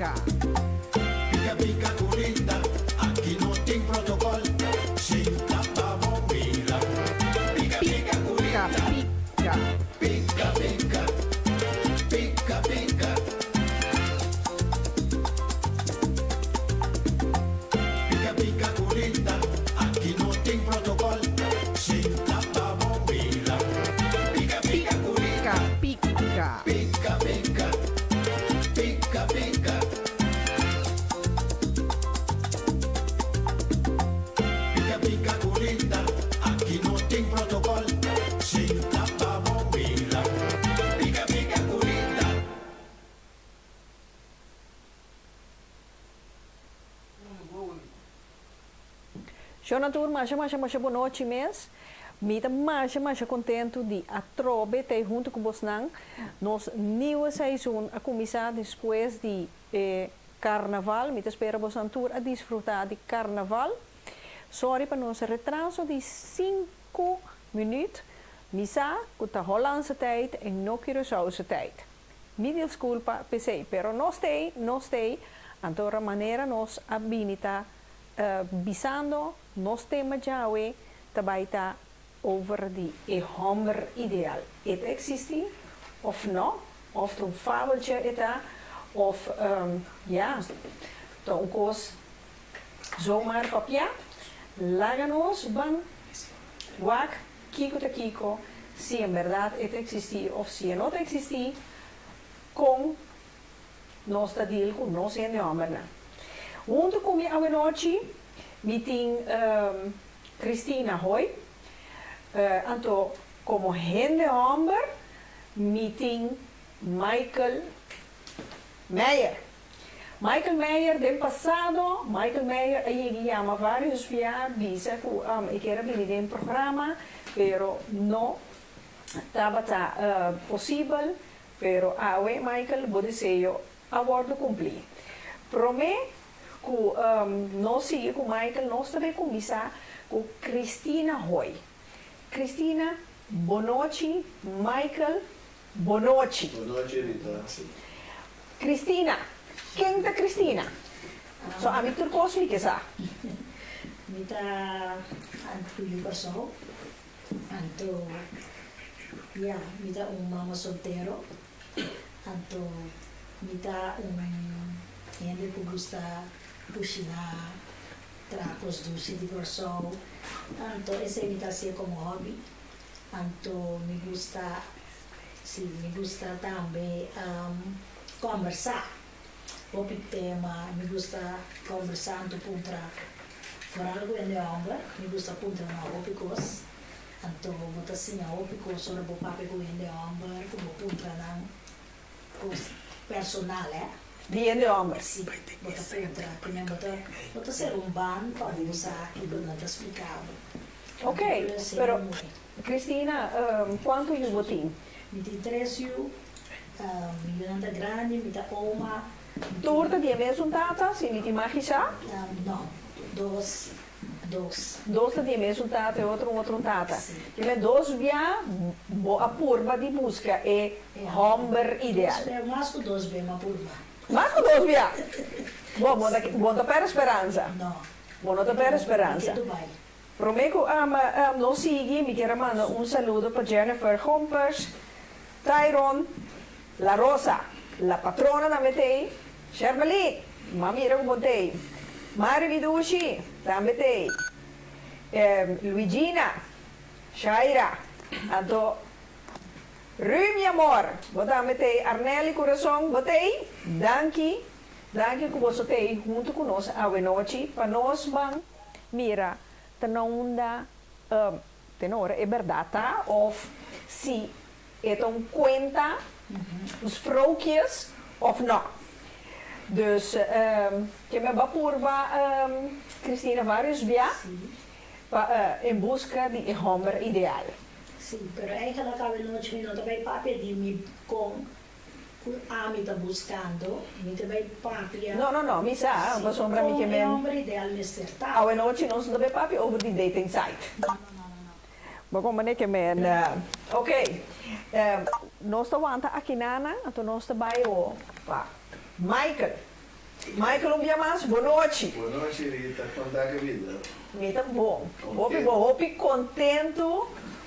Pica. Pica pica curinda, aki no tin protocol, sinta pa bo mira. Pica pica Pica curinda, pica. pica pica, pica pica. Pica pica curinda, aki no tin protocol, sinta pa bo mira. Pica pica curinda, Pica pica. pica pica, pica pica. Pica pica curinda, aki no tin protocol, sinta pa bo mira. Pica pica curinda. Shona tur, masha masha masha bonochi mes. Mi ta masha masha contento di atrobe ta hunto cu bosnan. Nos nieuwe seizoen a cuminsa despues di e carnaval. Mi ta spera bosnan tur a disfruta di carnaval. Sorry pa nos retraso di 5 minuut. Mi sa cu ta Hollandse tijd en no Curaçaose tijd. Mi disculpa p'esey, pero nos t'ey, nos t'ey. Anto manera nos a bini ta bisando, nos tema djawe ta bay ta over di e homber ideal. E ta existi of no? Of ta un fabeltje e ta? Of ja, ta un cos zomaar papia? Laga nos ban wak kico ta kico, si en berdad e ta existi of si e no ta existi, con nos ta deal cu nos hende hombernan. Hunto cu mi awenochi mi tin Christina Hoy, anto como hende homber mi tin Michael Meyer. Michael Meyer den pasado, Michael Meyer a yega yama varios bia bisa cu e kier a bini den programa, pero no tabata posibel. Pero awe, Michael, bo deseo a wordo cumpli. Prome cu nos sigui cu Michael, nos ta bay cuminsa cu Christina Hoy. Christina, bonochi. Michael, bonochi. Bonochi, Rita. Christina, ken ta Christina? So ami tur cos mi ke sa. Mi ta Antuyo Kòrsou. Anto, ya, mi ta un mama soltero. Anto, mi ta un hende ku gusta kushiná, traha kos dushi di Kòrsou. Anto, esei mi ta hasié komo hòbi. Anto, mi gusta, si, mi gusta tambe kòmbersá hopi tema. Mi gusta kòmbersá anto puntra. Foral ku hende hòmber, mi gusta puntra nan hopi kos. Anto bo ta siña hopi kos ora bo papia ku hende hòmber, ku bo puntra nan kos personal, eh. Di hende hòmber? Si, bo ta puntra. Primer bo ta bo ta sera un ban pa bo sa kiko nan ta splika bo. Ok, pero Cristina, kuantu yu bo tin? Mi tin tres yu. Mi yunan ta grandi, mi ta oma. Tur ta di e mesun tata, si mi tin magi sa? No, dos, dos. Dos ta di e mesun tata, e otro un otro un tata. Si. Primer dos bia bo a purba di buska e homber ideal. Dos bia, mas ku dos bia mi a purba. Mas ku dos bia? Bo, bo ta, bo no ta perde speransa. No. Bo no ta perde speransa. Mi ke Dubai. Prome ku nos sigui, mi kier a manda un saludo pa Jennifer Gompers, Tyron, La Rosa, La Patrona tambe t'ei, Shermaline, m'a mira ku bo t'ei, Mari Vidushi tambe t'ei, Luigina, Shaira, anto Ru mi amor, bo tambe t'ei, Arnelly Curason, bo t'ei, danki, danki ku boso t'ei huntu ku nos awenochi pa nos ban mira ta na unda ten ora e berdad ta of si e ta un cuenta, un sprookjes of no. Dus ke me ba purba Cristina varios bia pa en busca di e homber ideal. Sí, pero eigenlijk awenochi mi no ta bay papia di mi con Ku ami ta buskando, mi ta bai papia. No, no, no, mi sa, pasobra mi ke men. Kon e homber ideal mester ta. Awenochi nos no ta bai papia over di dating site. No, no, no, no, no. Bo kon manera ke men. Ok, nos ta wanta aki nanan, anto nos ta bai o pa Michael. Michael un bia mas, bon nochi. Bon nochi Rita, kon ta ke bida? Mi ta bon. Hopi bon, hopi kontentu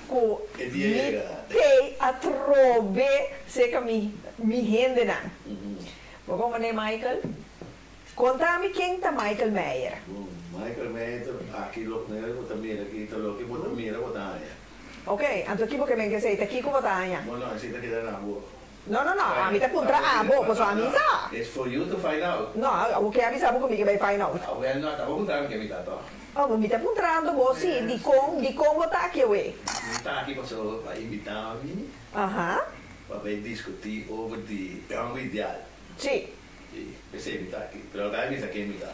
ku E dia mi yega. tei atrobe serka mi mi hendenan. Bo komo ne Michael? Konta mi ken ta Michael Meijer. Bon, Michael Meijer ta aki lo manera bo ta mira aki ta loke bo ta mira bo ta haña. Ok, anto ki bo ke men kesei ta kiko bo ta haña? Bon no, esei ta keda na bo. No, no, no, ami ta puntra abo, pasobra ami sa. It's for you to find out. No, abo ke a bisa bo ku mi ke bai find out. Awel no, ta bo puntra mi ke mi ta to. Oh, mi ta puntrando bo si, dikon, dikon bo ta aki awe? Mi ta aki pasobra bo a invita mi. Pa bai diskutí over di e hòmber ideal. Sí. Sí, p'esei mi ta aki. Pero ta bisa ken mi ta.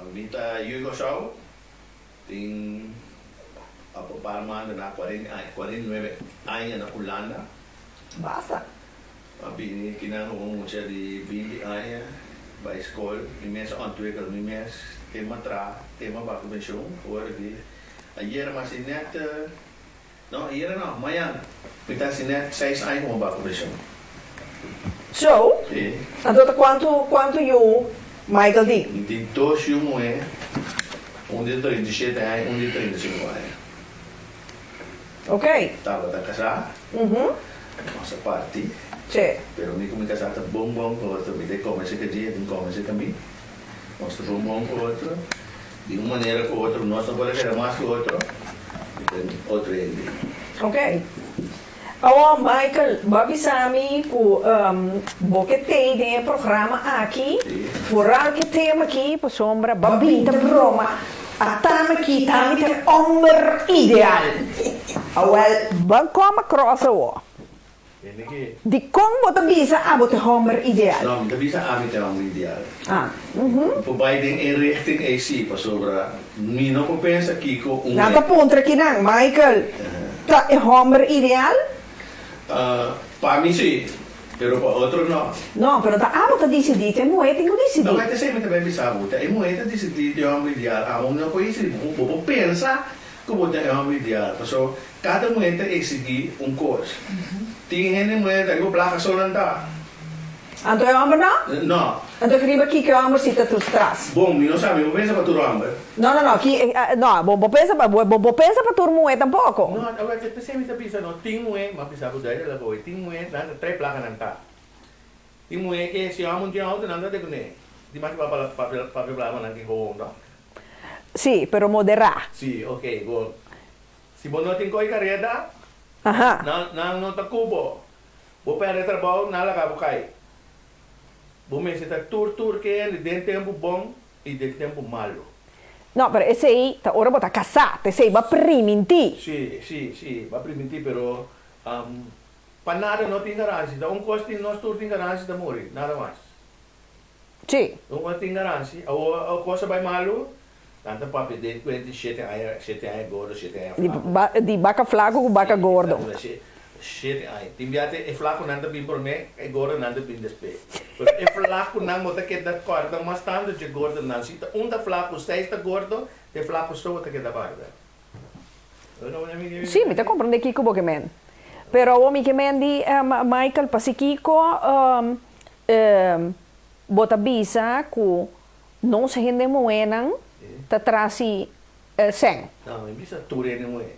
Mi ta yu Kòrsou, tin apo par manda na kuarenta aña, kuarenta i nuebe aña na Hulanda. Basta. A bini kinan ku un mucha di binti aña bai skol, mi mes a ontwikkel mi mes, tema tra, tema bako penshon, ora di ayer mas di nèt. No, ayera no, mañan. Mi ta hasi nèt seis aña ku mi bako penshon. So, Sí. anto ta kuantu kuantu yu Michael tin? Mi tin dos yu muhé, un di 37 aña, un di 35 aña. Ok. Tabata kasá, nos a parti. Sí. Pero mi ku mi kasá ta bon bon ku otro. Mi ta konvensé ku dje, e tin konvensé ku mi. Nos ta bon bon ku otro. Di un manera ku otro nos no por a keda mas ku otro, mi ta otro hende. Ok. Awor Michael, bo a bisa mi ku bo ke tei den e programa aki, foral ke tema aki, pasobra bo a bin ta broma, Atami aki ta mi ta e homber ideal. Awel, bo a come across awor. Dikon bo ta bisa abo ta e hòmber ideal? No, mi ta bisa ami ta e hòmber ideal. Ah. Mi por bai den e richting ei sí, pasobra mi no por pensa kiko un. Nan ta puntra kinan, Michael ta e hòmber ideal? Pa mi sí, pero pa otro no. No, pero ta abo ta disidí, ta e muhé tin ku disidí. No, ta esei mi ta bai bisa bo, ta e muhé ta disidí ta e hòmber ideal. Abo no por disidí, bo por pensa ku bo ta e hòmber ideal, pasobra Kada muhé ta eksigí un kos. Tin hende muhé ta riba plaka so nan ta. Anto e hòmber no? No. Anto ki riba kiko e hòmber si ta tur tras? Bon, mi no sa, mi bo pensa pa tur hòmber. No, no, no, ki, no, bo bo pensa pa, bo bo pensa pa tur muhé tampoko. No, awor te p'esei mi ta bisa no, tin muhé, m'a bisa ku duidelijk awe, tin muhé nan ta trae plaka nan ta. Tin muhé ke si hòmber no tin outo nan ta dekuné. Di mas ki papia papia plaka nan ke gewoon to. Sí, pero moderá. Sí, ok, bon. Si bo no tin koe kareda, nan nan no ta ku bo. Bo pèrdè trabou, nan laga bo kai. Bo mester ta tur tur ke hende den tempu bon i den tempu malu. No, pero esei ta ora bo ta kasá, ta esei bo a primintí. Sí, sí, sí, bo a primintí, pero pa nada no tin garansia. Ta un kos tin, nos tur tin garansia ta muri, nada mas. Sí. Un kos tin garansia. Awor kos a bai malu, Nan ta papia den kuenta di shete aña, shete aña gordo, shete aña flaku. Di baka flaku ku baka gordo. Sí, shete aña. Tin bia te e flakunan ta bin promé, e gordonan ta bin despues. Pero e flakunan bo ta keda kòrda mas tantu dje gordonan. Si ta un ta flaku, seis ta gordo, ta e flaku so bo ta keda kòrda. Sí, mi ta komprendé kiko bo ke men. Pero awor mi ke men di, Michael, pasikiko bo ta bisa ku Nos hende muhénan ta trasi sèn. No, mi bisa tur hende muhé.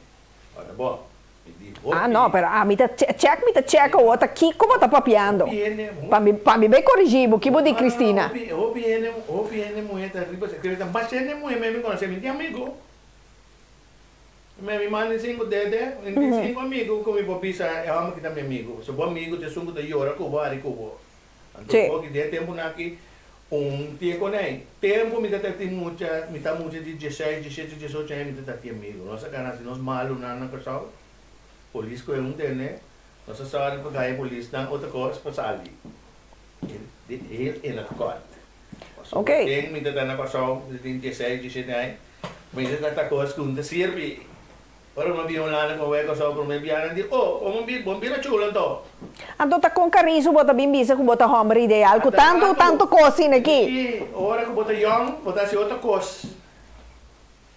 Ora bo, mi di hopi. Ah, no, pero ami ta chèk, mi ta chèk awor ta kiko bo ta papiando. Hopi hende, hopi. Pa mi, pa mi bai korigí bo, ki bo di Cristina? No, no, hopi, hopi hende, hopi hende muhé ta riba sèn. Pero ta mas hende muhé mi konosé, mi tin amigo. Mi manda sinku dede, mi tin sinku amigo ku mi por bisa e hòmber ki ta mi amigo. So bo amigo ta esun ku ta yora ku bo, hari ku bo. Anto hopi den e tempunan aki un tie con ey. Tempo mi ta ta tin mucha, mi ta mucha di dieseis, diesshete, diesocho aña mi ta ta tin amigo. Nos a gana haci nos malunan na Curaçao, polis coge un tene, nos a sali pa gaya polisnan otro cos pa sali. Dit heel in het kort. Pasobra den mi ta ta na Curaçao, mi ta tin dieseis, diesshete aña, mi ta ta ta cos cu no ta sirbi. Ora mi a bira Hulanda ku mi bai Kòrsou promé biaha nan di, Oh, bo bo bira chulo anto. Anto ta kon karisu bo ta bin bisa ku bo ta hòmber ideal ku tantu tantu kos asina aki? Sí, ora ku bo ta yòn bo ta hasi otro kos.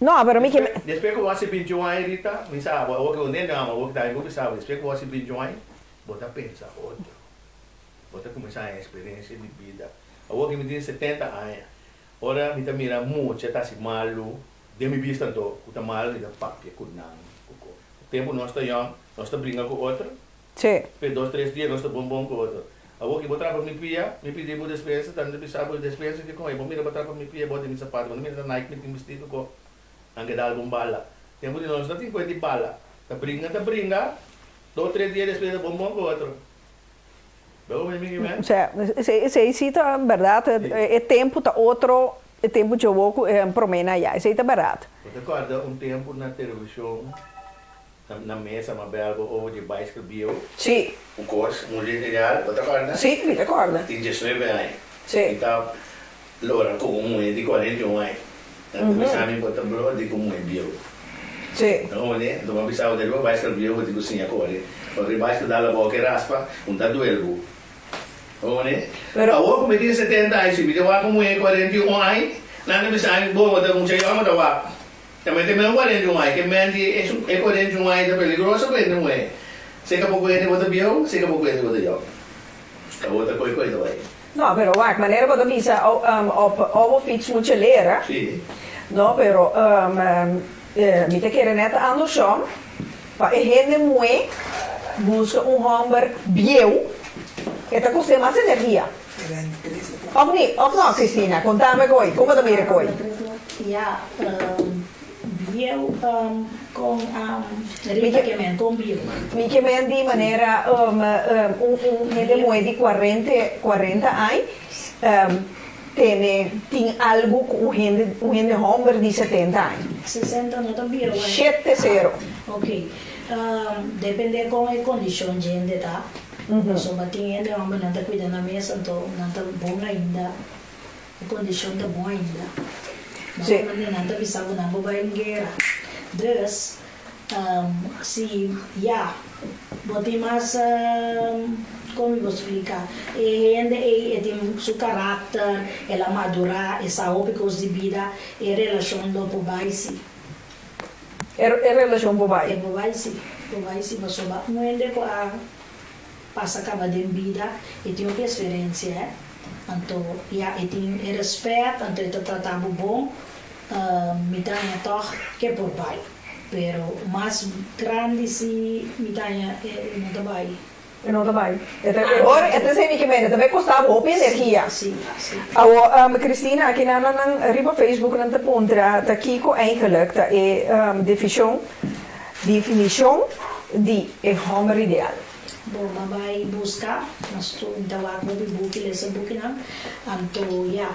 No, pero mi ke. Despues ku bo hasi bintiun aña Rita, mi sa abo, awor ku bo nene amo, awor ku ta mi por bisa abo, despues ku bo hasi bintiun aña bo ta pensa otro. Bo ta kuminsá haña eksperensia di bida. Awor ki mi tin 70 aña, ora mi ta mira mucha ta hasi malu, den mi bista anto ku ta malu mi ta papia ku nan ku ko. Tempu nos ta yòn, nos ta bringa ku otro. Pe dos tres dia nos ta bon bon ku otro. Awor ki bo trapa mi pia, mi pidi bo despensa, ta mi ta bisa bo despensa ki kon e bo mira bo trapa mi pia bo den mi sapato, bo no mira ta Nike mi tin bisti ku ko. Nan ke dal bo un bala. Tempu di nos no tin kuenta di bala. Ta bringa ta bringa, dos tres dia despues ta bon bon ku otro. Bo mi mi men? Osea, esei si ta bèrdat, e tempu ta otro, e tempu djobo ku e promé na ya, esei ta bèrdat. Bo ta kòrda un tempu na televishon, na mesa m'a bèl bo over di baiskel bieu? Si. Un kos, un ideal, bo ta kòrda? Si, mi ta kòrda. Tin diesnuebe aña. Si. Mi ta lora ku un muhé di 41 aña. Nan ta bisa mi bo ta blo di ku muhé bieu. Si. Nan oné, anto bo a bisa bo ta riba baiskel bieu bo tin ku siña kore. Ora e baiskel dal abou ke raspa, un ta duel bo. Oné? Pero. Awor ku mi tin 70 aña, si mi ta wak un muhé 41 aña, nan ta bisa mi, bo, bo ta mucha yòn bo ta wak. Ta mete men 41 aña, ke men di esun e 41 aña ta peligroso pa hende muhé. Seka poko hende bo ta bieu, seka poko hende bo ta yòn. Awor ta koi koi ta bai. No, pero wak, manera bo ta bisa op ouwe fiets moet je leren. Sí. No, pero mi ta kere net andersom, pa e hende muhé buska un hòmber bieu, e ta kost'é mas energia. Of ni? Of no, Cristina? Kontame koi, kon bo ta mira koi? Ja, bieu kon Rita ke men, kon bieu? Mi ke men di manera un hende muhé di cuarente, cuarenta añ tene, tin algu ku un hende, un hende hòmber di 70 añ. 60 no ta bieu eh? Shete sero. Ok, depende kon e kondishon dje hende ta. Pasobra tin hende hòmber nan ta kuida nan mes anto nan ta bon ainda, e kondishon ta bon ainda. Ma Sí. manera nan ta bisa ku nan por bai un guera. Dus, si ya bo tin mas, kon mi por splika, e hende ei e tin su karakter, el a madurá, e sa hopi kos di bida, e relashon lo por bai si. E relashon por bai. E por bai si, por bai si pasobra un hende ku a pasa kaba den bida e tin hopi eksperensia eh. Anto ya e tin e rèspèt anto e ta trata bo bon mi ta haña tòg ke por bai pero mas grandi si mi ta haña e no ta bai. E no ta bai. E ta e ora e ta esei mi ke mende, ta bai kosta bo hopi energia. Si, si. Awor, Cristina, aki nan nan riba Facebook nan ta puntra ta kiko eigenlijk ta e defishon, definishon di e hòmber ideal. Bo m'a bai buska, nos tur mi ta wak hopi buki, lesa bukinan, anto ya,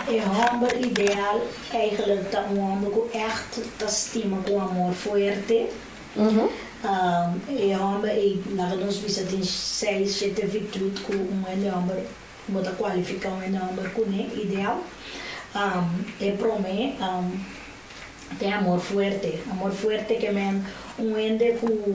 e hòmber ideal eigenlijk ta un hòmber ku ègt ta stima ku amor fuerte. E hòmber ei, laga nos bisa tin seis, shete virtut ku un hende hòmber bo ta kualifiká un hende hòmber kuné, ideal. E promé ta e amor fuerte. Amor fuerte ke men un hende ku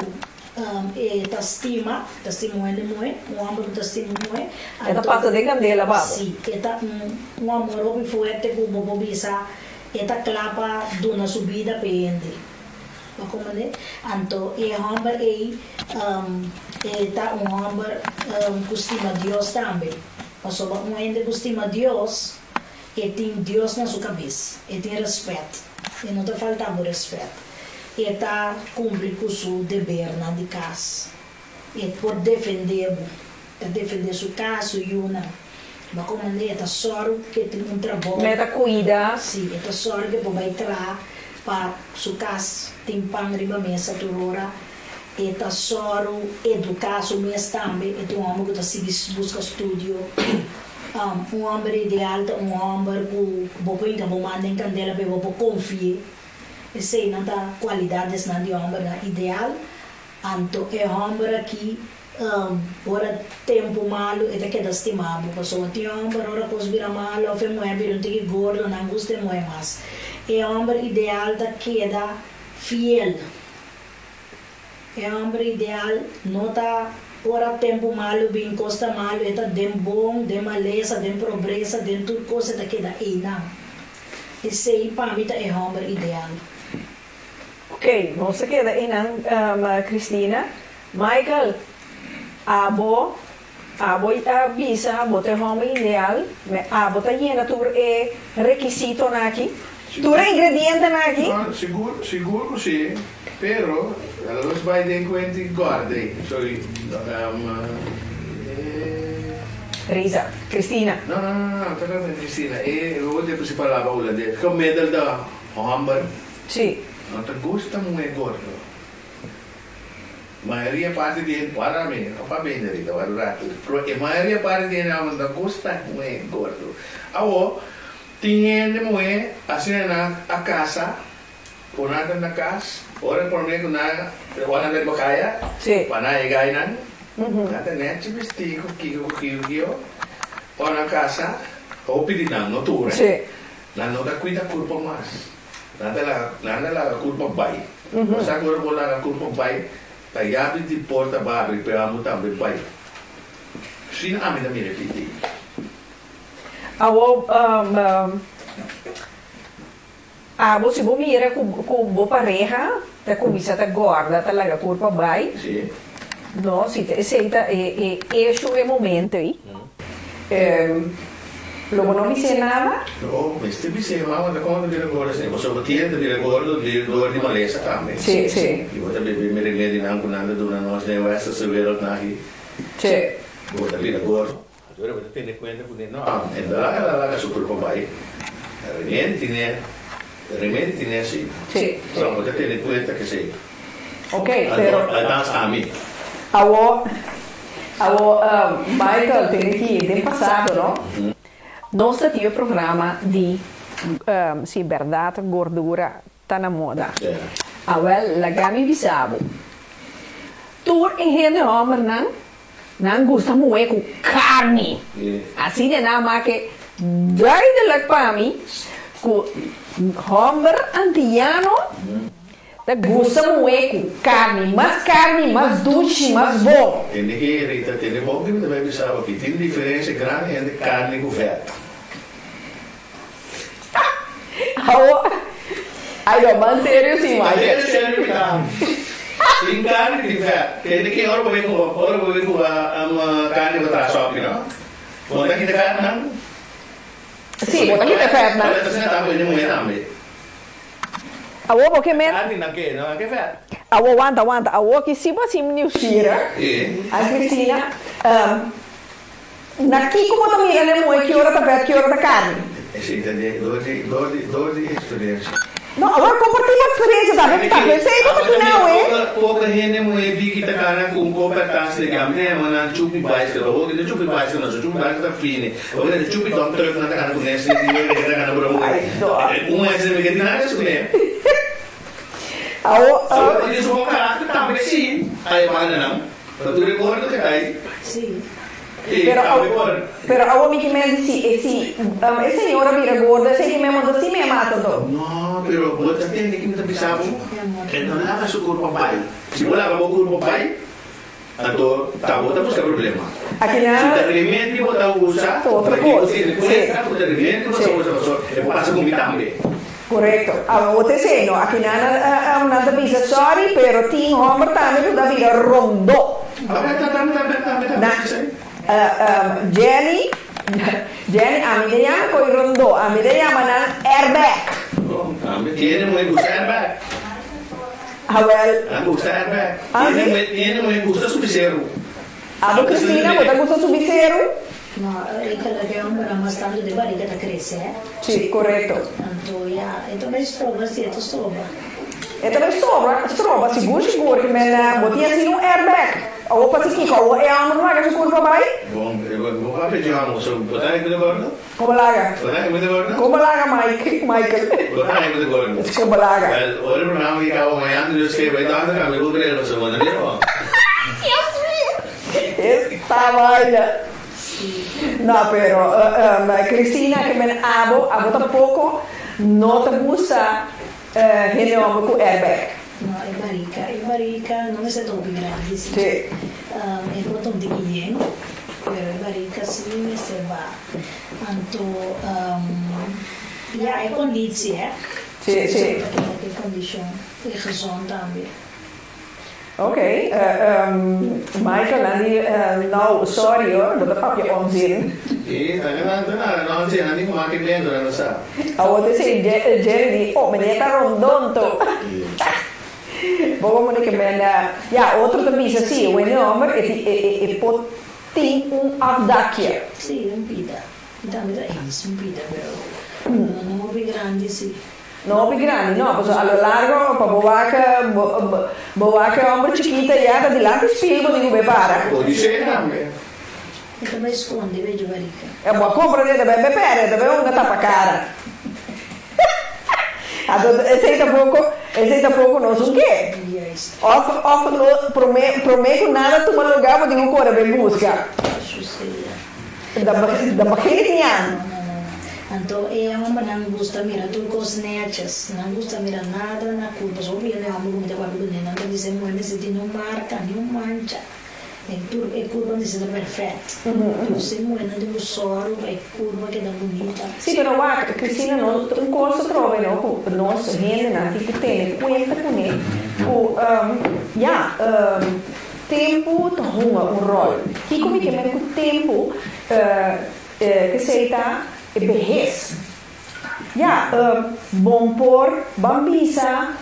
e ta stima, ta stima un hende muhé, un hòmber ku ta stima un muhé. E ta pasa den kandela pa bo. Sí, e ta un amor hopi fuerte ku bo por bisa e ta kla pa duna su bida pa e hende. Bo comprende? Anto e homber ei e ta un homber cu stima Dios tambe. Pasobra un hende cu stima Dios, e tin Dios na su cabes, e tin respet, e no ta falta bo respet, e ta cumpli cu su debernan di cas, e por defende bo, ta defende su cas, su yunan. Bo comprende? E ta sòru cu e tin un trabou. Me ta cuida. Si, e ta sòru cu e por bay traha pa su cas tin pan riba mesa tur ora. E ta sòru educa su mes tambe. E ta un homber cu ta sigui busca studio. Un homber ideal ta un homber cu bo por hinca bo man den candela pero bo por confi'e. Eseynan ta cualidadesnan di hombernan ideal. Anto e homber aki Ora tempu malu e ta keda stima bo, pasobra tin hòmber ora kos bira malu òf e muhé bira un tiki gordo nan gusta e muhé mas. E hòmber ideal ta keda fiel. E hòmber ideal no ta ora tempu malu bin kos ta malu e ta den bon, den malesa, den probresa, den tur kos e ta keda einan. Esei pa mi ta e hòmber ideal. Ok, nos ta keda einan Cristina. Michael, abo. Abo a bisa bo ta e hòmber ideal, me abo ta yena tur e rekisitonan aki, tur e ingredientenan aki? No, sigur, sigur ku si, pero laga nos bai den kuenti gòrda ei. Sorry, e. Risa, Cristina. No, no, no, no, ta trata di Cristina. E hopi tempu si palabra hulandes, gemiddelde hòmber. Si. No ta gusta muhé gordo. Mayoria parti di hende, wara mi, no pa bende ahorita, wara un ratu, pero e mayoria parti di hende no ta gusta muhé gordo. Awor, tin hende muhé asina nan a kasa, ku nan ta na kas, ora promé ku nan, ora nan ta riba kaya, pa nan yega einan, nan ta nèchi bistí ku kiko ku kiko kiko, ora nan kasa, hopi di nan, no tur, nan no ta kuida kurpa mas. Nan ta laga, nan ta laga kurpa bai. Bo sa ku ora bo laga kurpa bai, ta yabi di porta bo habri pero amo tambe bai. Asina ami ta mira e piti. Awor, abo si bo mira ku ku bo pareha ta kuminsá ta gòrda, ta laga kurpa bai, no, si ta esei ta e e eshu e momento ei. Lo bo no bis'é nada? No, mester bis'é, mama ta kon ta bira gordo asina, pasobra bo tiene ta bira gordo di dor di malesa tambe. Sí, sí. I bo ta bebe mi remedinan ku nan ta duna nos den westerse wereld nan aki. Sí. Bo ta bira gordo. Anto bo ta tene kuenta ku no, e no laga la laga su kurpa bai. Remedi tine, remedi tine si. Sí. So bo ta tene kuenta kesei. Ok, pero. Althans ami. Awor, awor Michael tene ki den pasado no, nos ta tin e programa di si berdad gordura ta na moda. Awel laga mi bisa bo, tur e hende hombernan Nan gusta muhé ku karni. Asina nan a make duidelijk pa mi ku hòmber antiano ta gusta muhé ku karni. Mas karni, mas dushi, mas bon. Tende ki, Rita, tende bon ki mi ta bai bisa bo aki. Tin diferensia grandi entre karni ku vèt. Awo, ay no, man serio si, Michael. Serio, serio mi ta. Tin carne tin vet. Tende ki ora bo bin ku, ora bo bin ku carne bo traha sopi no? Bo ta kita vet nan? Si, bo ta kita vet nan. Pero asina ta bini muhe tambe. Awo bo ke men. Carne nan ke, nan ke vet. Awo wanta, wanta. Awo ki si bo a sin nieuwsgierig. Ay Cristina, Na kiko bo ta mira n'e muhe ki ora ta vèt ki ora ta karni? Esei ta di dor di dor di dor di eksperensia. No, awor kompartí bo eksperensia tambe ta pensei bo ta kina awe. Poco hende muhe biki ta kana ku un koper tas di gam ne ma nan chupi baisikl awor ki ta chupi baisikl no so chupi baisikl ta fini awor ki ta chupi dump truck nan ta kana ku nes di di ta kana bro muhe un muhe asina mi ke tin nada su kuné. Awor Awor tin su bon karakter tambe si a e banda nan pa tur e gordo ke ta ei. Si. Pero pero awo mi ki men di si e si e señora bira gordo esey ki men bo ta stima e mas anto. No, pero bo ta tende ki mi ta bisa bo? E no laga su kurpa bai. Si bo laga bo kurpa bai, anto ta bo ta buska problema. Aki na. Si ta remedi bo ta usa, Ta otro pa ki bo kos. tene Si. kuenta ku ta remedi bo ta Si. usa pasobra e por pasa ku mi tambe. Korekto. Awo bo ta esey no. Aki na nan ta bisa sorry pero tin homber tambe ku ta bira rondó. Na Jenny, Jenny, ami ta yama koe rondó, ami ta yama nan airbag. Tiene muhe gusta airbag. Awel. Nan gusta airbag. Ah si? Tiene muhe gusta subi seru. Abo Cristina, bo ta gusta subi seru? No, e kala ke hombernan mas tantu den barriga ta krese, eh. Si, korekto. Anto ya, e ta bai stroba si, e ta stroba. E ta bai stroba, stroba, sigur sigur ke men bo tin asina un airbag. Awo pasi kiko? Awo e homber no laga su kurpa bai? Bon, bo papia dje homber, so bo ta hende gordo? Komo laga? Bo ta hende gordo? Komo laga Mike, Michael? Bo ta hende gordo? Komo laga? Wel, ora e programa ki kaba mañana Dios ke bai dòkter kambia bo bril pasobra bo no bira bon. Dios mio! Esta vaina. No, pero Cristina ke men abo, abo tampoco no ta gusta hende homber cu airbag. No, e barika, e barika no mester ta hopi grandi si. Sí. E por ta un tiki yen, pero e barika si mester ba. Anto, ya, e conditie, hè. Sí, sí. E condicion, e gezond tambe. Ok, Michael, nan di, Nou, sorry hoor, bo ta papia onzin. E ta nan ta nada, no onzin, nan di ku maki mendo, nan no sa. Awor ta esei Jerry di, Oh, meneer ta rondonto. Bo komo di ke men, ya, otro ta bisa si, wende homber e tin, e por tin un afdakje. Si, un pida. Mi tambe ta eens, un pida, pero no, no hopi grandi si. No hopi grandi, no, pasobra a lo largo pa bo wak bo wak e homber chikito ya ta dilanti spil bo tin ku bay para. Bo di shey tambe. E ta bay skonde bejo barika. E bo a kompra di e ta bay bay perde, e ta bay hunga tapa kara. Anto esey tampoko, esey tampoko nos un ke. Juist. Of of no prome prome ku nada tuma luga bo tin ku kore bay buska. Susedia. Da begin ik niet aan. No, no, no, no. Anto e hombernan gusta mira tur kos netjes. Nan gusta mira nada na kurpa. So hopi hende homber ku mi ta papia kuné, nan ta bisa e muhé mester tin un marka, ni un mancha. E tur e kurpa mester ta perfèkt. Dus e muhénan tin ku sòru pa e kurpa keda bunita. Sí, pero wak, Cristina, no un kos atrobe no ku nos hendenan tin ku tene kuenta kuné ku ya. Tempu ta hunga un ròl. Kiko mi ke men ku tempu? Kesei ta e behes. Ya, bon por ban bisa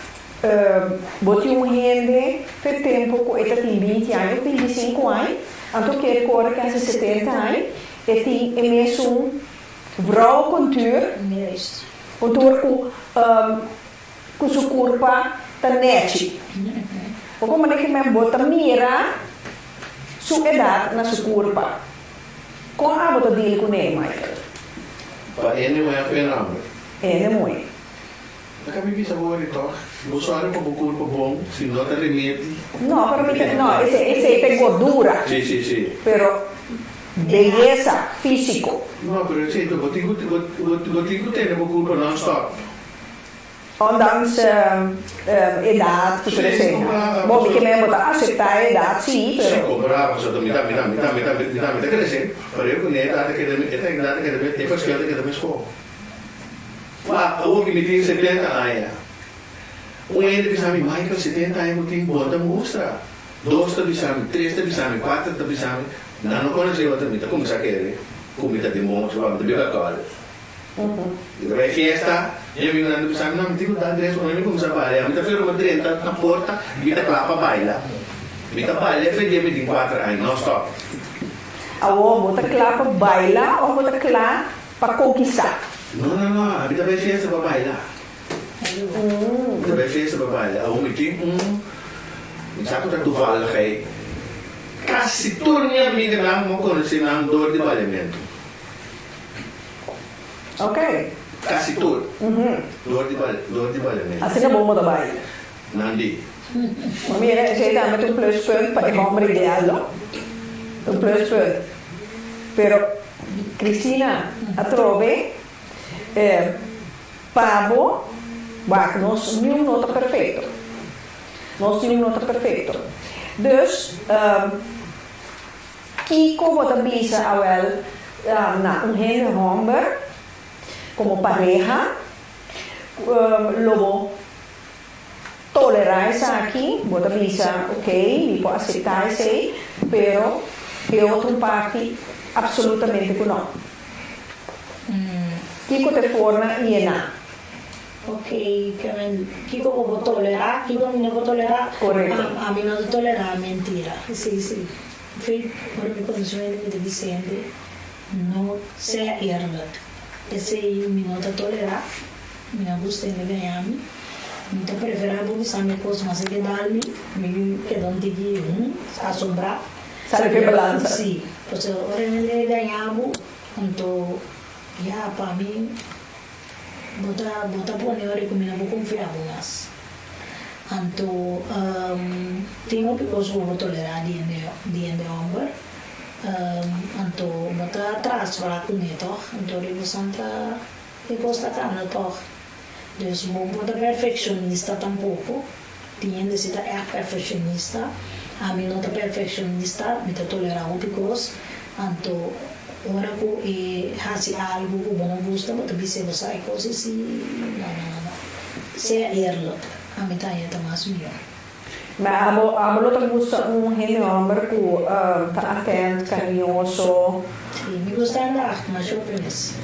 bo tin un hende fe tempu ku e ta tin binti aña òf bintisinku aña, anto kere kore kasi setenta aña, e tin e mesun vrouwencontuur, kontuur ku Ku su kurpa ta nechi. Bo por manda ki men bo ta mira su edat na su kurpa. Kon abo ta deal kuné, Michael? Pa hende muhé of hende homber? Hende muhé. Ta ka mi bisa bo ori tòg. Bo sòru pa bo kurpa bon, si no ta remedi. No, pero mi ta, no, esei, esei ta e gordura. Si, si, si. Pero beyesa físiko. No, pero esei ta, bo tin ku, bo, bo tin ku tene bo kurpa nònstòp. Ondanks edat ku tur esei. Bo mi ke men bo ta aseptá e edat si, pero. Si, kompará pasobra mi ta mi ta mi ta mi ta mi ta mi ta krese, pero yo ku ne edat a keda e ta edat a keda e verschil ta keda meskos. Wak, awor ku mi tin 70 aña, un hende bisa mi, Michael, 70 aña bo tin, bo no ta mustra. Dos ta bisa mi, tres ta bisa mi, kuater ta bisa mi, nan no konosé otro, mi ta kuminsá kere ku mi ta den bon, pasobra mi ta biba alkohòl. Mi ta bai fiesta, mi amigunan ta bisa mi, no, mi tin ku da Andres ora mi kuminsá balia. Mi ta fera mi drenta na porta, mi ta kla pa baila. Mi ta balia fe dia mi tin kuater aña, no stop. Awor, bo ta kla pa baila òf bo ta kla pa konkistá? No, no, no, mi ta bai fiesta pa baila. Mi ta bai fiesta pa baila. Awor mi tin un, mi sa ku ta toevalligheid, kasi tur mi amiganan mi a konosé nan dor di baliamentu. Ok. Casi tur. Door di bal, door di balamento. Asina bon bo ta bai. Nan di. Ma mira, esei tambe ta un pluspunt pa e homber ideal, no? Ta un pluspunt. Pero, Cristina, atrobe, pa bo, wak, nos niun no ta perfecto. Nos niun no ta perfecto. Dus, Kiko bo ta bisa awel na un hende homber komo pareha? Lo bo tolerá esaki? Bo ta bisa, ok, mi por aseptá esei, pero e otro parti absolutamente ku no. Kiko ta e forma yená? Ok, kiko bo por tolerá, kiko mi no por tolerá? Korekto. Ami no ta tolerá mentira. Sí, sí. Feit, ora mi konosé un hende mi ta bisa hende, no sea eerlijk. Esei mi no ta tolerá, mi no gusta hende gaña mi. Mi ta preferá bo bisa mi kos mas e ke dal mi, mi keda un tiki asombrá. Sali p'e balansa. Sí, pasobra ora hende gaña bo, anto ya pa mi Bo ta bo ta pone ora ku mi no por konfia bo mas. Anto tin hopi kos ku bo por tolerá di hende di hende hòmber. Anto bo ta traha afsprak kuné tòg. Anto riba santa e kos ta kana tòg. Dus bo no ta perfekshonista tampoko. Tin hende si ta ègt perfekshonista. Ami no ta perfekshonista, mi ta tolerá hopi kos. Anto ora ku e hasi algu ku bo no gusta, bo ta bis'é bo sa e kos esí, no, no, no, no. Sea eerlijk, ami ta haña ta mas mihó. Ma abo abo lo ta gusta un hende homber ku ta atent, kariñoso? Si, mi gusta anda acht mas hopi mes.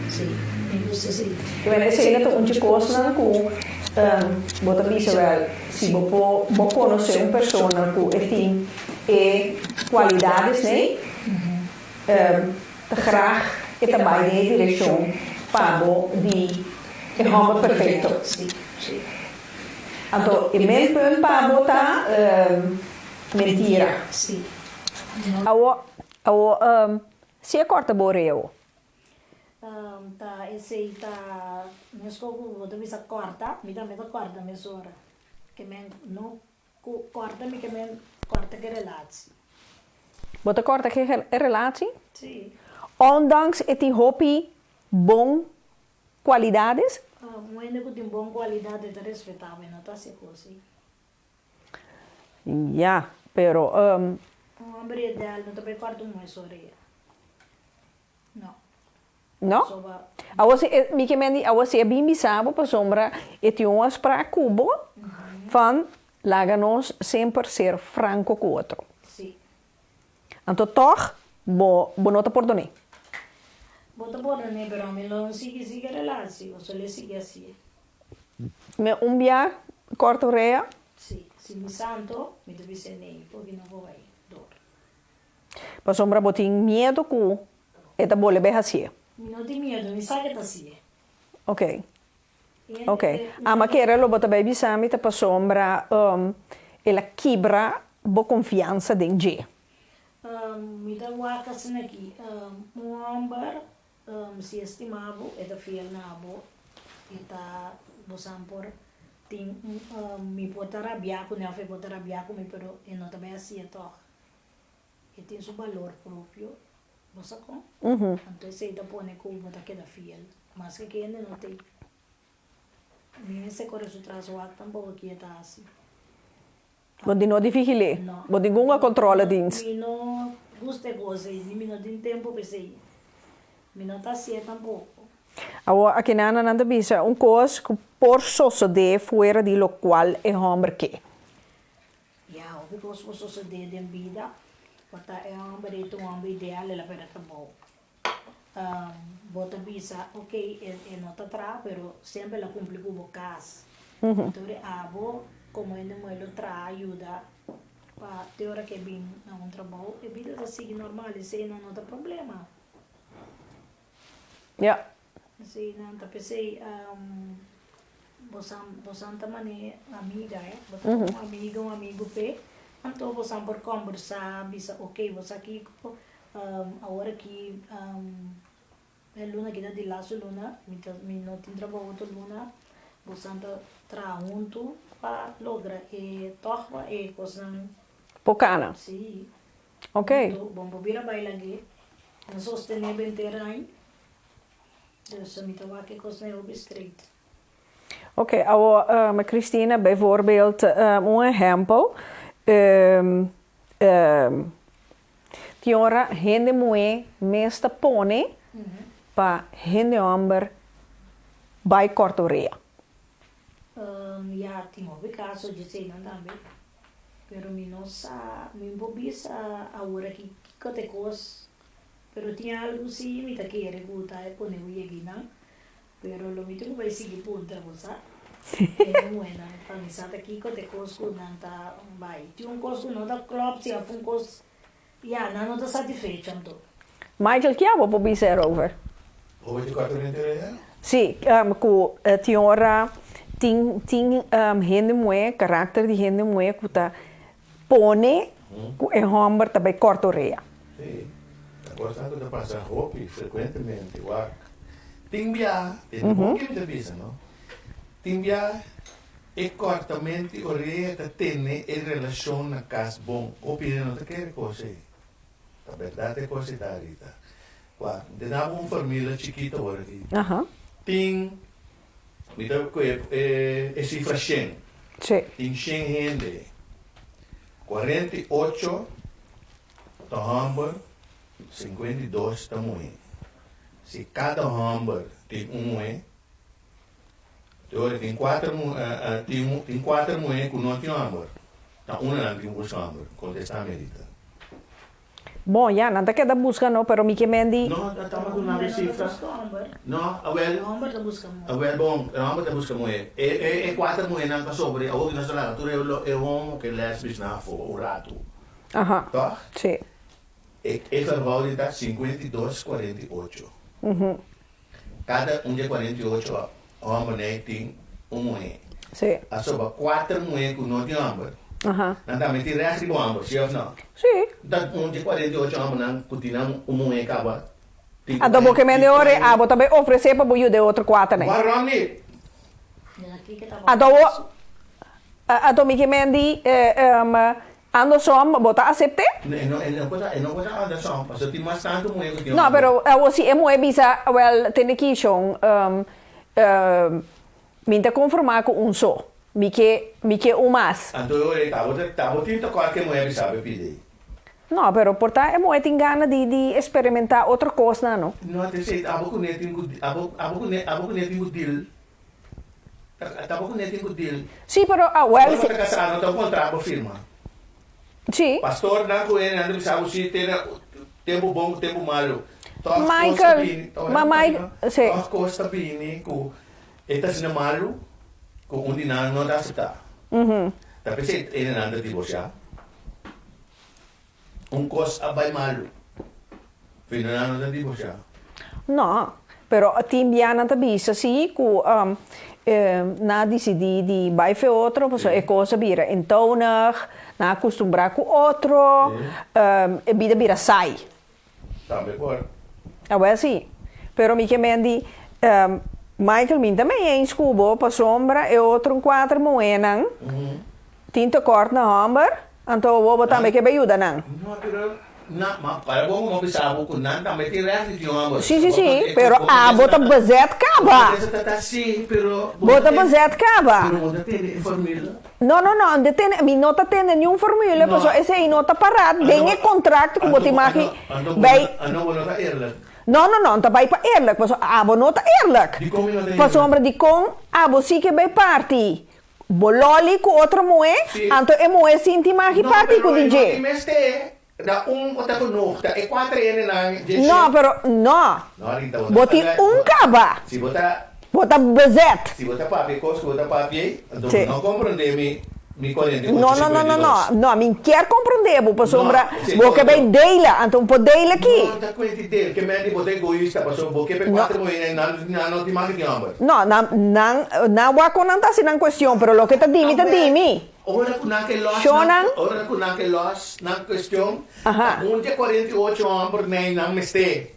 Si, mi gusta si. I bueno, esei ta un dje kosnan ku bo ta bisa wèl, si bo por bo konosé un persona ku e tin e kualidades nei, ta graag e ta bai den e direkshon pa bo di e hòmber perfekto. Si, si. Anto e minpunt pa bo ta mentira. Si. Awo, awo, si e kòrta bo orea awo? Ta esei ta meskos ku bo ta bisa kòrta, mi tambe ta kòrta mesora. Ke men no ku kòrta mi ke men kòrta ke relatie. Bo ta kòrta ke relatie? Si. Ondanks e tin hopi bon Cualidades? Un hende cu tin bon cualidad e ta respeta bo, e no ta haci cos si. Ya, pero. Un homber ideal no ta bay corta un muhe su orea. No. No? Pasobra. Awor si e, mi ke men di, awor si e bin bisa bo pasobra e tin un afspraak cu bo van laga nos semper ser franco cu otro. Si. Anto tòg bo bo no ta pordoné. Bo ta pordoné pero ami lo no sigui sigui e relatie, bo solo e sigui asie. Me un bia kòrta orea. Si, si mi santo, mi ta bis'é nee, porque no por bai dor. Pasobra bo tin miedu ku e ta bolbe hasié. Mi no tin miedu, mi sa ke ta hasié. Ok. Ok. Ama kere lo bo ta bay bisa mi ta pasobra el a kibra bo konfiansa den dje. Mi ta wak asina aki, un homber si e stima bo, e ta fiel na bo, e ta bosan por tin mi por ta rabia ku ne of e por ta rabia ku mi pero e no ta bay haci'e tog. E tin su balor propio, bo sa kon? Anto esei ta pone ku bo ta keda fiel, maske ku hende no t'ei. Mi mester kore su tras wak tampoko ki e ta hasi. Bo di no di vigil'é? No. Bo di gunga kontrole dins? Mi no gusta e kos ei, ni mi no tin tempu pa esei. Mi no ta hasié tampoko. Awor, akinana nan ta bisa un kos ku por sosodé fuera di lokual e hòmber ke. Ya, hopi kos por sosodé den bida, por ta e hòmber ei ta un hòmber ideal, el a pèrdè trabou. Bo ta bisa, ok, e no ta traha, pero semper el a kumpli ku bo kas. Anto ora abo komo hende muhé lo traha yuda pa te ora ku e bin na un trabou, e bida ta sigui normal, eseinan no ta problema. Ya. Eseinan ta p'esei Bosan bosan ta mane amiga eh, bo ta un amiga un amigo p'e, anto bosan por combersa bisa ok bo sa kiko awor aki e luna aki ta di lastu luna mi ta mi no tin trabou otro luna bosan ta traha huntu pa logra e tog pa e kosnan. Por kana. Si. Ok. Huntu bon por bira bai lag'e en sostene benter aña. Dus mi ta wak e kosnan hopi straight. Ok, awor Christina, bijvoorbeeld un ehempel, tin ora hende muhé mes ta pone pa hende hòmber bai kòrta orea. Ya, tin hopi kaso djeseinan tambe, pero mi no sa, mi por bisa awor aki kiko ta e kos. Pero tin algu si mi ta kere ku ta e pone bo yega einan, pero lo mi tin ku bai sigui puntra bo sa. E muhénan pa mi sa ta kiko ta e kos ku nan ta bai. Tin un kos ku no ta klòp si òf un kos, ya, nan no ta satisfecho anto. Michael, ki abo por bisa erover? Over di kòrta den terea? Si, ku tin ora tin tin hende muhé, karakter di hende muhé ku ta Pone ku e hòmber ta bai kòrta orea. Sí, ta kosnan ku ta pasa hopi frekuentemente. Wak, tin bia, den di bon ke mi ta bisa no, tin bia e kòrtament di orea ta tene e relashon na kas bon. Hopi hende no ta kere kos ei. Ta bèrdat e kos ei ta, Rita. Wak, mi ta daba un formula chikito awor aki. Tin, mi ta kohe e sifra shen. Tin shen hende, 48 ta hòmber, 52 ta muhé. Si kada hòmber tin un muhé, te ora tin kuater tin kuater muhé ku no tin hòmber. Ta unda nan tin buska hòmber? Kontestá mi Rita. Bon, ya, nan ta keda buska no, pero mi ke men di. No, ta tamba ku nan sifra. No, awel. Hòmber ta buska muhé. Awel, bon, e hòmber ta buska muhé. E, e, e kuater muhénan ta sobre, awor ku nos ta laga tur e, e homo ku e lèsbisnan afó un ratu. Aha. Tòg? Sí. E, e verhouding ta 52, 48. Kada un di e 48 hòmbernan tin un muhé. Sí. A soba kuater muhé ku no tin hòmber. Aha. Nan tambe tin règt riba hòmber, sí òf nò? Sí. Ta un di e 48 hòmbernan ku tin nan un muhé kaba tin Anto bo ke mende ora e abo ta bai ofresé pa bo yuda e otro kuaternan. Waarom niet? Anto bo, anto mi ke mendi andersom bo ta asept'é? E no e no por ta e no por ta andersom pasobra tin mas tantu muhé ku tin No, hòmber. pero awor si e muhé bisa, wèl, tende kishon, mi ta konformá ku un so, mi ke mi ke un mas. Anto e ora ei ta bo ta bo tin tokòt ku e muhé bisa bo e pidi ei. No, pero por ta e muhé tin gana di di eksperimentá otro kosnan, no? No, ta esei abo kuné tin ku abo abo kuné abo kuné tin ku deal. Ta bo ku ne tin ku deal. Sí, pero awel. Ora bo ta kasá no ta un kontrato bo firma. Sí. Pastor nan ku hende nan ta bisa bo si tene tempu bon ku tempu malu. Tòg kos ta Michael, bini, ma Mike, sí. tòg kos ta bini ku e ta asina malu ku un di nan no ta aseptá. Ta p'esei hende nan ta divorsiá. Un kos a bai malu. Fina nan no ta divorsiá. No, pero tin bia nan ta bisa si ku nan a disidí di bai fe otro pasobra e kos a bira entonig, nan a kustumbrá ku otro, e bida bira saai. Tambe por. Awel si. Pero mi ke men di, Michael mi ta mei eens ku bo pasobra e otro kuater muhénan tin tekort na hòmber, anto awor bo tambe ke bai yuda nan. No, pero na, ma para bo ku no bisa bo ku nan tambe tin règt di tin hòmber. Si, si, si, pero abo ta bezet kaba. Si, pero Bo ta bezet kaba. Pero bo ta tene e formula. No, no, no, de tene, mi no ta tene niun formule, No. pasobra esei no ta pará den e contract ku bo tin maki Anto bo bai. no, anto bo no ta eerlijk. No, no, no, ta bai pa eerlijk, pasobra abo no ta eerlijk. Dikon mi no ta eerlijk? Pasobra dikon abo si ke bai parti bo loli ku otro muhé, Si. anto e muhé sinti maki No, parti pero ku e no di dje. tin mester, da un bo ta genoeg, ta e kuater hendenan dje No, shit. pero no. No, Rita, bo ta Bo tin un kaba. Si bo ta. Bo ta bezet. Si bo ta papia kos ku bo ta papia ei, anto Sí. bo no komprondé mi mi 48 No, no, no, no, no. 52. No, mi kier komprondé bo pasobra No, sí, bo ke otro. bai dela, anto un por dela aki. No, ta kuenti del, ke men di bo ta egoista pasobra bo ke pe No. kuater muhé nan nan no tin mas di hòmber. No, nan nan nan wak kon nan ta hasi nan kuestion, pero loke ta di mi ta di mi. Ora ku nan ke lòs nan Shonnan. ora ku nan ke lòs nan kuestion, Aha. ta un di e 48 hòmber nei nan mester.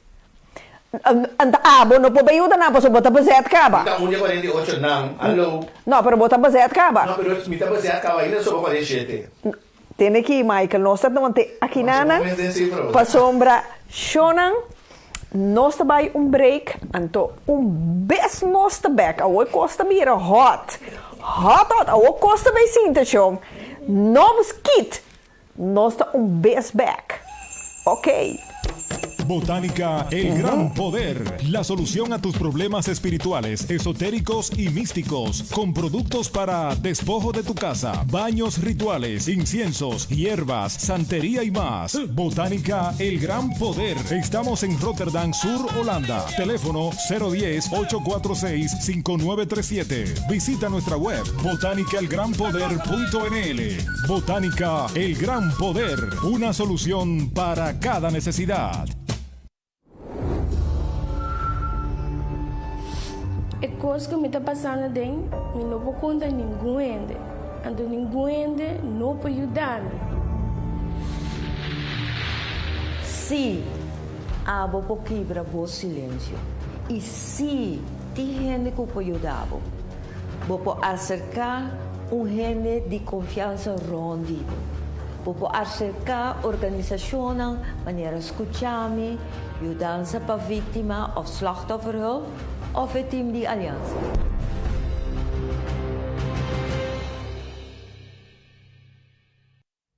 Anta abo no por bay yuda nan pasobra bo ta bezet caba. Mi ta un di e 48 nan, hallo. No, pero bo ta bezet caba. No, pero mi ta bezet caba ainda sobra 47. Tene aki, Michael, nos ta wante aki nanan pasobra shownan nos ta bay un break, anto un bes nos ta bek. Awor e cos ta bira hot, hot hot, awor cos ta bay sinta show. No skit! Nos ta un bes bek. Ok. Botánica El Gran Poder, la solución a tus problemas espirituales, esotéricos y místicos, con productos para despojo de tu casa, baños rituales, inciensos, hierbas, santería y más. Botánica El Gran Poder. Estamos en Rotterdam Sur, Holanda. Teléfono 010-846-5937. Visita nuestra web botanicaelgranpoder.nl. Botánica El Gran Poder, una solución para cada necesidad. E kos ku mi ta pasando aden, mi no por konta ningun hende, anto ningun hende no por yuda mi. Sí, abo por kibra bo silensio. I sí, tin hende ku por yuda bo. Bo por aserká un hende di konfiansa rònt di bo. Bo por aserká organisashonnan manera Skuchami, Yudansa pa Víktima òf Slachtofferhulp òf e tim di Aliansa.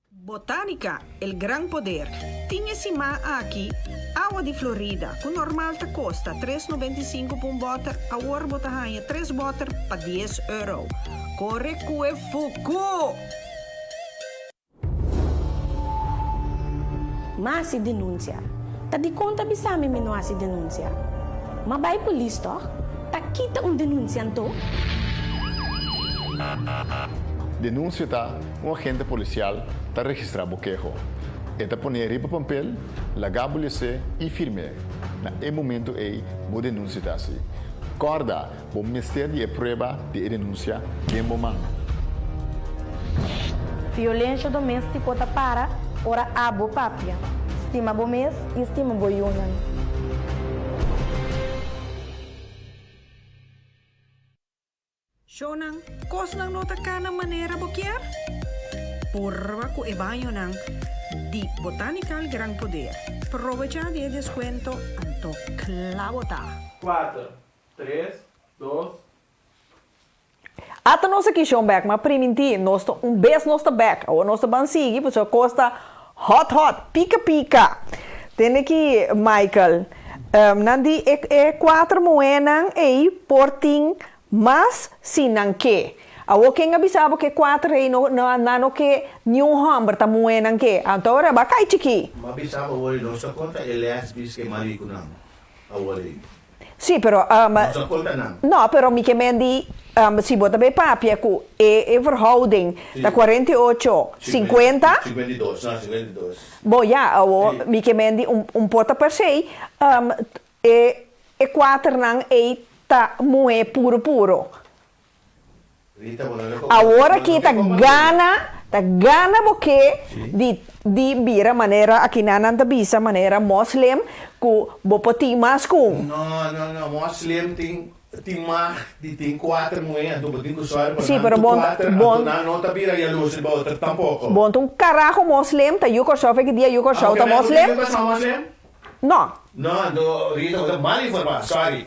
Botanica, El Gran Poder, tin e siman aki awa di Florida ku normal ta kosta tres 95 pa un bòter, awor bo ta haña tres bòter pa dies euro. Kore ku e fuku! M'a hasi denunsia. Ta dikon ta bisa mi mi no hasi denunsia? M'a bai polis tòg? Ta kita un denunsia anto? Denunsia ta un agente polisial ta registrá bo keho. E ta pon'é riba pampel, laga bo les'é i firm'é. Na e momentu ei bo denunsia ta hasi. Kòrda, bo mester di e prueba di e denunsia den bo man. Violensha doméstiko ta para ora abo papia. Stima bo mes i stima bo yunan. Shownan, kosnan no ta kana manera bo kier? Purba ku e bañonan di Botanical Gran Poder. Probecha di e deskuento anto kla bo ta! Kuater, tres, dos. Ata nos aki shon bek, ma primintí nos ta un bes nos ta bek. Awor nos ta ban sigui pasobra kos ta hot hot, pika pika. Tende ki Michael, nan di e e kuater muhénan ei por tin Mas si nan ke. Awor ken a bisa bo ke kuater rei no nan no ke niun hòmber ta muhé nan ke? Anto ora bo a kai chikí. M'a bisa bo awor nos ta konta e lèsbis ke marikunan awor ei. Sí, pero. Nos ta konta nan. No, pero mi ke men di si bo ta bay papia ku e e verhouding ta 48, 50. 52, no, 52. Bo ya, awor mi ke men di un por ta per se E e kuaternan ei ta muhé puro puro. Awor aki ta gana, ta gana bo ke di di bira manera akinan nan ta bisa manera moslim ku bo por tin mas ku un. No, no, no, moslim tin tin mag di tin kuater muhé anto bo tin ku sòru pa Sí, nan pero tur bon kuater anto bon nan no ta bira yalurs riba otro tampoko. Bon ta un karaho moslim ta yu Kòrsou feki dia yu Kòrsou Abo ta ke men bo tin moslim? yu Kòrsou moslim? No. No, no, Rita, bo ta mal informá, sorry.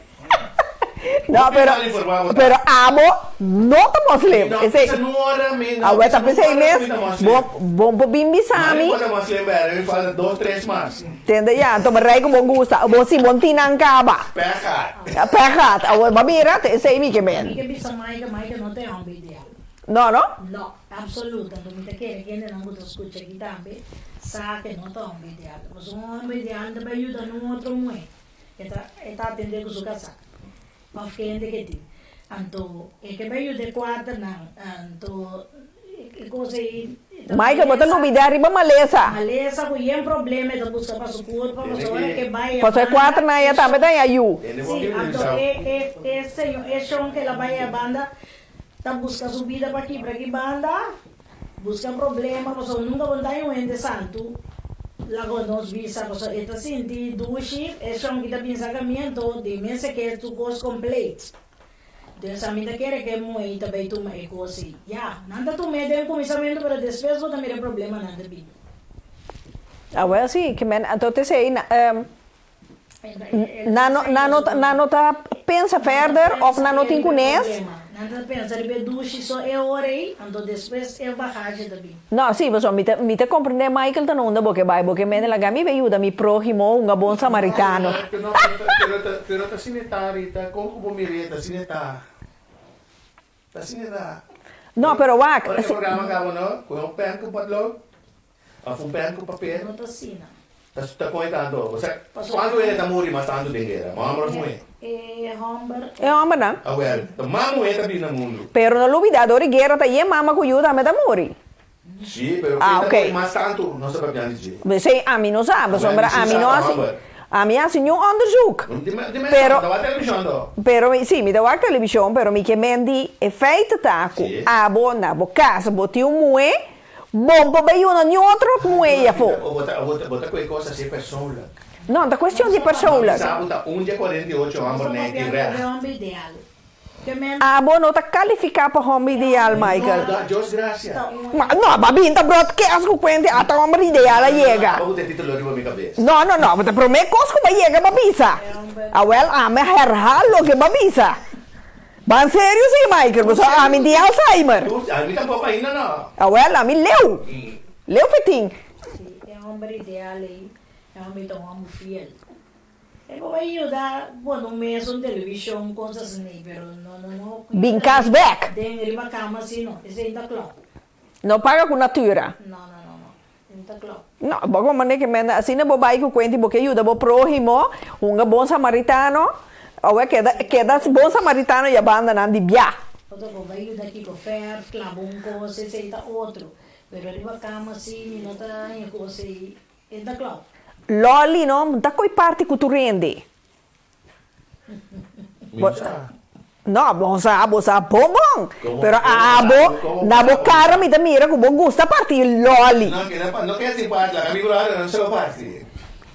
No, Hopi pero, mal informá bo ta. pero abo no ta moslim. Mi no Esei, bisa nora, mi no Awor bisa ta p'esei nora ku mes, mi ta moslim. bo, bo por bin bisa Mari mi. bo ta moslim bèrdè, mi falta dos, tres mas. Tende ya, anto bo rei ku bo gusta. Bo si bo tin nan kaba. Pègat. Pègat. Awor bo a mira, ta esei mi ke men. Mi ke bisa Maika, Maika no ta e hòmber ideal. No, no? No. Absoluto, anto mi ta kere kendenan ku ta skucha aki tambe sa ku e no ta homber ideal. Pasobra un homber ideal no ta bai yuda nun otro muhé, e ta e ta atendé ku su kasá òf kende ke tin. Anto e ke bai yuda e kuaternan, anto e kos ei e ta Michael, bo ta malesa, lubidá riba malesa. malesa ku yen problema e ta buska pa su kurpa, pasobra ora ke bai e Pasobra e banda kuaternan e ya tambe shon. ta haña yu. Sí, anto e e e señor e shon ke el a bai e banda Ta buska su bida pa kibra ki banda, buska problema pasobra nunka bo no ta haña un hende santu lago nos bisa pasobra e ta sinti dushi e shon ki ta bin saka mi anto di mester ke su kos complete dus ami ta kere ke muhé ta bay tuma e kos ei ya nan ta tum'é den kuminsamentu pero despues bo ta mira e problemanan ta bin. Awel si, ke men anto te esei Nan no, nan no, nan no ta pensa verder of nan no tin kunes. Nan ta pensa riba e dushi so e ora ei, anto despues e bagashi ta bin. No, si, pasobra mi ta, mi ta comprende Michael ta na unda bo ke bai, bo ke mende laga mi bai yuda mi prohimo, hunga bon samaritano. Pero, pero, pero, pero ta asina e ta, Rita, kon ku bo mir'é ta asina e ta. Ta asina e ta. No, pero wak. Ora e programa kaba no, kohe un pen ku potlood. Of un pen ku papel. No ta asina. Ta ta kon e tantu. Osea, kuantu hende ta muri mas tantu den guera? Hòmber òf muhé? E hòmber. E hòmbernan. Awèl, ta mas muhé ta bini na mundu. Pero no lubidá, dor di guera ta yen mama ku yu tambe ta muri. Sí, pero ken ta muri mas tantu? Nos ta papiando di dje. Esei ami no sa, pasobra ami no hasi, ami hasi niun onderzoek. Pero, ta wak televishon to? Pero mi, sí, mi ta wak televishon, pero mi ke men di e feito ta ku abo na bo kas bo tin un muhé Bon por bay yuna ni otro muhé afó. Bo ta bo ta koe kos así persoonlijk. No, ta cuestion di persoonlijk. Mami sa bo ta un dje 48 homber nee tin recht. Abo no ta califica pa homber ideal, Michael. No, Dios gracia. Ma, no, ba bin ta broadcast cu cuente ata homber ideal a yega. Abo cu ta titulo riba mi cabes. No, no, no, bo ta prome cos cu ba yega ba bisa. Awel, ami a herhaal loke ba bisa. Ban serio si, Michael, bo sa ami tin Alzheimer. Ami tampoco ainda no. Awel, ami leu. Leu fe tin. Si, e homber ideal ei, e homber ta un homber fiel. E por bai yuda pone un mesa, un television, cos asina, pero no, no, no. Bin cas bek. Den riba cama asi no, esei ta cla. No paga cu natura. No, no, no, no. No ta klop. No, bo como manera ke menda asina bo bai ku kuenta i bo ke yuda bo próhimo, hunga bon samaritano, awe keda keda bon samaritano i a banda nan di bia. Otro bo bai yuda kiko fèrf, klaba un kos, esei ta otro. Pero riba kama si mi no ta haña kos ei, e ta klop. Lòli no, no ta koi parti ku tur hende. Mi sa. No, bo sa, bo sa bon bon. Pero abo, na bo cara mi ta mira cu bo gusta parti loli. No, keda pa, no keda sin parti, laga mi brother nan solo parti.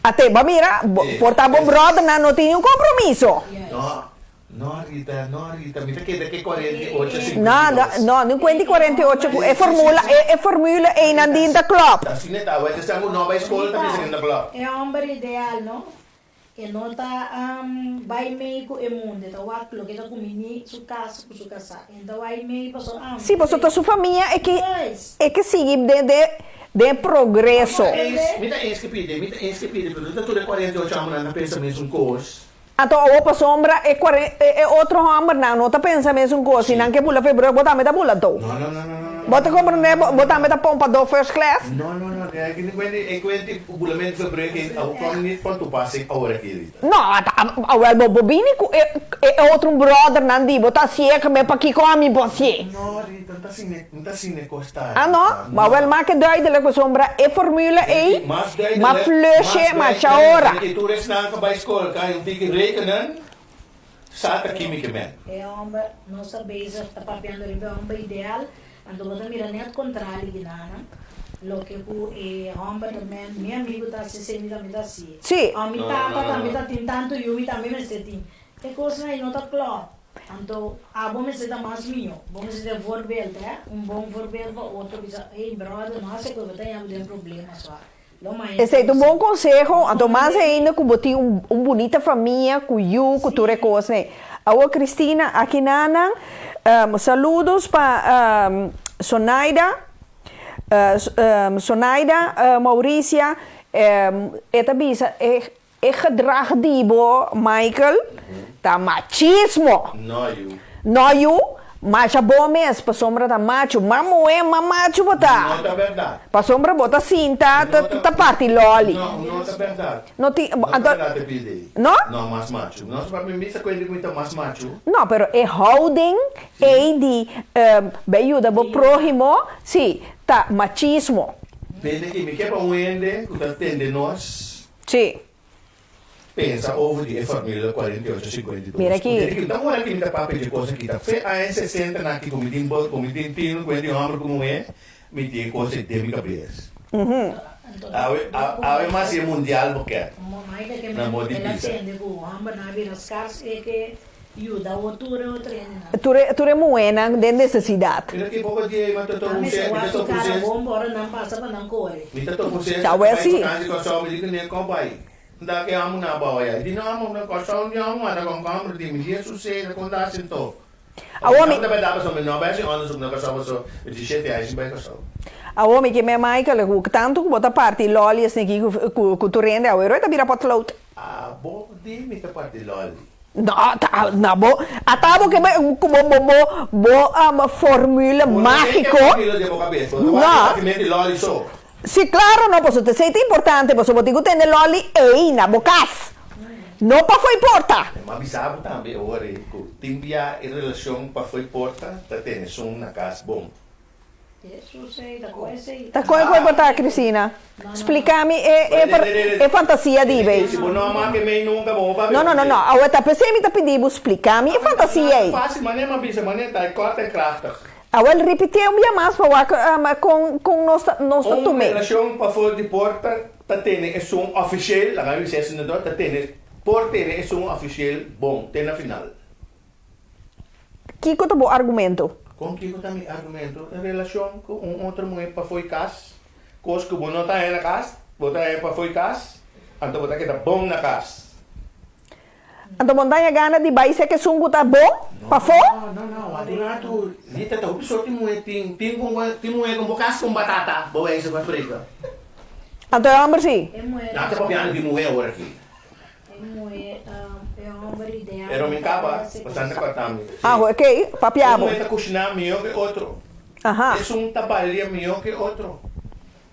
Ate, bo a mira, por ta bo brothernan no tin niun compromiso. No, no Rita, no Rita, mi ta keda ke 48, 52. No, no, no, niun cuenta di 48 cu e formula, e formule eynan din ta klop. Asina ta, awor esnan cu no bay school ta bisa cu ta klop. E homber ideal, no? E no ta bai mei ku e mundu, e ta wak loke ta kumini su kas ku su kasá. E no ta bai mei paso am. Sí, paso ta su famia e ke e ke sigui den den den progreso. Mi ta eens ke pidi, mi ta eens ke pidi, pero no ta tur e 48 hòmbernan ta pensa mesun kos. Anto awor pasobra e kuaren e otro hòmbernan no ta pensa mesun kos, si nan ke bula febrero bo tambe ta bula anto. No, no, no, no, no. Bo ta comprende bo bo tambe ta pompador first class? No no no e ki cuenti e cuenti bulamente febrero ki a kwam nit van toepassing awor aki Rita. No awel bo bo bini ku e e otro brother nan di bo ta hacié me pakiko ami bo hacié. No Rita nta sine nta sine kosta Ah no Rita ma awel no. make duidelijk pasobra e formule ei Mas ma duidelijk flushe mas masha duidelijk ora. i tur esnan ka bai skol ka un tiki rekenen Sa ta kimi ke men. E homber no sa bezig ta papiando riba e homber ideal, anto bo ta mira net contrali di nan, loke ku e homber ta men, mi amigo ta hasi esei, mi tambe ta hasi. Sí. O mi tata tambe ta tin tantu yu, mi tambe mester tin. E kosnan ei no ta klòp. Anto abo mester ta mas mihó. Bo mester ta e voorbeeld, hè, un bon voorbeeld pa otro bisa, hey brother, no hasi koe, bo ta haña bo den problema swa. Esei ta un bon konseho, anto mas ainda ku bo tin un bunita famia ku yu ku tur e kosnan. Awor Cristina, aki nanan, saludos pa Sonaida, Sonaida Mauricia, e ta bisa e gedrag di bo Michael ta machismo. No yu. No yu, masha bo mes, pasobra ta machu. Ma muhé, ma machu bo ta. No ta bèrdat. Pasobra bo ta sinta ta ta parti lòli. No, no ta bèrdat. No tin, No ta bèrdat e pidi ei. No? No, mas machu. No, papi mi bisa kuenta ku mi ta mas machu. No, pero e houding ei di bai yuda bo próhimo, si, ta machismo. Bende ki mi ke pa un hende ku ta tende nos. Si. Pensa over di e formula 48 52. Mira aki. Ku ta ora ki mi ta papia dje kos aki ta fe aña 60 na ki ku mi tin bo ku mi tin tinu ku hende homber ku muhé mi tin e kos ei den mi kabes. Awe awe mas e mundial bo ker na mo di bisa. Yuda o tur e otro hendenan. Tur e tur e muhénan den nesesidat. Mira ki poko dia ei, ma ta topa un Nan se, mester mi ta wak su topa un kara se. bon pa ora nan pasa pa nan kore. Mi ta topa un se, Ta bai wesi. vakansi Kòrsou, mi di ku ne kon bai. Nda ke amo na bou ya. Di no amo na Kòrsou, ni amo anda kon kòmber di mi dia suseda kon ta hasi anto. Awor mi. Ta berdad pasobra mi no bai hasi onderzoek na Kòrsou pasobra mi di shete aña sin bai Kòrsou. Awor mi ke me Michael ku tantu ku bo ta parti lòli esaki ku ku tur hende awor e ta bira potlood. Abo di mi ta parti lòli. No, ta na bo ata bo ke ku bo bo bo bo um formule mágiko. No. Si klaro no pasobra esei ta importante pasobra bo tin ku tene lòli ei na bo kas no pafó e porta. Mi a bisa bo tambe awor ei ku tin bia e relashon pafó e porta ta tene esun na kas bon. Ta kon ku e por ta, Cristina? Splika mi e e fantasia di bay. No, no, no, no. Awe ta p'esei mi ta pidi bo splika mi e fantasia ei. Awel, ripitié un bia mas pa wak kon kon nos ta nos ta tum'é. Kiko ta bo argumento? Kon kiko ta mi argumento en relashon ku un otro muhé pafó i kas? Kos ku bo no ta haña na kas, bo ta haña pafó i kas, anto bo ta keda bon na kas. Anto bo no ta haña gana di bai sek esun ku ta bon pafó? No, no, no, wak un ratu. Rita ta hopi sorti muhé tin. Tin ku tin muhé ku bo kas kon batata, bo bai hasi pa frega. Anto e hòmber si? Nan ta papiando di muhé awor aki. Pero mi kaba, bastante kòrta mi. Sí. Ah, ok, papia bo. Un ta kushiná mihó ke otro. Aha. Esun ta balia mihó ke otro.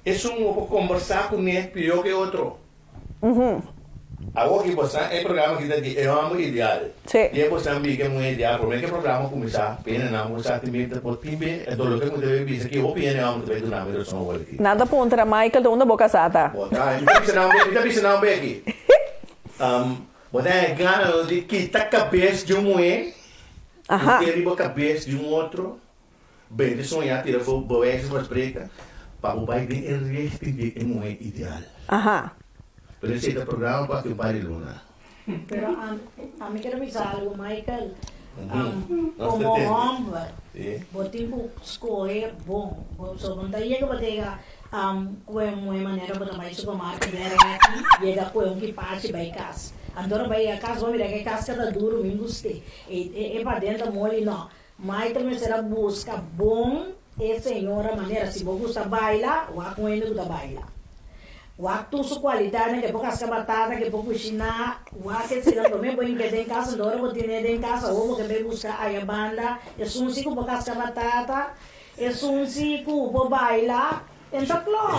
Esun bo por kombersá kuné pió ku e otro. Awor ki bosan e programa aki ta di e hòmber ideal. Di e bosan bi ku e muhé ideal promé ku e programa kuminsá pena nan bo sa tin bia ta por tin be e dor loke ku mi ta bai bisa ki hopi hende hòmber ta bai duna mi rason awor aki. Nan ta puntra Michael ta unda bo kasá ta. Bo ta mi ta bisa nan be mi ta bisa nan be aki bo ta e gana di kita kabes di un muhé pone riba kabes di un otro. Bende soña tira for bewijs van spreken pa bo bai den e richting di e muhé ideal. Aha. Pero esei ta programa pa aki un par di luna. Pero ami ker bisa algo Michael, como homber bo tin cu scohe bon, so bo no ta yega bo ta yega cu e muhé manera bo ta bai supermarket den reki yega cu e un kipachi bai cas, anto ora bai yega cas bo mira cu e casca ta duro mi guste e paden ta moli no. Michael mester a busca bon e señora manera si bo gusta baila wak un hende cu ta baila wak tur su cualidadnan ke por casca batata ke por cushina wak esey prome bo hinca den casa unda ora bo tine den casa awor bo ke bay busca aya banda esun si cu por casca batata esun si cu por baila En ta klò.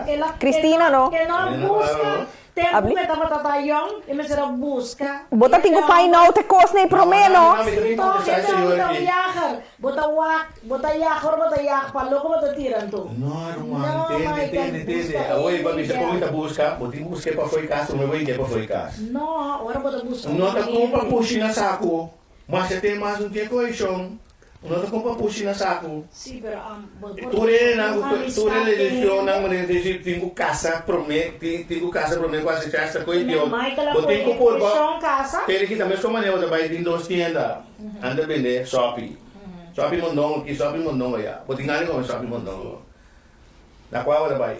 El a Cristina no. E no a buska tempu ku e tabata ta yòn, e mester a buska. Bo ta tin ku find out e kos nei promé no. Si tòg, e ta un viager. Bo ta wak, bo ta yag ora bo ta yag, pa loko bo ta tira anto. No ruman, tende, tende, tende. Awor bo a bisa kon mi ta buska, bo tin ku busk'é pafó e kas, promé bo hink'é pafó e kas. No, ora bo ta buska un No ta kon pa hende. pushi na saku, masha ten mas un tin e koheshon. No ta kumpa pushi na saku. Sí, pero bo por Tur hendenan un ku tur amistad e den religionnan hende. manera di disi tin ku kasa prome tin tin ku kasa prome ku hasi festa ku Me idioma. Michael a Bo tin pone ku purba preshon kasa. Tene kita mes kon manera bo ta bai tin dos tienda nan ta bende sopi. Sopi mondongo aki sopi mondongo aya. Bo tin gana di kome sopi mondongo. Na kua bo ta bai?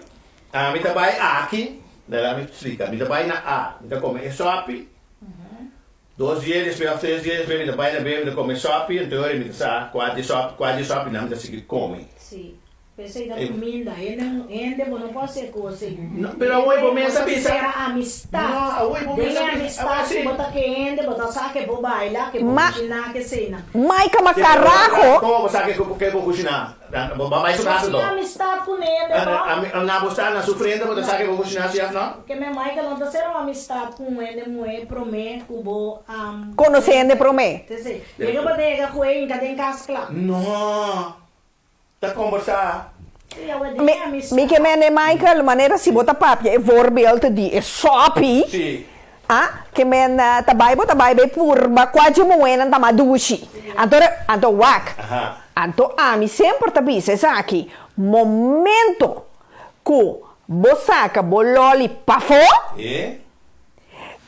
Ami ta bai aki, laga mi splika, mi ta bai na A, mi ta kome e sopi. Dos dia despues of tres dia despues mi ta bai na bebe mi ta kome sopi anto ora mi ta sa kua di sopi kua di sopinan mi ta sigui kome. Sí, p'esei ta kuminda. Hende hende bo no por hasi e kos ei. No, pero awor bo mes a bisa. Bo ta sera amistat. No, awor bo mes a bisa. Den e amistat ku bo ta ke hende bo ta sa ke bo baila, ke bo kushiná, ke eseinan. Maika ma karaho. Komo bo sa ke bo kushiná? Bo bai su casa Bo do. tin amistad cu nende to? Na bo sta na su frente bo ta sa ke bo cushina si of no? Ke me Michael no ta sera un amistad cu un hende muhe prome cu bo am. Conoce hende prome. Te yega bo ta yega cu e hinca den cas cla. No. Ta combersa. Si awe den e amistad. Mi ke mende Michael manera si bo ta papia e voorbeeld di e sopi. Si. A ke men ta bai bo ta bai bay purba kua dje muhénan ta madushi. Anto anto wak. Anto ami semper ta bisa esaki, momento ku bo saka bo loli pafó,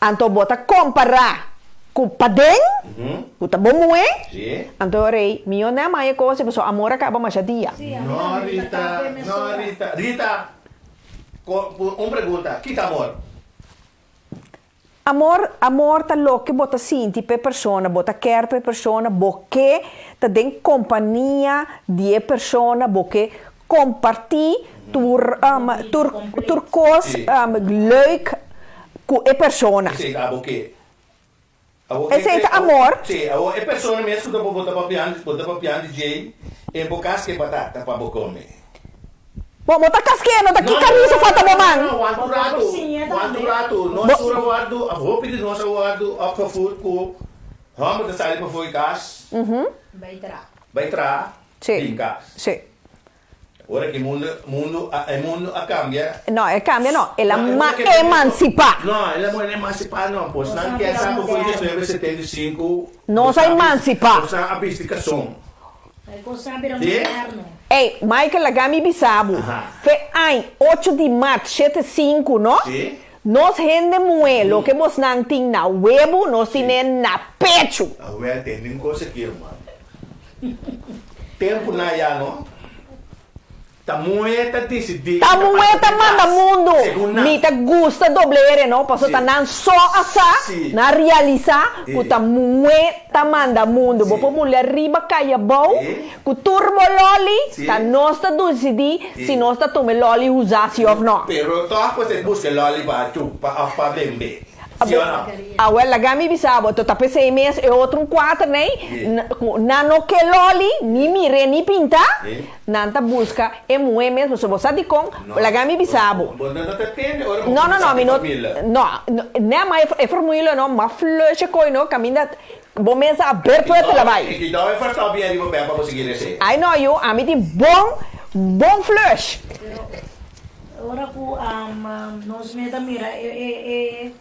anto bo ta kompará ku paden, ku ta bo muhé, anto rei mihó nan maya kos pasobra amor a kaba masha dia. No Rita, no Rita. Rita, un pregunta, kita amor? Amor, amor ta loke bo ta sinti p'e persona, bo ta ker p'e persona, bo ke ta den kompania di e persona, bo ke kompartí tur tur tur kos leuk ku e persona. Esei ta abo ke. Abo ke Esei ta amor. Sí, abo e persona mes ku ta bo ta papiando bo ta papiando djei e bo kaske batata pa bo kome. Bo bo ta kask'é, no ta ki kariso falta bo man. No, no, wanta un ratu, wanta un ratu. Nos tur a wòrdu, of hopi di nos a wòrdu opgevoed ku hòmber ta sali pafó di kas, Bai traha. bai traha, bin kas. Sí. Ora ki mundu, mundu a, e mundu a kambia. No, e kambia no, el a emansipá. No, el a emansipá no, pues nan kier sa ku for 1975. Nos a emansipá. Nos a bisti kason. Sí? Ey, Michael laga mi bisa bo, fe añ ocho di mart shete sinku no, Sí. nos hende muhé loke bosnan tin na webu nos tin'é na pechu. Awel tende un kos aki ruman, tempunan ya no. Ta muhe ta disidí Ta ta muhe pasa ta den manda kas, mundu. segun nan. Mi ta gusta doble ere no, paso ta nan so a sa, nan a realisa ku ta muhe ta manda mundu. Bo por buli ariba kai abou ku tur bo loli, ta nos ta disidí si nos ta tuma e loli usa si of no. Pero tòg bo ta buska e loli pa chupa òf pa bembe. Sí o no? Awel, laga mi bisa bo, ta p'esei mes e otro un kuater nei, ku nan no ke loli, ni mir'é ni pinta, nan ta buska e muhé mes, pasobra bo sa dikon, laga mi bisa bo. Bo no ta tende ora bo No, no, kuminsá no, mi e no, familia. no, nè, ma e formula no, m'a flush e koi no, kaminda bo mes a ber puerta la bai. I ki dòi fastò bien riba bèn pa bo sigui resé. Ai no yu, ami tin bon, bon flush. Pero ora ku nos meta mira e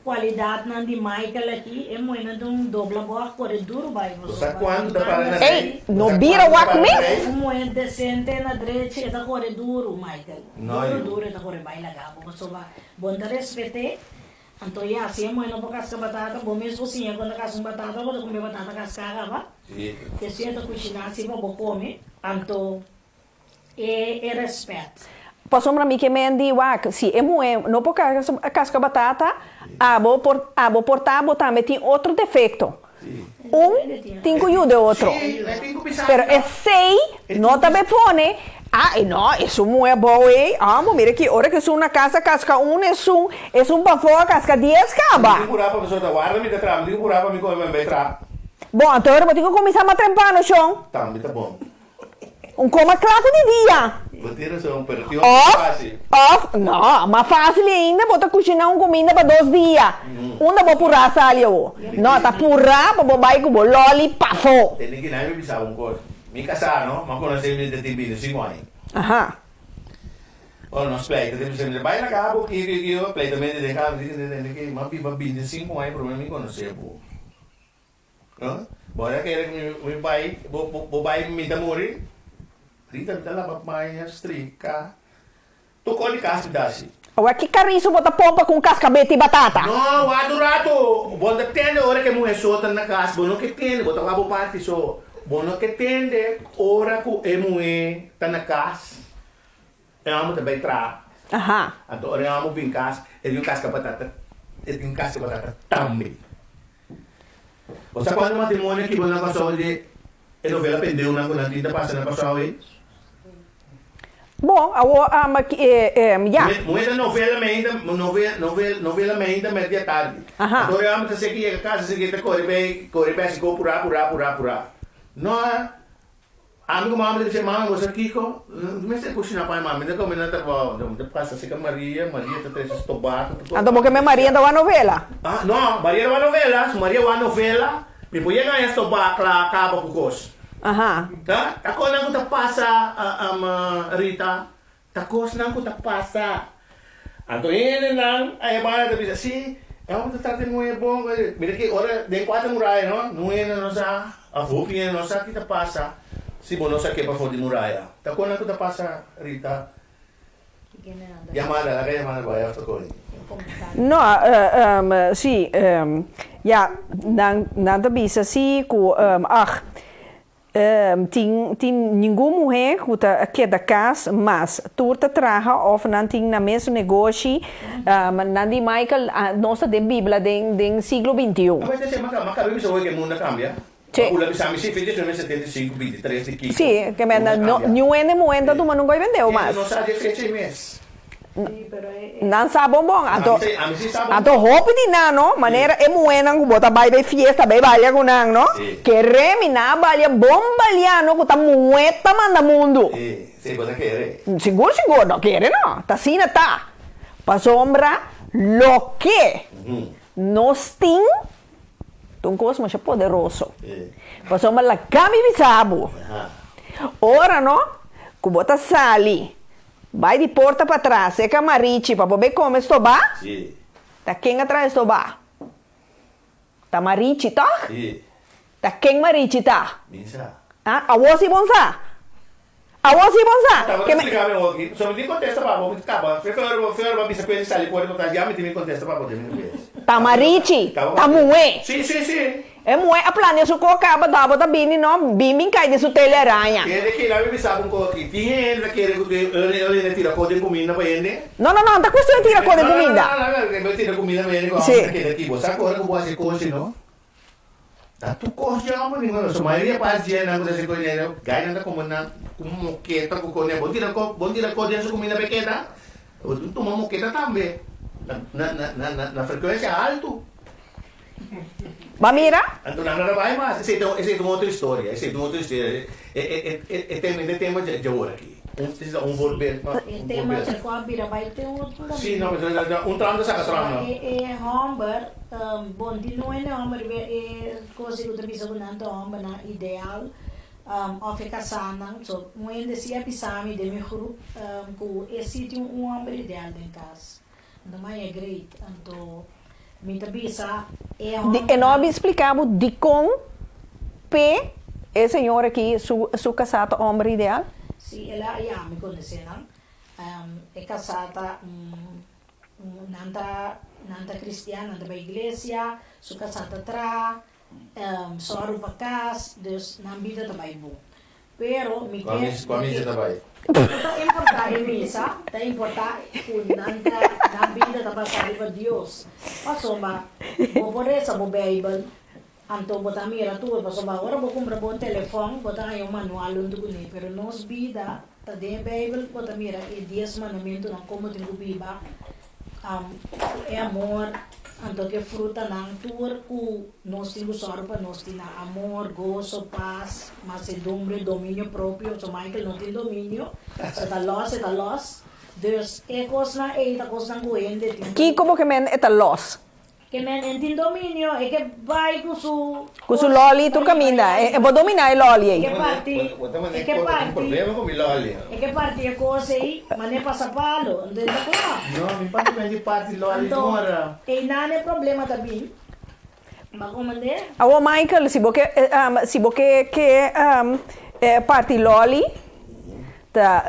kualidatnan di Michael aki, e muhé ta un dobla bòg kore duru bai. Bo sa kuantu ta para na Ey, rei? no bira wak mes. Un muhé desente na drechi e ta kore duru, Michael. No Duru yu. duru e ta kore bai laga bo pasobra bo no ta respet'é. Anto ya, si e muhé no por kaska batata, bo mes por siña kon ta kaska un batata, bo ta kumpra e batata kaská kaba. Esei e ta kushiná asi pa bo kome. Anto e e rèspèt. Pasobra mi ke men di wak, si e muhé no por kaska batata, abo por abo por ta bo tambe tin otro defekto. Un tin ku yuda e otro. Pero esei no ta be pone, ah e no, esun muhé abou ei, ah bo mira ki ora ku esun na kasa kaska un, esun esun pafó a kaska dies kaba. Bon, anto ora bo tin ku kuminsá mas trempano, shon. Un koma kla ku di dia. Bo tin rason, pero tin otro Of, fácil. of, no, mas fácil ainda bo ta kushiná un kuminda pa dos dia. Unda bo purá sali awo? No, ta purá pa bo bai ku bo lòli pafó. Tende ki nan mi bisa bo un kos. Mi kasá no, m'a konosé mi ta tin bintisinko aña. Aha. Ora nos pleita tin bisa mi ta bai laga bo kiko i kiko, pleitamento den kama, mi di tende ki m'a biba bintisinko aña promé mi konosé bo. Bo a kere ku mi bai, bo bai mi ta muri? Rita, mi ta laba paña, strika, tur kos di kas mi ta hasi. Awor ki kariso bo ta pompa ku un kaskabeti batata? No, wak un ratu. Bo no ta tende ora ku e muhé so ta na kas, bo no ke tende, bo ta wak bo parti so. Bo no ke tende ora ku e muhé ta na kas, e hòmber ta bai traha. Anto ora e hòmber bin kas, e tin un kaska batata, e tin un kaska batata tambe. Bo sa kuantu matrimonio ki bo na Kòrsou di e novela pendeunan ku nan tin ta pasa na Kòrsou ei? Bon, awor ya. Muhé ta novela meinta, novela meinta mèrdia tardi. Anto ora e hòmber ta seki yega kas, ta seki ta kore bai, kore bai hasi kos purá, purá, purá, purá. No. Ami ku mama ta bisa, Mama, bo sa kiko? No mester kushiná pa mi, mami. Mi ta kome na trabou. Mi ta pasa serka Maria, Maria ta trese stobá. Anto bo ke me Maria ta wak novela? Ah, no, Maria ta wak novela. Si Maria wak novela, mi por yega haña stobá kla kaba ku kos. Aha. Ta, ta kosnan ku ta pasa, Rita. Ta kosnan ku ta pasa. Anto hendenan a e banda ta bisa, Si, e hòmber ta trata e muhé bon. Mira ki ora den kuater muraya no, nun hende no sa, òf hopi hende no sa ki ta pasa si bo no sak'é pafó di muraya. Ta kosnan ku ta pasa, Rita. Yamada, laga yamada bai òf ta koi. No, si, ya, nan nan ta bisa si ku, ach, Tin tin ningun muhé ku ta keda kas mas. Tur ta traha òf nan tin nan mes negoshi. Nan di Michael, nos ta den bibla den den siglo bintiun. Abo ta sema ma kabe bisa hoy ke mundo a kambia? Sí. Ma ula bisa mi si fin diesnuebe setenta i sinku binti tres di kiko Sí, ke men mundo a no kambia. niun hende muhé ta tuma nunka hoy bendeu Hende mas. no sa di e fecha ei mes. Nan sa bon bon. Anto, Ami si, ami si sa bon anto bon. hopi di nan no, manera e muhénan ku bo ta bai bai fiesta, bai balia ku nan no, Sí. kere mi nan a balia bon balia no ku ta muhé ta manda mundu. Sí, sí, bo ta kere. Sigur, sigur, no kere no, ta asina ta. Pasobra loke nos tin ta un kos masha poderoso. Sí. Pasobra laga mi bisa bo, Aha. ora no ku bo ta sali Bai di porta patras, seka Marichi pa bo bay come stobá? Sí. Ta ken a trae stobá? Ta Marichi, toch? Sí. Ta ken Marichi ta? Mi sa. Ah, awor si bon sa? Awor si bon sa? Tabata Ke me. splika mi awor aki. So mi tin kontesta pa bo, mi kaba. Fe ora bo, fe ora bo a bisa ku e sali for di bo kas, ya mi tin mi kontesta pa bo den mi kabes. Ta Marichi, ta muhé. Sí, sí, sí. E muhé a plania su ko kaba dabo ta bini no bin bin kai den su telaraña. Hende kila mi bisa bo un ko aki. Tin hende ta kere ku e hende tira ko den kuminda pa hende? No no no, ta kuestion di tira ko den kuminda. No no no, no, no, tira kuminda pa hende ku Sí. hòmber ta keda aki. Bo sa ku ora ku bo hasi kos si no? Ta tur kos di hòmber ningun no. So mayoria pas dje nan ku ta hasi kos di hende, gai nan ta komo nan ku moketa ku kos. Bo tira ko, bo tira ko den su kuminda pa e keda? Bo tin tuma moketa tambe. Na na na na na frekuensia haltu. Ba mira. Anto nan no ta bai mas. Esei ta esei ta un otro historia. Esei ta un otro historia. E e e e tema e tema dje dje ora aki. Un esei ta un voorbeeld ma E un tema voorbeeld. dje kua bira bai te un otro Si no kaminda. un tram ta saka tram Pasobra no. e e hòmber bon di no hende hòmber riba e kos ku ta bisa ku nan ta hòmbernan ideal òf e kasánan. So un hende si a bisa mi den mi grup ku e si tin un hòmber ideal den kas. Anto mai e great. Anto mi ta bisa e Di hòmber e no a bin splika bo dikon p'e e señor aki su su kasá ta hòmber ideal? Si, el a ya mi konosé nan. E kasá ta un un nan ta nan ta kristian, nan ta bai iglesia, su kasá ta traha, sòru pa kas, dus nan bida ta bai bon. Pero mi Kua ke misa kua misa ta bai? No ta importá e misa, ta importá ku nan ta nan bida ta basá riba Dios. Pasobra bo por resa bo Beibel, anto bo ta mira tur, pasobra ora bo kumpra bo telefòn bo ta haña un manual huntu kuné, pero nos bida ta den e Beibel, bo ta mira e dies mandamentunan kon bo tin ku biba, Ku e amor, anto ku e frutanan tur ku nos tin ku sòru pa nos tin nan amor, goso, pas, mansedumbre, dominio propio, so Michael no tin dominio, se ta lòs, e ta lòs, dus e kosnan ei ta kosnan ku hende tin ku. Kiko bo ke men e ta lòs? Ke men en tin dominio, e ke bai ku su. Ku su lòli tur kaminda, e bo dominá e lòli ei. E ke parti, e ke parti, e ke parti e kos ei, manera pasa palo, anto e ta kla. Anto, einan e problema ta bin, bo komand'é. Awor Michael, si bo ke, si bo ke ke parti lòli, Ta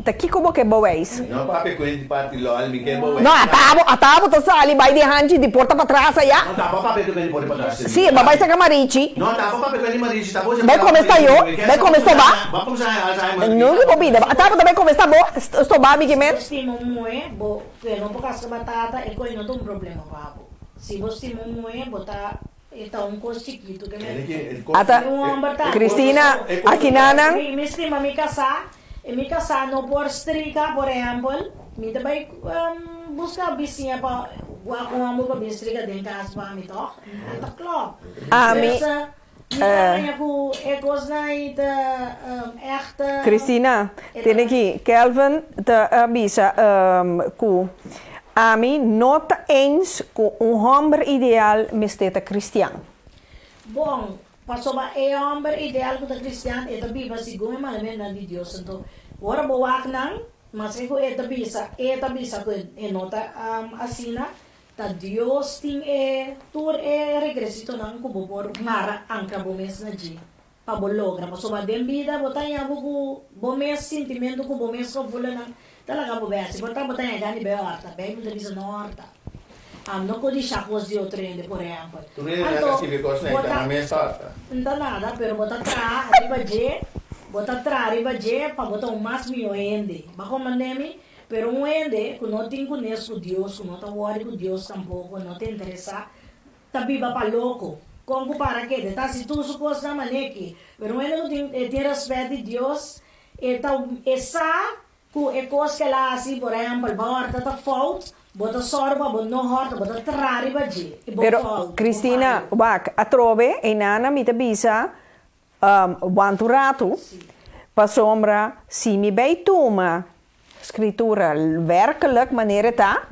ta kiko bo ke bewijs? No papia ku hende parti lòl, mi ke bewijs. No, ata bo, ata bo ta sali bai di hanchi di porta patras aya. No, ta bo papia ku hende porta patras. Si, bo bai saka marichi. No, ta bo papia ku hende marichi, ta bo Bai kome sta yo, bai kome stobá. Bo kumsa haña Alzheimer. Nunka bo bida, ata bo ta bai kome sta bo, stobá mi ke men. Si bo stima un muhé, bo ke no por kaska batata, e koi no ta un problema pa bo. Si bo stima un muhé, bo ta E ta un kos chikitu ke mi Ata, Un homber ta. Cristina, akinanan. Mi mi stima mi kasá, i mi kasá no por strika, por ehèmpel, mi ta bai buska bisiña pa wak un homber pa bin strika den kas pa mi tòg? E ta klòp. Ami, Dus mi ta haña ku e kosnan ei ta ègt. Cristina, tene aki, Kelvin ta bisa ku Ami no ta eens ku un hòmber ideal mester ta kristian. Bon, pasobra e hòmber ideal ku ta kristian, e ta biba segun e mandamentunan di Dios. Anto, ora bo wak nan, maske ku e ta bisa, e ta bisa ku e no ta asina, ta Dios tin e tur e rekresitonan ku bo por mara ankra bo mes na dje. Pa bo logra, pasobra den bida bo ta haña bo ku bo mes sintimentu ku bo mes gevoelennan ta laga bo bèsi. Por ta bo ta haña gana di bai hòrta, Beibel ta bisa no hòrta. Am no kodishá kos di otro hende, por ehèmpel. Tur hende nan ta skibi kos na Anto, bo e ta, nan mes hòrta. N ta nada, pero bo ta traha riba dje, bo ta traha riba dje pa bo ta un mas mihó hende. Bo a komprendé mi? Pero un hende ku no tin kunes ku Dios, ku no ta wòri ku Dios tampoko, no ta interesá, Ta biba pa loko. Kon ku para keda. E ta hasi tur su kosnan manera ki. Pero un hende ku tin e tin rèspèt di Dios, e ta e sa ku e kos ku el a hasi, por ehèmpel, bo hòrta ta fout, bo ta sòru pa bo no hòrta, bo ta traha riba dje i bo Pero, fout, bo Cristina, fayo. wak, atrobe, einana mi ta bisa, want un ratu, pasobra si mi bay tuma Scritura werkelijk manera e ta,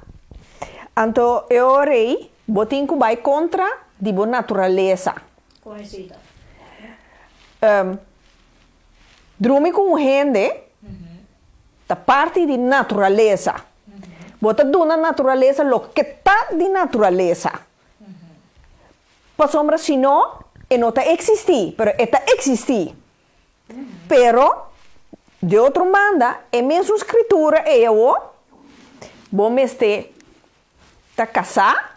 anto e ora ei bo tin cu bay contra di bo naturalesa. Con esey ta? Drumi cu un hende ta parti di naturalesa. Bo ta duna naturalesa loke ta di naturalesa. Pasobra si no, e no ta existi, pero e ta existi. Pero, di otro banda, e mesun Scritura ei awor, bo mester ta casá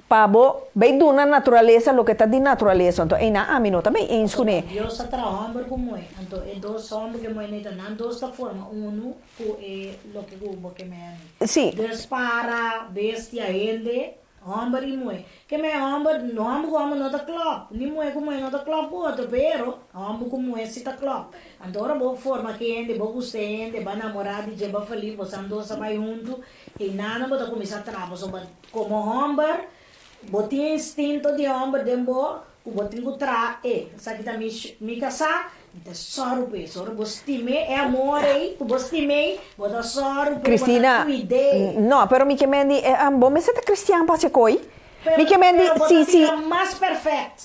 pa bo bay duna naturalesa loke ta di naturalesa. Anto einan ami no ta bay eens cune. Dios a traha homber cu muhe, anto e dos homber cu e muhe neta, nan dos ta forma unu cu e loke cu bo ke mene. Sí. Dus para, bestia, hende. Hòmber i muhé. Ke men hòmber, hòmber ku hòmber no ta klòp, ni muhé ku muhé no ta klòp ku otro, pero hòmber ku muhé si ta klòp. Anto ora bo forma ku e hende, bo gusta e hende, bo a namorá di dje, bo a felí, bosan dos a bai huntu, einan bo ta kuminsá traha pasobra komo hòmber bo tin e instinto di hòmber den bo ku bo tin ku traha e. Esaki ta mi mi kasá, mi ta sòru p'e. So ora bo stim'é, e amor ei ku bo stim'é, bo ta sòru p'e, bo ta Cristina, kuid'é. No, pero mi ke men di, bo mester ta cristian pa haci koi. Pero, Mi ke men di, pero bo si, ta si. bira mas perfect.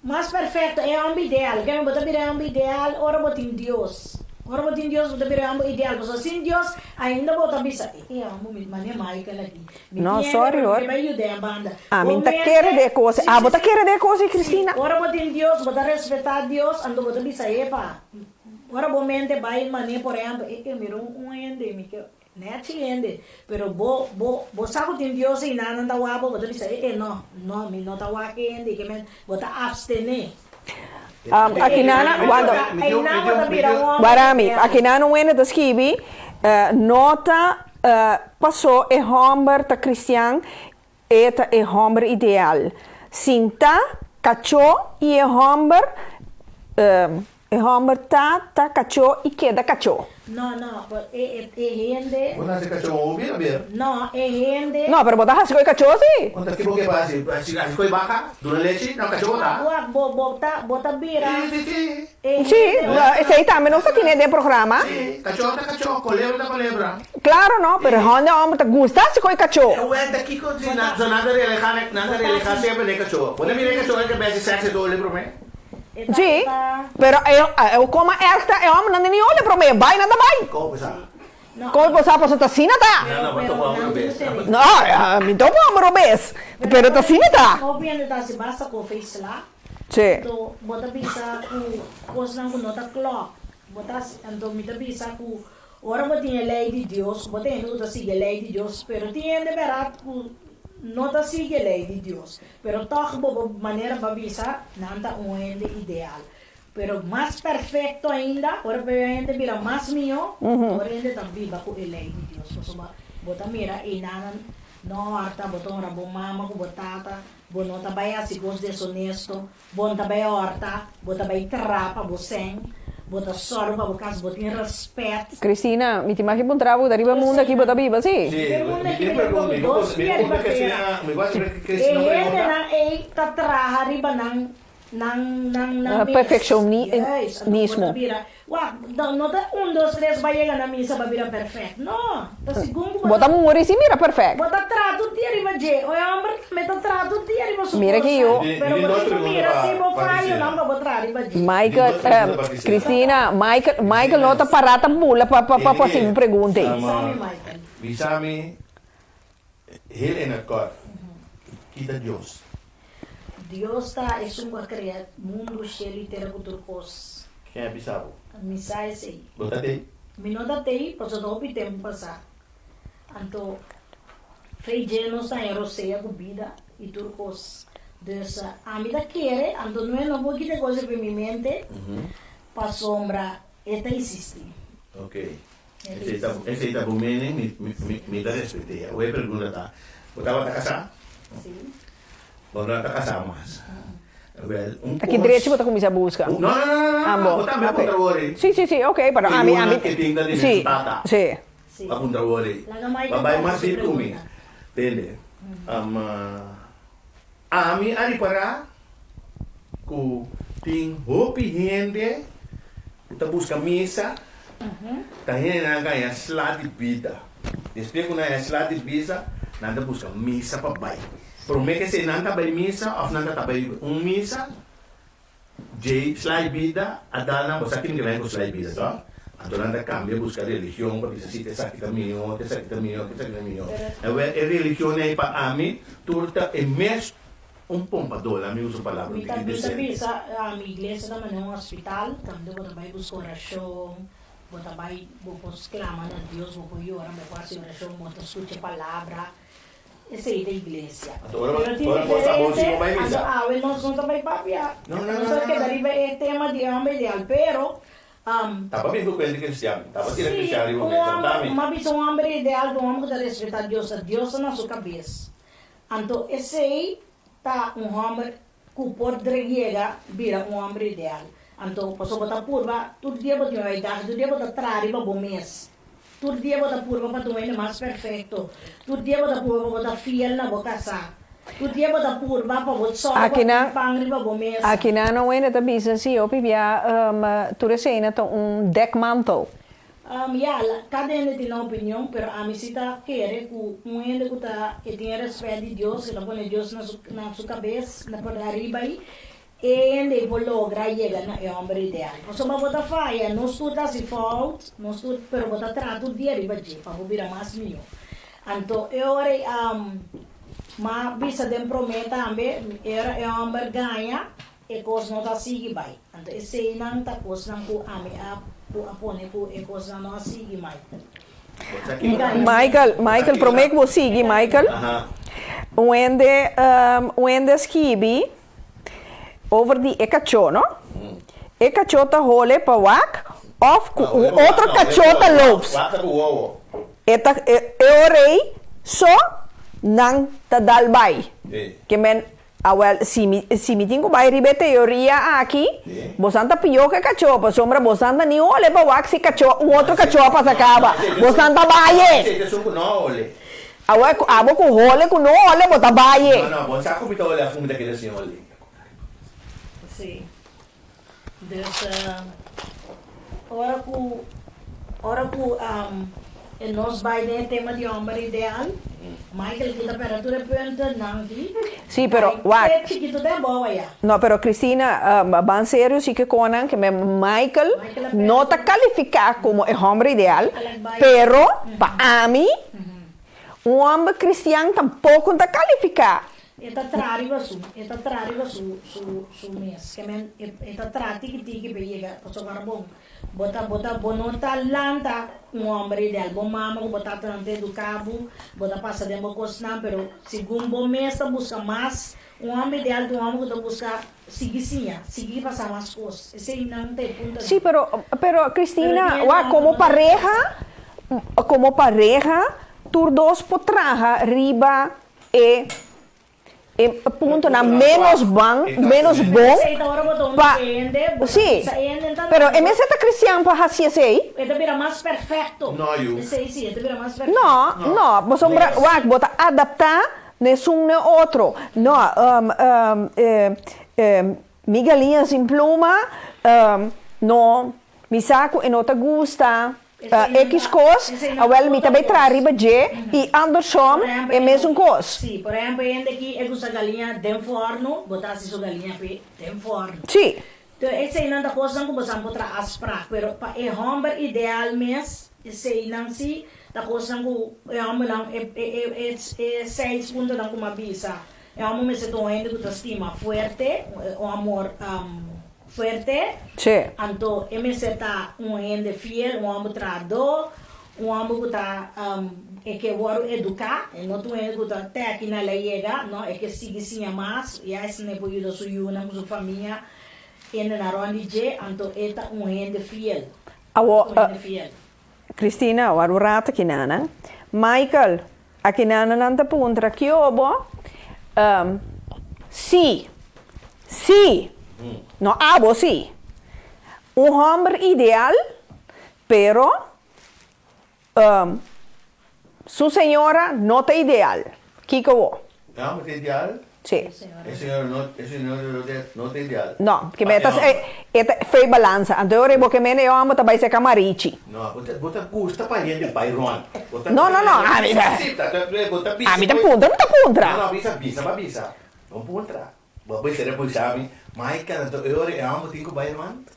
Mas perfecto, e homber ideal. Ke men bo ta bira e homber ideal ora bo tin Dios. Ora bo tin Dios bo ta bira e homber ideal. Pasobra sin Dios ainda bo ta bisa, e homber mi mane Michael aki. Mi No, tin hende sorry pero mi hoor. ke bai yuda e banda. Ami Bo ta kere mente, de e cos. si, Ah, si, bo ta si. kere de e cos ei, Si, Cristina? ora bo tin Dios bo ta respeta Dios anto bo ta bisa, epa, ora bo mente bai mane por ehempel, e e mira un hende mi ke Nechi hende, pero bo, bo, bo sa ku tin Dios ei nan nan ta wak bo, bo ta bisa, e e no, no, mi no ta wak e hende, ke men, bo ta abstené. Um, akinana, wando, Ei nan bo ta bira un hòmber Warami, ideal. akinana un hende ta skibi, eh, no ta, eh, paso e hòmber ta kristian, E ta e hòmber ideal. Sinta, kachó i e hòmber, e hòmber ta ta kachó i keda kachó. No, no, e e e hende. Bo nase kachó hopi a ber? No, e hende. No, pero bo ta hasi ku e kachó si. Konta ki bo ke pa hasi? Hasi hasi ku e baka? Duna lechi? No, kachó bo ta. Wak, wak, bo bo ta bo ta bira. Si, si, si. E Si, hende. esei tambe nos ta tine den programa. Si, kachó ta kachó, kolebra ta kolebra. Claro no, pero hende homber ta gusta si coy cacho. E wet kiko si nan so nan ta releha nan ta releha semper den cacho. Bo ta mira e cacho nan ke besi sexy ta ole prome? Si, pero e e coma erg ta e homber nan ni ole prome, bay nan ta bay. Como bo sa? Como bo sa pasobra ta asina ta. No no, bo topa homber robes. No, mi topa homber robes, pero ta asina ta. Hopi hende ta hasi basta kofe y sla. Si. Anto bo ta bisa ku kosnan ku no ta klòp. Bo ta anto mi ta bisa ku Ora bo tin e lei di Dios, bo ta hende ku ta sigui e lei di Dios, pero tin hende bèrdat ku no ta sigui e lei di Dios. Pero tòg bo bo manera pa bisa, nan ta un hende ideal. Pero mas perfekto ainda, ora ku e hende bira mas mihó, ora e hende ta biba ku e lei di Dios. Pasobra bo ta mira einanan no hòrta, bo ta honra bo mama ku bo tata, bo no ta bai hasi kos desonesto, Bo no ta bai horta, bo ta bai traha pa bo sèn, bo ta sòru pa bo kas, bo tin rèspèt. Cristina, mi tin maki puntra bo, ta riba mundu aki bo ta biba, si? Sí, E mundu mi aki tin mi ta biba pregunta, ku mi dos mi pia riba puntra tera. Cristina, mi wak E Cristina pregunta. hendenan ei ta traha riba nan nan nan nan mes. Juist, anto bo ta Perfeccionismo. bira Wak, no, no ta un, dos, tres ba yega na misa ba bira perfect. No, ta segun ku bo Bo ta ta muri sin bira perfect. Bo ta traha tur dia riba dje. O e homber tambe ta traha tur dia riba su Mira ki yo. kosnan. Pero bo tin ku mira si bo fayonan pa bo traha riba dje. Michael, Cristina, Michael, Michael no ta para ta bula pa pa pa hasi un pregunta ei. Bisa mi, Michael. Bisa mi heel in het kort, ki ta Dios? Dios ta esun ku a krea mundu, shelu i tera ku tur kos. Ken a bisa bo? Mi sa esei. Bo ta tei? Mi no ta tei, pasobra ta hopi tempu pasá. Anto, fe dje nos ta haña rosea ku bida i tur kos. Dus, ami ta kere, anto no e no por kita e kos riba mi mente, pasobra e ta isistí. Ok. Esei ta esei ta bo mening, mi mi mi mi ta respet'é. Awor e pregunta ta, bo tabata kasá? Sí. Bo no ta kasá mas. Wèl, un Aki kos. drechi bo ta kuminsá buska. No, no, no, no, no, Ambo. bo tambe a Ok. puntra wor ei. Sí, sí, sí, ok, pero E ami, ami, yunan ke tin ta di sí, su tata. sí. Sí. A puntra wor ei. Laga Michael Ba bai kònta mas su dip ku mi. pregunta. Tende. Ami a ripará ku tin hopi hende ku ta buska misa, ta hendenan ku a haña sla di bida. Despues ku nan haña sla di bisa, nan ta buska misa pa bai. Promé ke esei nan ta bai misa òf nan ta ta bai un misa, Djei sla di bida a dal nan, bo sa kin ke nan ku sla di bida to? Anto nan ta kambia buska religion pa bisa si esaki ta mihó, esaki ta mihó, esaki ta mihó. Awor e religion ei pa ami tur ta e mes un pompadó, laat mi usa un palabra un Mi ta tiki mi ta decente. bisa ami iglesia ta manera un hospital kaminda bo ta bai buska orashon, bo ta bai bo por sklama na Dios, bo por yora, bo por hasi orashon, bo ta skucha palabra. Esei ta iglesia. Anto ora Pero tin ora bo sa bo si bo diferente, bai anto misa. awe nos no ta bai papia. No, no, Nos no, ta no, keda no. riba e tema di e homber ideal, pero um, Taba bin ku kuenta cristian. Taba tira si cristian riba un mesa. homber, Tami. m'a bisa un homber ideal ta un homber ku ta respeta Dios, ta Dios ta na su kabes. Anto esei ta un hòmber ku por yega bira un hòmber ideal. Anto pasobra bo ta purba tur dia bo tin un uitdaging, tur dia bo ta traha riba bo mes, tur dia bo ta purba pa ta un hende mas perfekto, tur dia bo ta purba pa bo ta fiel na bo kasá, tur dia bo ta purba pa bo sòru pa tin pan riba bo mesa. Akinan un hende ta bisa si hopi bia tur esei na ta un dekmantel. Ya, kada hende tin nan opinion, pero ami si ta kere ku un hende ku ta e tin e rèspèt di Dios, e ta pone Dios na su na su kabes, na por ariba ei, e hende ei por logra yega na e hòmber ideal. Pasobra bo ta faya, nos tur ta hasi fout, nos tur, pero bo ta traha tur dia riba dje pa bo bira mas mihó. Anto e ora ei, m'a bisa den promé tambe, e ora e hòmber gaña, E kos no ta sigui bai. Anto eseinan ta kosnan ku ami a ku a pone ku e kosnan no a sigui, Michael. Michael, Michael, promé ku bo sigui, Michael, un hende, un hende a skibi over di e kachó, no? E kachó ta hole pa wak òf ku un otro kachó ta loops. E ta, e ora ei so nan ta dal bai. Ke men Awel, si mi, si mi tin ku bai riba e teoria aki, bosan ta pió ku e kachó, pasobra bosan ta ni hole pa wak si kachó, un otro kachó a pasa kaba. Bosan ta baye! Awel, ku abo ku hole ku no hole, bo ta baye! Sí. Dus, ora ku, ora ku e nos bai den e tema di hòmber ideal, Michael kita pèrdè tur e puntonan aki. Sí, pero wak. E chikitu ta e bou ayá. No, pero Cristina, ban serio si ke konan ke Michael no ta kalifiká komo e hòmber ideal, pero pa ami, un hòmber kristian tampoko ta kalifiká. E ta traha riba su, e ta traha riba su, su, su mes. Ke men, e, e ta traha tiki tiki pa e yega, pasobra ora bon, bo ta, bo ta, bo no ta lanta un homber ideal. Bo mama ku bo tatanan ta eduká bo, bo ta pasa den bo kosnan, pero segun bo mes ta buska mas, un homber ideal ta un homber ku ta buska sigui siña, sigui pasa mas kos. Esei nan ta e puntonan. Sí, pero, pero Cristina, Pero tin wak, hende komo ku no ta pareha, pasa. komo pareha, tur dos por traha riba E e puntonan menos ban, menos bon pa sí, pero e mester ta cristian pa haci esey? No, no, pasobra wak bo ta adapta na esun na e otro. No, mi galiña sin pluma, no, mi sa cu e no ta gusta. X kos, awel mi ta bay traha riba dje y andersom e mesun kos. Sí, por ehempel hende ki e gusta galiña den forno, bo ta hasi su galiña p'e den forno. Sí. Enton eseinan ta kosnan ku bosan por traha afsprak, pero pa e hòmber ideal mes, eseinan sí ta kosnan ku e hòmbernan e e e e seis puntonan ku mi a bisa, e hòmber mester ta un hende ku ta stima fuerte, un amor Fuerte. Sí. Anto e mester ta un hende fiel, un hòmber trahadó, un hòmber ku ta e ke wòrdu eduká, e no ta un hende ku ta te aki na el a yega, no, e ke sigui siña mas, ya esei e por yuda su yunan ku su famia, hendenan rònt di dje, anto e ta un hende fiel. Awor, Un hende fiel. Cristina, awor un rato akinana. Michael, akinana nan ta puntra kiobo, si, si, no abo si, un homber ideal, pero su señora no ta ideal, kiko bo? E homber ta ideal? Sí. E señora no, e señora no ta, no ta ideal. No, ke Pa men e ta, homber. e ta fei balansa. Anto e ora bo ke men e homber ta bai seka marichi. No, bo ta, bo ta gusta pa hende bai rond. Bo ta No, no, no, ami ta, Sí, ta, ta, bo ta bisa ami ta ku- puntra, mi ta puntra. No, no, bisa, bisa pa bisa. No puntra. Bo a bisa repulsá mi. Michael, anto e ora e homber tin ku bai rond?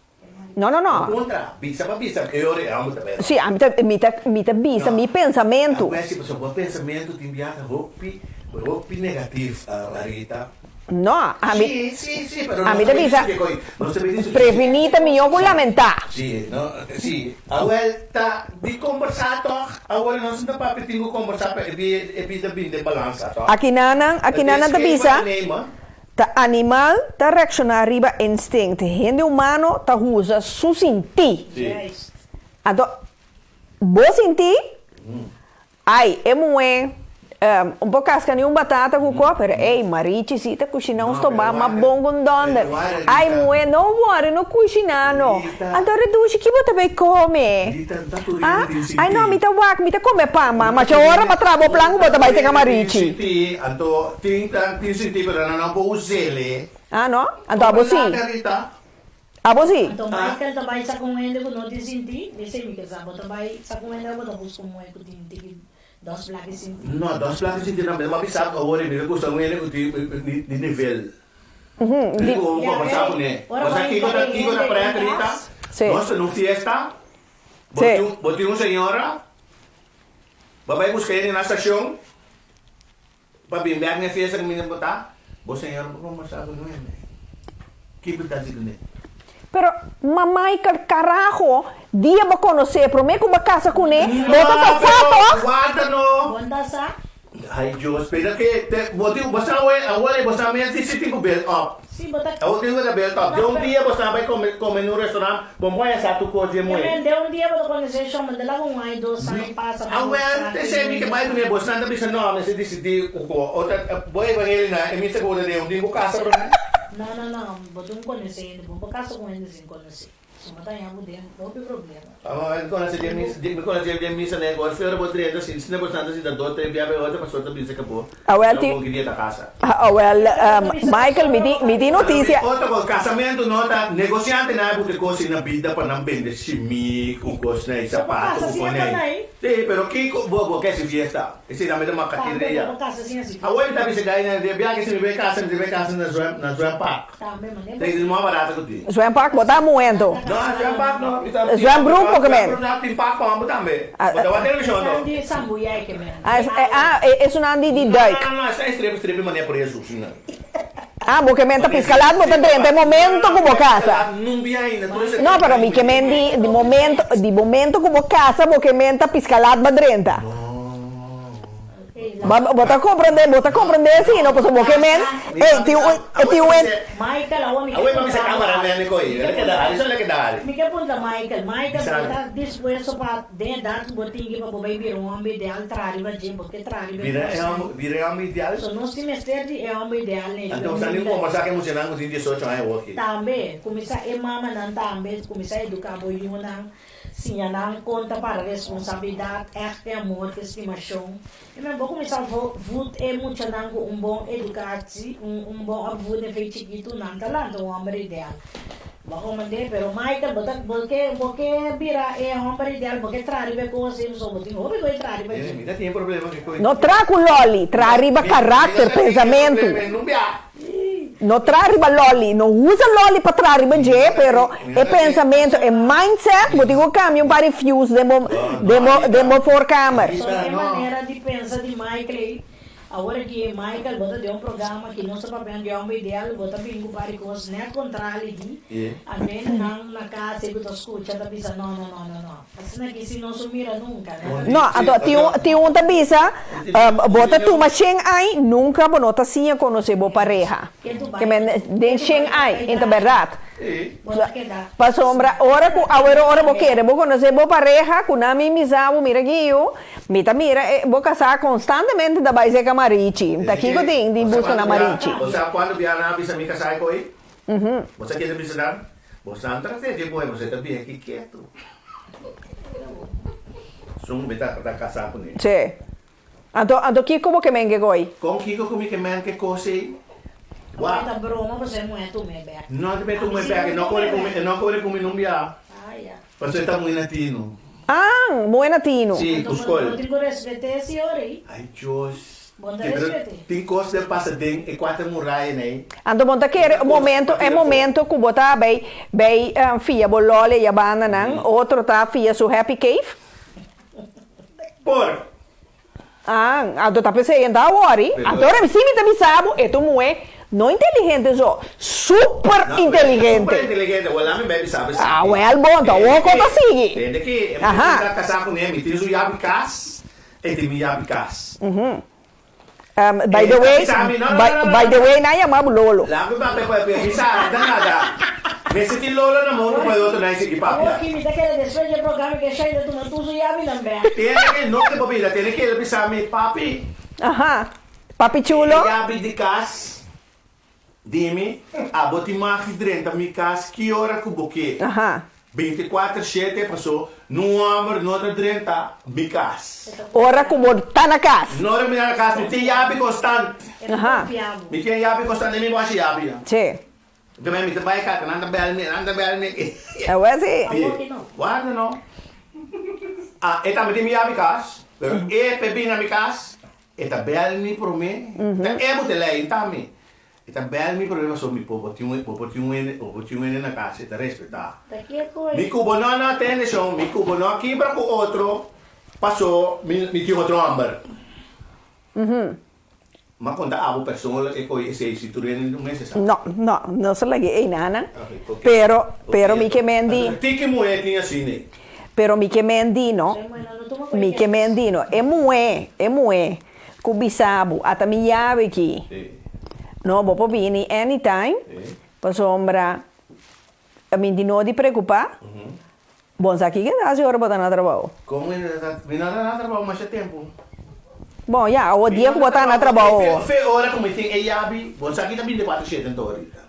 No, no, no. No puntra, bisa pa bisa, e ora e homber ta bai rond. Sí, ami ta, mi ta, mi ta bisa mi pensamentu. Awor si, pasobra bo pensamentu tin biaha hopi, hopi negativ, Rita. No, ami, Sí, sí, sí, pero nos ami ta ta bay bisa, discuti koe, nos ta bay discuti. prevení ta mihó ku lamentá. Sí, no, sí. Awel ta di kombersá tòg, awor nos no ta papia tin ku kombersá pa e e bida bin den balansa tòg. Akinanan, akinanan ta bisa. Ta animal ta reakshoná riba instinct, hende humano ta usa su sintí. Anto, bo sintí, ai, e muhé, Un por casca ni un batata cu co, pero ey, Marichi si ta cushina un stobá mas bon cu un donder. Ay muhe, no worry, no cushina no. Anto Redushi, ki bo ta bay come? Ah, ay no, mi ta wak, mi ta come pan, ma masha ora bo traha bo plan cu bo ta bay seca Marichi. Ah no? Anto abo si? Abo si? Anto Michael ta bay sa cu un hende cu no tin sinti? Esey mi ke sa, bo ta bay sa cu un hende o bo ta busca un muhe cu tin tiki Dos plak di sinti. No, dos plak di sinti no. Mi ta bisa bo awor mi ta gusta un hende ku tin di nivel. Di ku kombersá kuné. Bo sa kiko ta kiko ta pret Rita? Nos ta na un fiesta, bo tin bo tin un señora, bo bai buska hende na stashon pa bin bèk na e fiesta ku mi ta ta, bo señora por kombersá ku nuebe. Kiko ta hasi kuné? Pero ma Michael carajo dia bo conoce prome cu bo casa cune bo ta ta sa toch? Warda no. Bon ta sa. Ay Dios pero ke te bo tin bo sa awor awor bo sa mes di si tin ku build up. Si bo ta. Awor tin ku ta build up. De un dia bo sa bai come come na un restaurant bo no a sa tur cos di e muhe. Yemen de un dia bo ta conoce shon bo ta laga un aña dos aña pasa pa bo Awel sa te sey mi ke bai cune bo san ta bisa no mi si dicidi cu cu ota bo evangelina e mi sa ku de un tin ku casa prome. No no no bo tin conoce hende bo bo casa cu hende sin conoce so bo ta haña bo den hopi problema. Amo mi conoce den misa mi conoce den misa nen ora si ora bo drenta si si bo santa sinta dos tres bia bay otro pastor ta bisa ke bo Awel no ti bon ki dia ta casa. Awel Michael mi tin mi tin noticia. Otro cos casamento no ta negociante nan a buta cos na bida pa nan bende shimi cu cosnan y So bo zapato casa cu sin coney atonay. si pero kico bo bo ke si fiesta. Esei tambe ta maka Tambe kiria. bo por casa sin hasi Awor fiesta. mi ta bisa gai na de biaha si mi bai casa mi ta bai casa na zwem na zwempark. Tambe mane bo. Esei ta mas barato ku tin. Zwempark bo ta muerto. No na zwempark no mi ta Zwembroek bo ke men. Zwembroek na tin park pa homber tambe. Bo ta wak televishon to. Esnan di sambuyai ke men. Ah ah esunnan di di duik. No no no esnan strepi strepi mane preso esnan. Ah bo ke men ta piskalat bo ta drenta e momento ku bo kasa. No pero mi ke men di di momento di momento ku bo kasa bo ke men ta piskalat ba drenta. Ba bo ta komprende bo ta komprende si no pasobra bo ke men ey tin un tin un Michael awo mi ke puntra bo algo mi ke puntra Michael Michael bo ta dispuesto pa den edat ku bo tin ki pa bo bai bira un homber ideal traha riba dje bo ke traha riba e kosnan. Bira e homber ideal? So nos tin mester di e homber ideal ne riba Anto sa mundu. ni kombersá ku e muchanan ku tin diesocho aña awoki. Tambe, kuminsá e mamanan tambe, kuminsá eduká bo yunan, siña nan kon ta para responsabilidat, ègt e amor, e stimashon. I men bo kuminsá voed e muchanan ku un bon edukatie, un un bon opvoeding fe chikitu, nan ta lanta un homber ideal. Bo a komand'é, pero Michael, bo ta bo ke bo ke bira e homber ideal, bo ke traha riba e kos ei, pasobra bo tin hopi ku e traha riba dje. Mi ta tin problema ku e No traha ku loli, traha riba karakter, pensamentu. No traha riba loli, no usa loli pa traha riba dje, pero e pensamentu, e mindset, bo tin ku kambia un par di fuse den bo den bo den bo voorkamer. So e manera di pensa di Michael ei Awor aki Michael bo ta den un programa ki nos ta papiando di homber ideal bo ta bin ku par di kos net kontrali di amen nan na kas ei ku ta skucha ta bisa no no no no no asina aki si nos no mira nunka ne. No anto tin un tin un ta bisa bo ta tuma shen ai nunka bo no ta siña konosé bo pareha ke men den shen ai en ta bèrdat. Pasobra ora ku awor ora bo kere bo konosé bo pareha ku nan mi bisa bo mira Guiyu Mi ta mira e bo kasá konstantemente ta bai seka Marichi. Ta kiko tin di buska na Marichi? Bo sa kuantu bia nan a bisa mi kasá e koi? Bo sa ken ta bisa nan? Bo sa no ta kasé dje boe, bo sa e ta bia aki ketu. Sun mi ta ta kasá kuné. Sí. Anto, anto kiko bo ke men ke koi? Kon kiko ku mi ke men ke kos ei? Wak. Ta broma pasobra e muhé tum'é bèk. No ta me tum'é bèk, e no kore ku mi, e no kore ku mi nun bia. Pasobra e ta muhé latino. Ah, muhé latino. Sí, ku skol. Bo tin ku respet'é si ora ei. Ay Dios. Bo ta respet'é. Tin kos den pasa den e kuater murayanan ei. Anto bo ta kere momento, e momento ku bo ta bay bay fia bo lòli e yabandanan, otro ta fia su happy cave? Por. Ah, anto ta p'esei en ta wòri. Anto ora mi si mi ta bisa bo, e ta un muhé no inteligente so, super inteligente. Super inteligente, wèl ami bai bisa bo esaki. Ah, wèl bo, anto awor ko ta sigui. Tende ki e muhé ku ta kasá kuné, mi tin su yabi kas, e tin mi yabi kas. By the way, by the way, nan yama bo Lolo. Laga mi papia papia, mi sa ta nada. Mester tin Lolo na mondo pa e otro nan sigui papia. Awor ki mi ta kere despues dje programa ke Shaida tuma tur su yabi nan bek. Tene ke no ke bo bira, tene ke el bisa mi, papi. Aha. Papi chulo. E yabi di kas di mi, abo tin mag di drenta mi kas ki ora ku bo ke. Aha. Binti kuater shete paso nun hòmber no ta drenta mi kas. Ora ku bo ta na kas. No ora mi ta na kas, mi tin yabi konstant. Aha. Mi tin yabi konstant, mi bo hashi yabi ya. Sí. Tambe mi ta bai kaka, nan ta bèl mi, nan ta bèl mi. Awor si. Warda no. Ah, e tambe tin mi yabi kas, pero e pe bini na mi kas, e ta bèl mi promé. Ta e bo ta lei, no ta mi. E ta bèl mi promé pasobra mi por bo tin un, bo por tin un hende, bo por tin un hende na kas, e ta respetá. Mi ku bo no no tende shon, mi ku bo no kibra ku otro, paso mi mi tin otro hòmber. M'a konta abo persoonlijk e koe esei si tur hende no mester sa. No, no, no sa lagi einanan, pero, pero mi ke men di. Tiki muhé tin asina ei. Pero mi ke men di no, mi ke men di no, e muhé, e muhé ku bisa bo ata mi yabi aki, no, bo por bini anytime, pasobra mi di no di preokupá, Bon sa kiko ta hasi ora bo ta na trabou? Kon mi ta mi no ta na trabou masha tempu. Bon ya, awo dia ku bo ta na trabou awo. Fe ora ku mi tin e yabi, bon sa ki ta binti kuater shete anto ahorita.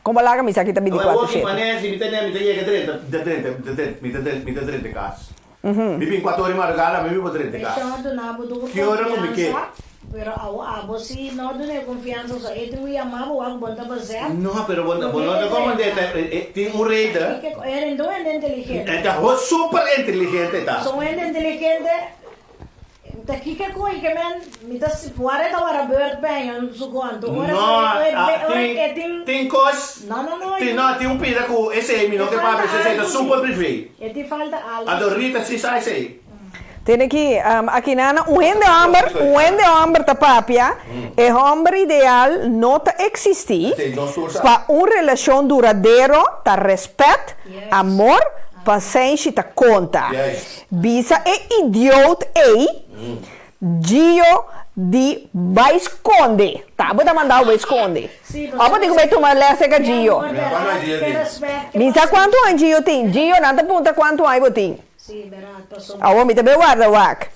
Kon bo laga mi sa ki ta binti kuater shete? Awor ki manera si mi ta mi ta yega drenta, mi ta drenta, mi ta drenta, mi ta drenta, mi ta drenta kas. Mi bin kuater ora di madrugada mi bin por drenta kas. Esha duna bo tur Ki ora ku mi ke? konfiansa, pero awo abo si no duna e konfiansa so e tin ku yama bo wak bon ta bezet. No, pero bo bo no ta komand'é, ta e tin un reden. Kiko e hende un hende inteligente. E ta ho super inteligente ta. So un hende inteligente ta kiko ku i ke men mi ta wara e ta wara beurt peña su konto ora No, ku e ah, ora tin e tin tin kos No no no tin no tin un pida ku esei mi no ke papia esei ta super privé. E tin falta algo. Anto Rita si sa esei. Tene ki, aki nana un hende homber, un hende homber ta papia, e homber ideal no ta existi, pa un relacion duradero ta respet, amor, pasenshi ta conta. Bisa e idioot ey, Gio di bay sconde, ta bo ta mandao bay sconde. Of bo tin cu bay tuma les cerca Gio. Bisa cuanto aña Gio tin, Gio nan ta puntra cuanto aña bo tin. Awor mi ta bay warda wak.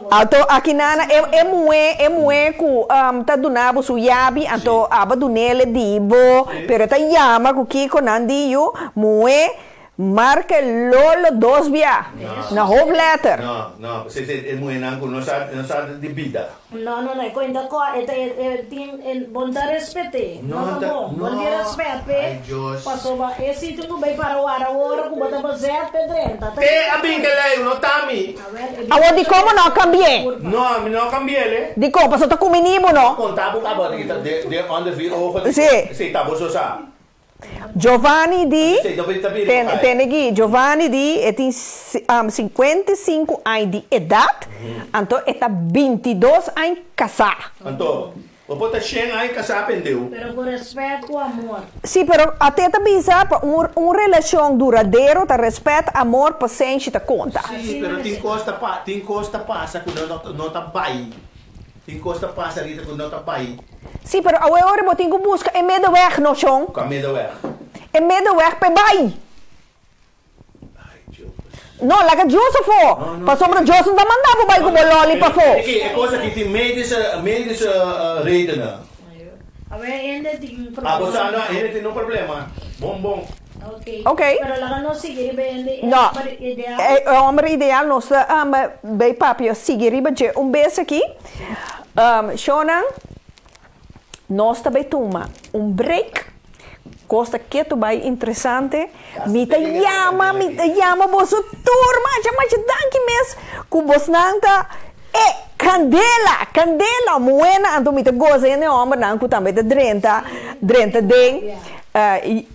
Anto aki nana e e muhé e muhé ku ta duna bo su yabi anto abo dunele di bo pero e ta yama ku kiko nan di yu muhé marka e lolo dos bia na hoofdletter. No no p'esei e muhénan ku no sa no sa di bida. No, no, no, e cuenta co, e ta, e tin, e bon ta respete, no ta bon, bon di respet p'e, pasobra e sitio cu bay para wara ora cu bo ta bezet p'e drenta, ta. Te a bin kelei, no ta mi. Awor dikon bo no a kambi'é? No, mi no a kambi'é. Dikon? Pasobra ta kumini bo no. Konta bo kaba di ta den onder vier ogen dikon, si ta bo so sa. Giovanni di, tende aki, Giovanni di e tin 55 aña di edat, anto e ta 22 aña kasá. Anto, bo por ta shen aña kasá pendeu. Pero ku rèspèt, ku amor. Sí, pero ate ta bisa pa un un relashon duradero ta rèspèt, amor, pasenshi ta konta. Sí, pero tin kos ta pa, tin kos ta pasa ku no no ta bai. Tin kos ta pasa Rita ku no ta bai. Sí, pero awe ora bo tin ku buska e middenweg no shon. Kua middenweg? E middenweg p'e bai. Ai Dios. No, laga Dios afó. Pasobra Dios no ta manda bo bai ku bo lòli pafó. Aki, e kos aki tin medische, medische redenen. Awe hende tin problema. Ah, bo sa no, hende tin un problema. Bon, bon. Ok. Pero laga nos sigui riba e hende No, homber ideal. e homber ideal nos ta bay papia sigui riba dje un bes aki. Shownan, nos ta bay tuma un break. Cos ta ketu bay interesante. Mi ta yama, mi ta yama boso tur masha masha danki mes cu bosnan ta e candela, candela muena anto mi ta goza hende hombernan cu tambe ta drenta, drenta den.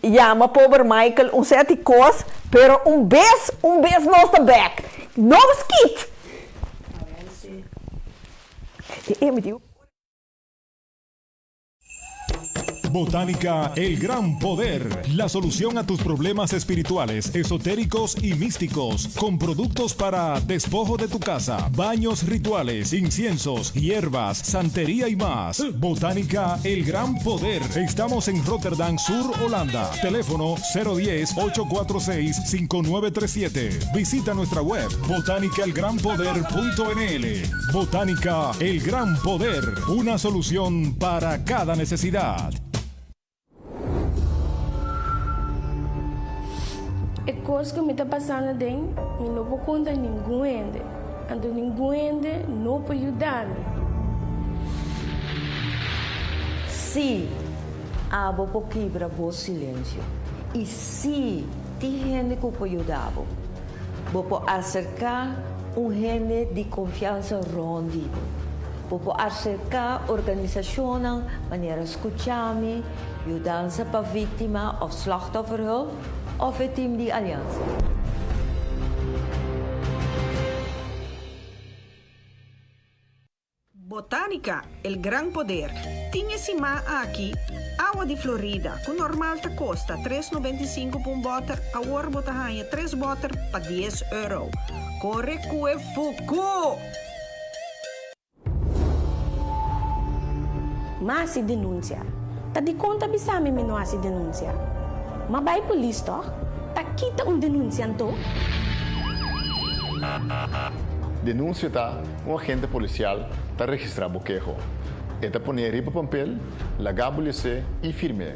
Yama pober Michael un seti kos, pero un bes, un bes nos ta bek. No skit! E mi tin. Botánica El Gran Poder, la solución a tus problemas espirituales, esotéricos y místicos, con productos para despojo de tu casa, baños rituales, inciensos, hierbas, santería y más. Botánica El Gran Poder. Estamos en Rotterdam Sur, Holanda. Teléfono 010-846-5937. Visita nuestra web botanicaelgranpoder.nl. Botánica El Gran Poder, una solución para cada necesidad. E kos ku mi ta pasando aden, mi no por konta ningun hende, anto ningun hende no por yuda mi. Sí, abo por kibra bo silensio. I sí, tin hende ku por yuda bo. Bo por aserká un hende di konfiansa rònt di bo. Bo por aserká organisashonnan manera Skuchami, Yudansa pa Víktima òf Slachtofferhulp òf e tim di Aliansa. Botanica, El Gran Poder, tin e siman aki awa di Florida ku normal ta kosta tres 95 pa un bòter, awor bo ta haña tres bòter pa dies euro. Kore ku e fuku! M'a hasi denunsia. Ta dikon ta bisa mi mi no hasi denunsia? M'a bai polis tòg? Ta kita un denunsia anto? Denunsia ta Un agente polisial ta registrá bo keho. E ta pon'é riba pampel, laga bo les'é i firm'é.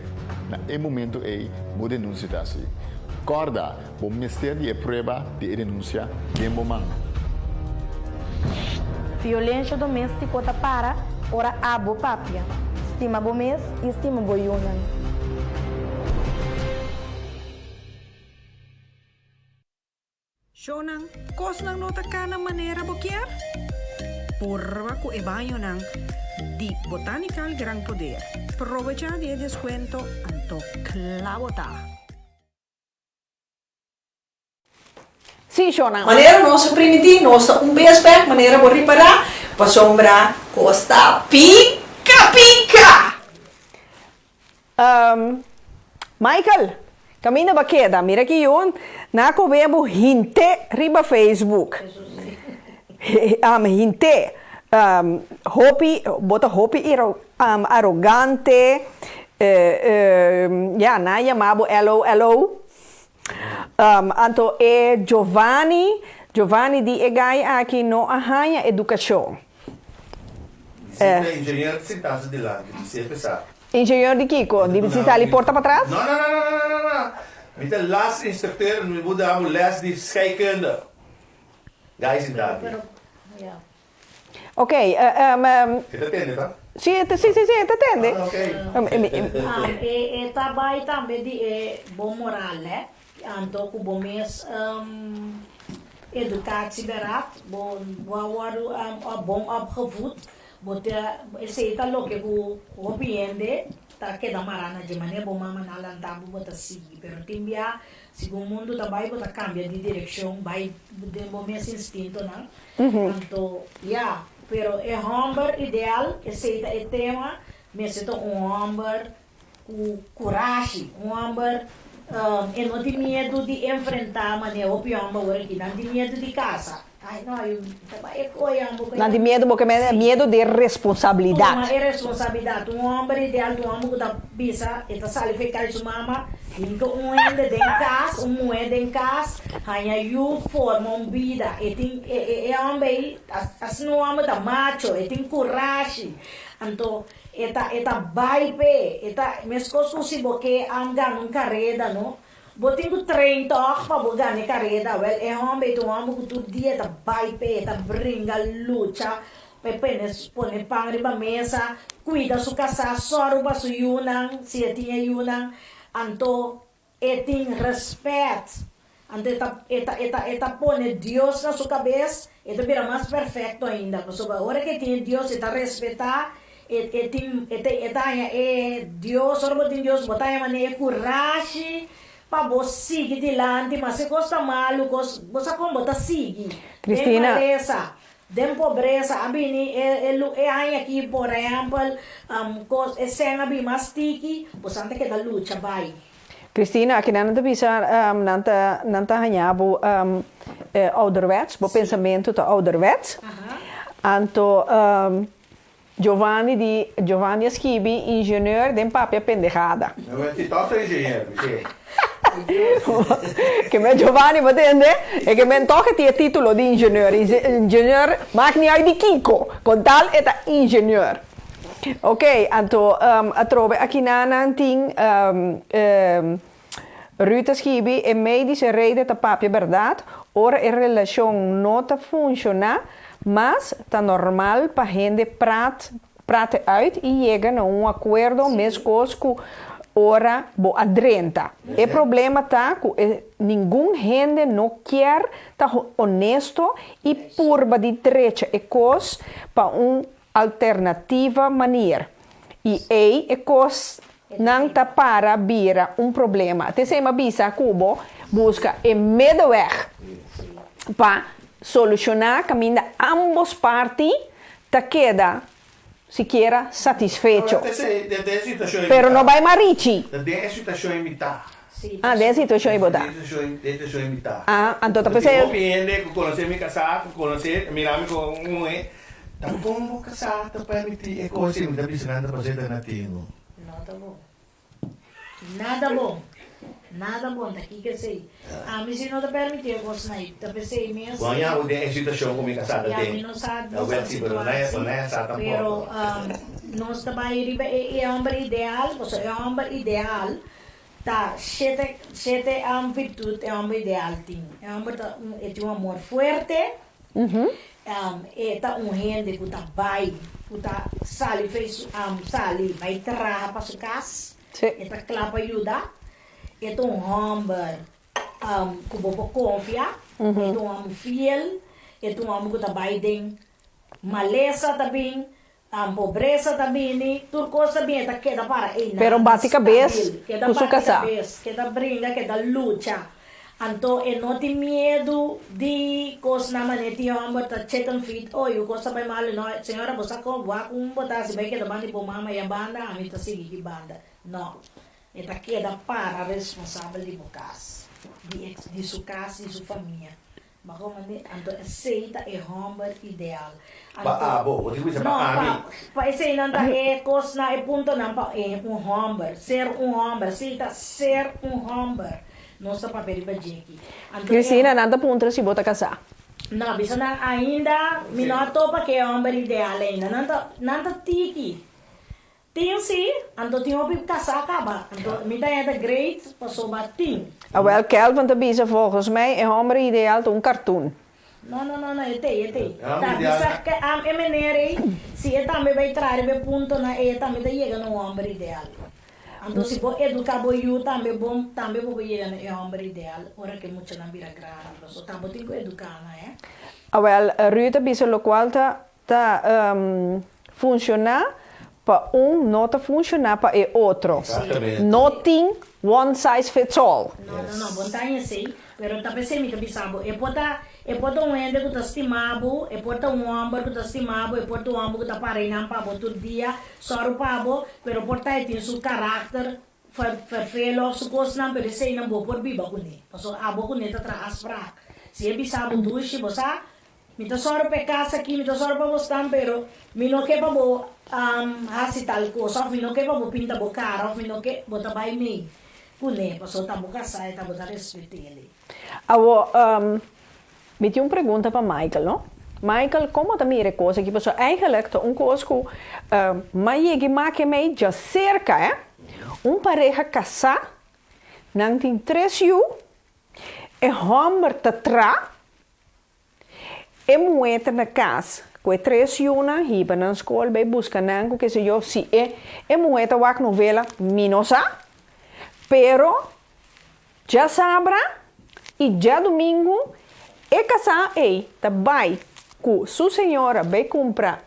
Na e momentu ei bo denunsia ta hasi. Kòrda, bo mester di e prueba di e denunsia den bo man. Violensha doméstiko ta para ora abo papia. Stima bo mes i stima bo yunan. Shownan, kosnan no ta kana manera bo kier? Purba ku e bañonan di Botanical Gran Poder. Probecha di e deskuento anto kla bo ta! Sí, shownan, manera nos a primintí, nos ta un bes bek, manera bo ripará, pasobra kos ta pika pika! Michael, kaminda bo a keda? Mira ki yun na kobe bo hinte riba Facebook. Hinte. Hopi, bo ta hopi arogante. Ya, nan a yama bo LOLO. Anto e Giovanni, Giovanni di e gai aki no a haña edukashon. Di ingenieur sintá su dilanti, di siempre sa. Ingenieur di kiko? Di si sali porta patras? No, no, no, no, no, no, no. Mi ta las instructeur, mi bo da bo les di scheikunde. Gai sintá aki. Ok, um, E ta tende, ta? Si, e ta, si, si, si, e ta tende. Ah, ok. Ah, e, e ta bai tambe di e bon moral, hè. Anto ku bo mes um, educatieberaad, bo, bo a wòrdu um, bon opgevoed, Bo ta, esei ta loke ku hopi hende ta keda mará na dje, manera bo mama nan lantá bo, bo ta sigui. Pero tin bia, segun mundu ta bai, bo ta kambia di direkshon, bai den bo mes instintonan. Anto, ya, pero e hòmber ideal, esei ta e tema, mester ta un hòmber ku kurashi, un hòmber e no tin miedu di enfrentá manera hopi hòmber awor aki, nan tin miedu di kasa. Ai no, yu ta bai e koe hòmber ku Nan tin miedu bo ke mende miedu di responsabilidat. Tuma e responsabilidat. Un hòmber ideal ta un hòmber ku ta bisa, e ta sali for e kai su mama, hinka un hende den kas, un muhé den kas, haña yu, forma un bida. E tin e e hòmber ei, asina un hòmber ta macho, e tin kurashi. Anto E ta e ta bai p'e, e ta meskos ku si bo ke a gana un kareda no, bo tin ku train tòg pa bo gana e kareda, wèl e hòmber ei ta un hòmber ku tur dia e ta bai p'e, e ta bringa, lucha pa e pone pone pan riba mesa, kuida su kasá, sòru pa su yunan si e tin e yunan, anto E tin respet. Anto e ta e ta e ta e ta pone Dios na su kabes, e ta bira mas perfekto ainda. Pasobra ora ku e tin e Dios e ta respetá, e e tin e ta e ta haña e Dios, ora bo tin Dios bo ta haña manera e kurashi pa bo sigui dilanti, maske kos ta malu, kos bo sa kon bo ta sigui. Den Cristina. malesa. Den pobresa a bini e e lu e aña aki por ehèmpel kos e sèn a bini mas tiki, bosan ta keda lucha bai. Cristina, aki nan ta bisa nan ta nan ta haña bo ouderwets, bo pensamentu ta ouderwets. Anto Giovanni di Giovanni a skibi ingenieur den papia pendejada. Si tòg ta ingenieur, mi si. Ke men Giovanni bo tende? E ke men tòg e tin e titulo di ingenieur. Ingenieur maak niet uit di kiko, kon tal e ta ingenieur. Oké, anto atrobe akinan nan tin Ruth a skibi e medische reden ta papia bèrdat, ora e relashon no ta funshoná mas, ta normal pa hende prat prate uit i yega na un akuerdo meskos ku ora bo a drenta. E problema ta ku e ningun hende no kier ta honesto i purba di drecha e kos pa un alternativa manier y ey e cos nan ta para bira un problema. T'esey m'a bisa cu bo busca e middenweg pa soluciona caminda ambos parti ta keda sikiera satisfecho. Pero no bay marichi. Ah, den e situacion ei bo ta. Den e situacion ei mi ta. Ah, anto ta p'esei. Hopi hende cu conoce mi casá, cu conoce, mira mi con un muhe, ta con bo casá ta permiti e cos ei? Mi ta bisa nan ta pas'e ta na tino. No ta bon. Nada bon. Nada bon ta kiko esei. Ami si no ta permiti e cosnan ei. Ta p'esei mes. Bo a ña bo den e situacion cu mi casá ta Ya, den. mi no sa, Ta no sa wel si, pero no e, situaci, no e sa tampoco. pero nos ta bai riba e e homber ideal, pasobra e homber ideal Ta shete shete virtud e homber ideal tin. E homber ta un e tin un amor fuerte, e ta un hende ku ta bai, ku ta sali fei su sali bai traha pa su kas, e ta kla pa yuda, e ta un homber ku bo por konfia, e ta un homber fiel, e ta un homber ku ta bai den malesa ta bin, Pobresa ta bini, tur kos ta bini, e ta keda para einan. Pero bati kabes Stabil. Keda ku su bati kasá. kabes, keda bringa, keda lucha. Anto e no tin miedu di kosnan manera tin hòmber ta chicken feet, oy yu kos ta bai malu, no, señora bo sa kon, wak un bo ta hasi bai keda banda di bo mama ya banda, ami ta sigui ki banda. No, e ta keda para responsabel di bo kas, di di su kas, di su famia. Bajo mande, anto esey ta e homber ideal. Pa abo, bo tin ku bisa pa ami. No, pa eseynan ta e kosnan, e puntonan pa e un homber, ser un homber, esey ta ser un homber. Nos ta papia riba djeki. Anto e. Cristina, nan ta puntra si bo ta kasá. No, bisa nan ainda mi no a topa ku e homber ideal ainda. Nan ta, nan ta tiki. Tin si, anto tin hopi kasá kaba, anto mi ta heta great pasobra tin. Awel Kelvin ta bisa volgens mij e homber ideal ta un cartoon. No no no no e tei e tei ta bisa ke am e meneer ei si e tambe bai traha riba e puntonan ei e tambe ta yega na un homber ideal anto si bo educa bo yu tambe bon tambe bo por yega na e homber ideal ora ke muchanan bira grandi pasobra ta bo tin ku educa nan he. Awel Ruud ta bisa locual ta Ta funciona pa un no ta funciona pa e otro. No tin one size fits all. No, no, no, bo no ta haña esei, pero ta p'esei mi ta bisa bo, e por ta, e por ta un hende ku ta stima bo, e por ta un hòmber ku ta stima bo, e por ta un hòmber ku ta para einan pa bo tur dia, sòru pa bo, pero por ta e tin su karakter ferfelo òf su kosnan, pero eseinan bo por biba kuné, pasobra abo kuné ta traha afsprak. Si e bisa bo dushi, bo sa, Mi ta sòru pa e kas aki, mi ta sòru pa bo stan, pero mi no ke pa bo hasi tal kos, òf mi no ke pa bo pinta bo kara, òf mi no ke, bo ta bai mei kuné, pasobra ta bo kasá i ta bo ta respet'é. Awor, mi tin un pregunta pa Michael, no? Michael, kon bo ta mira e kos aki? Pasobra eigenlijk ta un kos ku m'a yega i make mei djaserka, eh. Un pareha kasá, nan tin tres yu, e hòmber ta tra, E muhé ta na kas ku e tres yunan, hiba nan skol, bai buska nan ku ke se yo. Si e e muhé ta wak novela, mi no sa. Pero djasabra i djadumingu e kasá ei ta bai ku su señora bai kumpra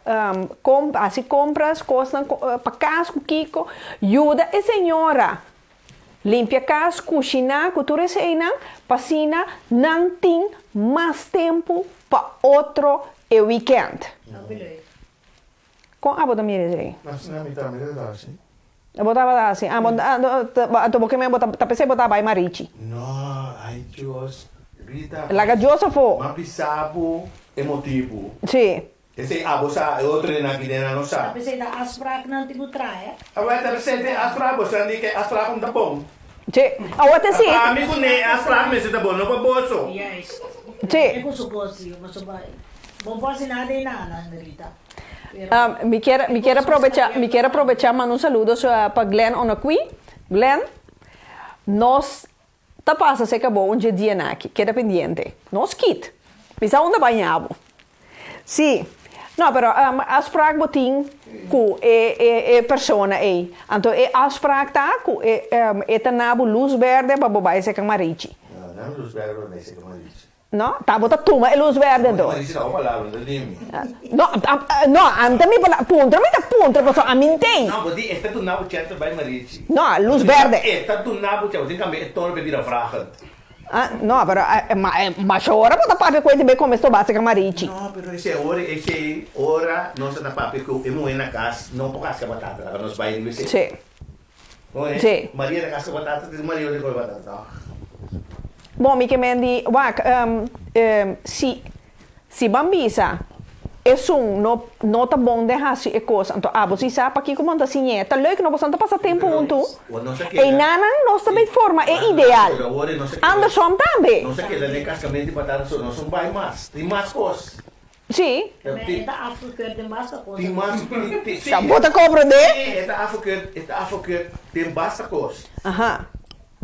hasi kompras, kosnan pa kas ku kiko, yuda e señora. Limpia kas, kushiná ku tur eseinan pa asina nan tin mas tempu pa otro e wikènt. Kon abo ta mira esei? Asina mi tambe ta hasi. Bo tabata hasi? Abo anto bo ke men bo ta pesei bo ta bai Marichi? No, ai Dios, Rita. Laga Dios afó. M'a bisa bo e motibu. Sí. Esei abo sa, e otro den aki den nan no sa. Ta pesei ta afspraaknan tin ku trae. Awor ta pesei tin afspraak, bo sa di ke afspraak un ta bon. Sí, awor ta si. Pa mi ku ne afspraak mester ta bon, no pa boso. Juist. Sí. E ku su kos di, pasobra bo no por hasi nada i nada, Rita. Mi kier mi kier aprobecha mi kier aprobecha manda un saludo pa Glenn Onoqui. Glenn, nos ta pasa cerca bo un dje dianan aki, keda pendiente. Nos kit. Mi sa unda baña bo. Si. No, pero afspraak bo tin cu e e e persona ey. Anto e afspraak ta cu e e ta na bo luz berde pa bo bay cerca Marichi. No, no luz berde pa bay cerca Marichi. No, ta bo ta tuma e luz berde anto. Marichi ta bo palabra, no ta di mi. No, no, ami ta mi palabra, puntra mi ta puntra pasobra ami n'tei. No, bo di e ta duna bo chèns pa bai Marichi. No, luz berde. E ta duna bo chèns, bo tin kambia e tono pa e bira vragend. Ah, no, pero masha ora bo ta papia ku e di bai kome sto base ka Marichi. No, pero esei ora, esei ora nos ta papia ku e muhé na kas no por kaska batata, laga nos bai riba esei. Sí. Sí. Maria ta kaska batata, tin Maria ta kome batata tòg. Bon, mi ke men di, wak, si, si ban bisa esun no, no ta bon den hasi e kos, anto abo si sa pakiko bo no ta siñ'é. Ta leuk no, boso no ta pasa tempu huntu. Einanan nos ta bay forma e ideal. Andersom tambe. Nos a keda den kaskamentu di batata so, nos no bay mas. Tin mas kos. Sí. Men e ta afgekeurd den basta kos. Tin mas, tin, sí. Ta bo ta komprendé? Sí, e ta afgekeurd, e ta afgekeurd den basta kos. Aha.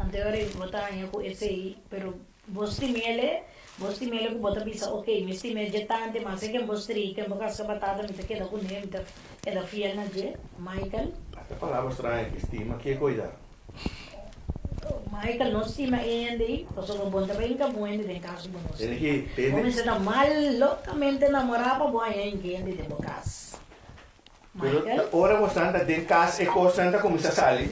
Anto e ora bo ta haña ku esei, pero bo stim'el, bo stim'el ku bo ta bisa ok, mi stim'el dje tante, mas e ken bo stri, ken bo kaska batata, mi ta keda kuné, mi ta keda fiel na dje, Michael. Ata palabra straño aki, stima, ke koida? Michael no stima e hende ei, pasobra bo no ta bai hinka bo hende den kas ku bo no stima. Bo mester ta mal lokamente namorá pa bo haña hinka hende den bo kas. Pero Michael. ora bo stan ta den kas e kosnan ta kuminsá sali.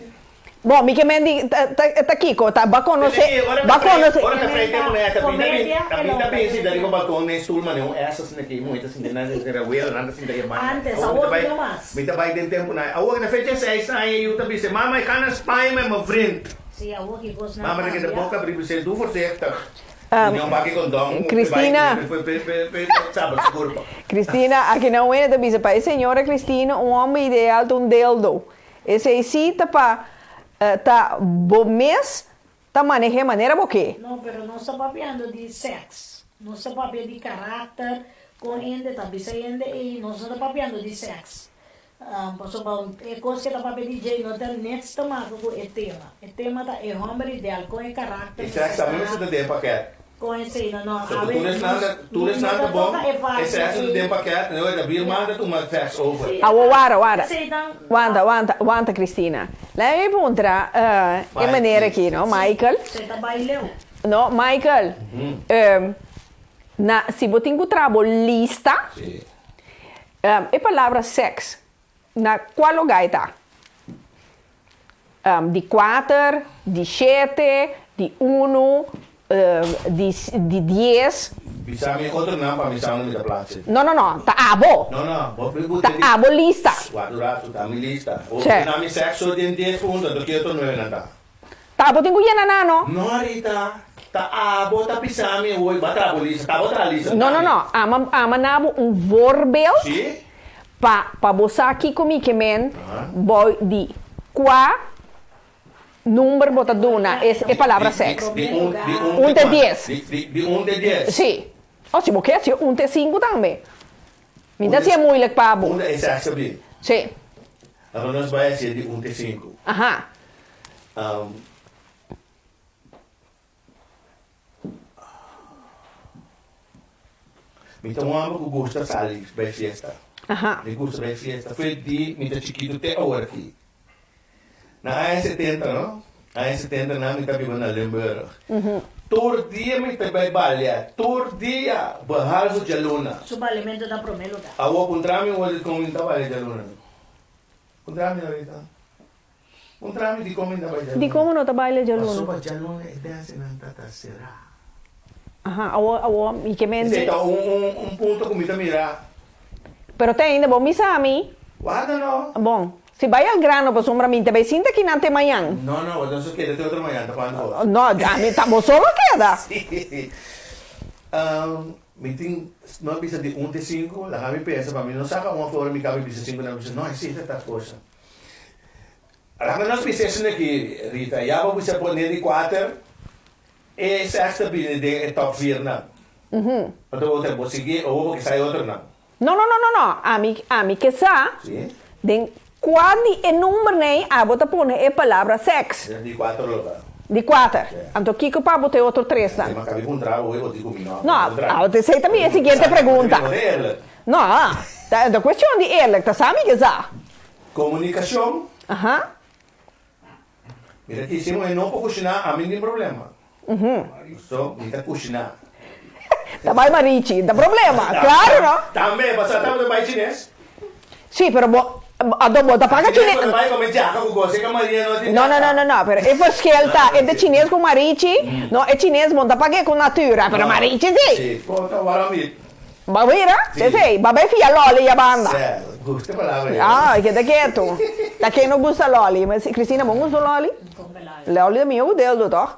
Bon, mi ke men di ta kiko? Ta bo konosé, bo konosé. Ora ta frei tempu nan ta bin ta bin ta bin sinta riba balkon den stul manera un esa asina ki muhé ta sinta nan ta wela nan ta sinta yamá. Antes, awor no mas. Mi ta bai den tempu nan. Awor na fecha seis aña yu ta bisa, Mama, ik ga naar Spanje met mijn vriend. Sí, awor ki kosnan Mama ta keda kambia. boka abrí bisa, Doe voorzichtig. Mi un baki kondon. Cristina. Sabe sigur pa. Cristina, aki nan wene ta bisa pa e señora Cristina un homber ideal ta un dildo. Esei sí ta pa ta bo mes ta maneh'é manera bo ke. No, pero nos ta papiando di seks. Nos ta papia di karakter, kon hende ta bisa hende ei, nos no ta papiando di seks. Pasobra e kos ke ta papia di dje no ta niks te maka ku e tema. E tema ta e hòmber ideal, kon e karakter E seks tambe mester ta den pakèt. Kon esei no, no, So awe tur esnan ta, tur nos esnan no ta ta bon, toka e e parti seks ta ei. den pakèt, en ora Birman ta tuma seks over. Sí, Awo wara, wara. esei tan. Wanta, wanta, wanta Cristina. Laat mi puntra e meneer aki, no, Michael. Esei ta bai leu. No, Michael, na, si bo tin ku traha bo lista, e palabra seks, na kua lugá e ta? Di kuater, di shete, di unu, di di dies. Bisa mi otro nan pa mi sa unda mi ta plasi. No, no, no, ta abo. No, no, bo pregunta Ta di. abo lista. Wak un ratu, ta mi lista. Che. Bo na mi sexo den dies punto, anto ki otro nueve nan ta? Ta abo tin ku yena nan, no? No, Rita, ta abo ta bisa mi hoy, bo a traha bo lista, ta abo traha lista, No, no, no, ama, ama na bo un voorbeeld. Si? Pa pa bo sa kiko mi ke men bo di kua number bo ta duna es e palabra seks. Di un di un Un te dies. Di di di un te dies. Si. O si bo ke si un te sinku tambe. Mi ta hasié moeilijk pa bo. Unda e seks ta bin? Si. Abo nos bai hasié di un te sinku. Aha. Mi ta un homber ku gusta sali bai fiesta. Mi gusta bai fiesta for di mi ta chikitu te awor aki. Na aña setenta no, aña setenta nan mi ta biba na Limburg. Tur dia mi ta bai balia, tur dia, behalve djaluna. Su balimentu ta promé lugá. Awor puntra mi wor di kon mi ta balia djaluna. Puntra mi ahorita. Puntra mi dikon mi ta bai djaluna. Dikon bo no ta baila djaluna? Pasobra djaluna e dansenan ta ta será. Aha, awor, awor mi ke men di. Esei ta un, un, un punto ku mi ta mira. Pero te ainda bo misa mi. Warda no. Bon, si bai al grano pasobra mi ta bai sinta kinan te mañan. No, no, bo ta so keda te otro mañan ta cuando bo. No, ami ta bo solo keda. Si. Mi tin, no a bisa di un te sinku, laga mi pensa pa mi no saka un afor mi kabe bisa sinku, nan bisa no, esei ta tal cosa. Laga nos bisa esei aki, Rita, ya bo bisa pone di kuater, e sèks ta bini den e tòp virnan. Anto bo ta bo sigui o bo ke sa e otronan? No, no, no, no, no, ami, ami ke sa den kua di e numbernan ei abo ta pone e palabra sèks. Den di kuater lo ta. Di kuater. Anto kiko pa bo ta e otro tresnan? Esei m'a kabi puntra bo, bo di ku mi no. No, abo esei ta mi e siguiente pregunta. No, ta ta kuestion di eerlijk, ta sa mi ke sa. Komunikashon. Aha. Mira ki si muhé no por kushiná, ami no tin problema. So, mi ta kushiná. Ta bai Marichi, ta problema, claro no? Tambe, pasobra tabata bai chines. Sí, pero bo, anto bo ta paga chines. Chines bo ta bai come djaka ku gosi ka Maria no tin No, no, no, no, no, pero e verschil ta entre chines ku Marichi, no, e chines bo no ta pag'é ku natura, pero Marichi sí. Sí, bo ta wara mi. Ba mira, esei, ba bai fia loli ya banda. Sè, gusta e palabra ei. Ah, keda ketu. Ta ken no gusta loli? Ma Cristina, bo gusta loli? Come loli. Loli ta mihó ku dildo, tòg?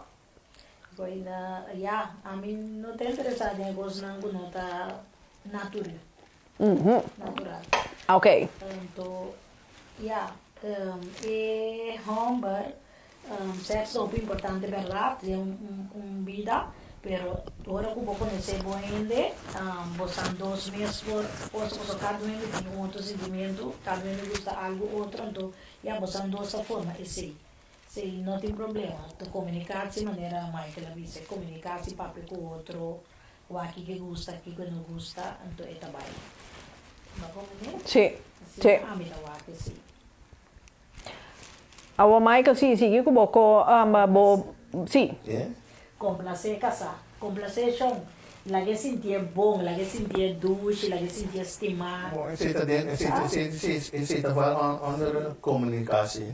Bueno, ya, ami no ta interesá den e kosnan ku no ta natural. Natural. Ok. Anto, ya, e hòmber Sèks ta hopi importante bèrdat den un bida, pero ora ku bo konosé bo hende, bo san dos mes por oso pasobra kada un hende tin un otro sintimentu, kada un hende gusta algu otro, anto ya bo san dos ta forma esei. Si no tin problema, ta komuniká si manera Michael a bisa, komuniká si papia ku otro, wak kiko e gusta, kiko e no gusta, anto e ta bai. Bo a komprendé? Sí, sí. Asina ami ta wak esei. Awor Michael si sigui ku bo ko bo si. Komplasé kasá, komplasé shon, lag'é sintié bon, lag'é sintié dushi, lag'é sintié stimá. Bon, esei ta den, esei ta, esei, esei, esei ta val onder komunikasi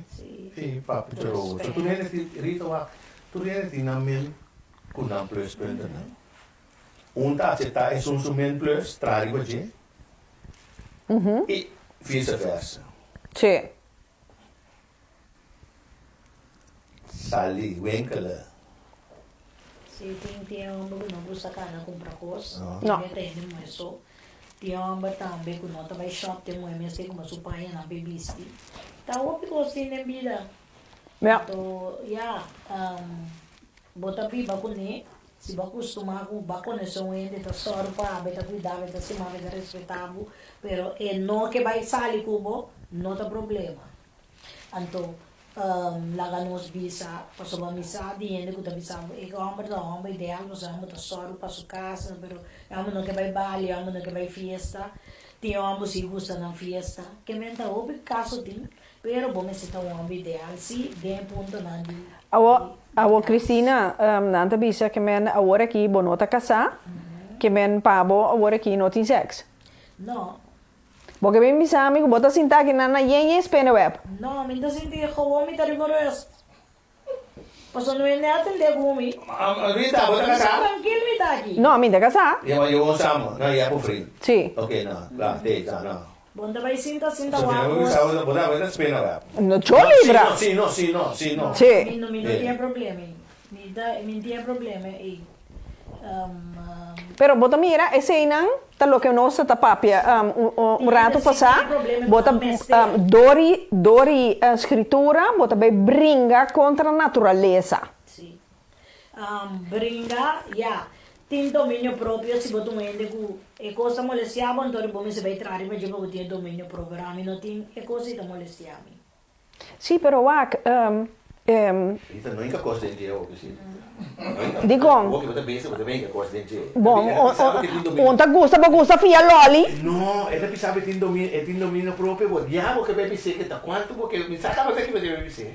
i papia djorobo. So tur hende tin, Rita wak, tur hende tin nan min ku nan pluspuntennan. Un ta aseptá esun su min plus, traha riba dje, i vice versa. Sí. Sali winkelen. Sí, tin tin homber ku no gusta kana kumpra kos. No. Tambe ta hende muhé so. Tin homber tambe ku no ta bai shop te muhé mester kuma su pañanan p'e bisti. Ta hopi kos tin den bida. Ja. Anto, ya, bo ta biba kuné. Si bo a kustumá ku bo a konosé un hende ta sòru pa bo, e ta kuidá bo, e ta stima bo, e ta respetá bo, pero e no ke bai sali ku bo, no ta problema. Anto, laga nos bisa, pasobra mi sa di hende ku ta bisa bo, e hòmber ta hòmber ideal pasobra e hòmber ta sòru pa su kas, pero e hòmber no ke bai bali, e hòmber no ke bai fiesta, tin hòmber si gusta nan fiesta. Ke men ta hopi kaso tin, pero bo mester ta un hòmber ideal si den e puntonan di. Awor, awor Cristina, nan ta bisa ke men awor aki bo no ta kasá, ke men pa bo awor aki no tin sèks. No. Bo ke bin bisa mi ku bo ta sinta aki nan na yen yen spinneweb. No, mi no ta sinti, gewoon mi ta riba rust. Pasobra no hende a atendé ku mi. Rita, bo ta kasá? Trankil mi ta aki. No, mi ta kasá. Ya, ma yo un samo. No, ya por fri. Sí. Ok, no, kla, te, sa, no. Bo no ta bai sinta sinta So, wak bo kos. bisa, bo ta bai ta spena wak. No, cho libra. Sí, no, sí, no, sí, no. Sí. Mi no, mi no tin e problema ei. Mi ta, mi no tin e problema ei. Pero bo ta mira eseinan ta loke nos ta papia un rato pasá, bo ta dor dor di Scritura bo ta bay bringa contra naturalesa. Sí. Bringa, ya. Tin dominio propio si bo ta un hende ku e kos ta molestiá bo anto bo mester bay traha riba dje pa bo tin e dominio propio. Pero ami no tin e kos ei ta molestiá mi. Sí, pero wak, Rita, no hinka kos den dje hopi, sí. Dikon? Hopi bo ta bisa, bo ta hinka kos den dje. Bon, un ta gusta, bo gusta fia loli. No, e ta bisa bo tin dominio, e tin dominio propio, bo ya bo ke bay bis'é ke ta kuantu bo ke, mi sa tabata ki bo ta bay bis'é.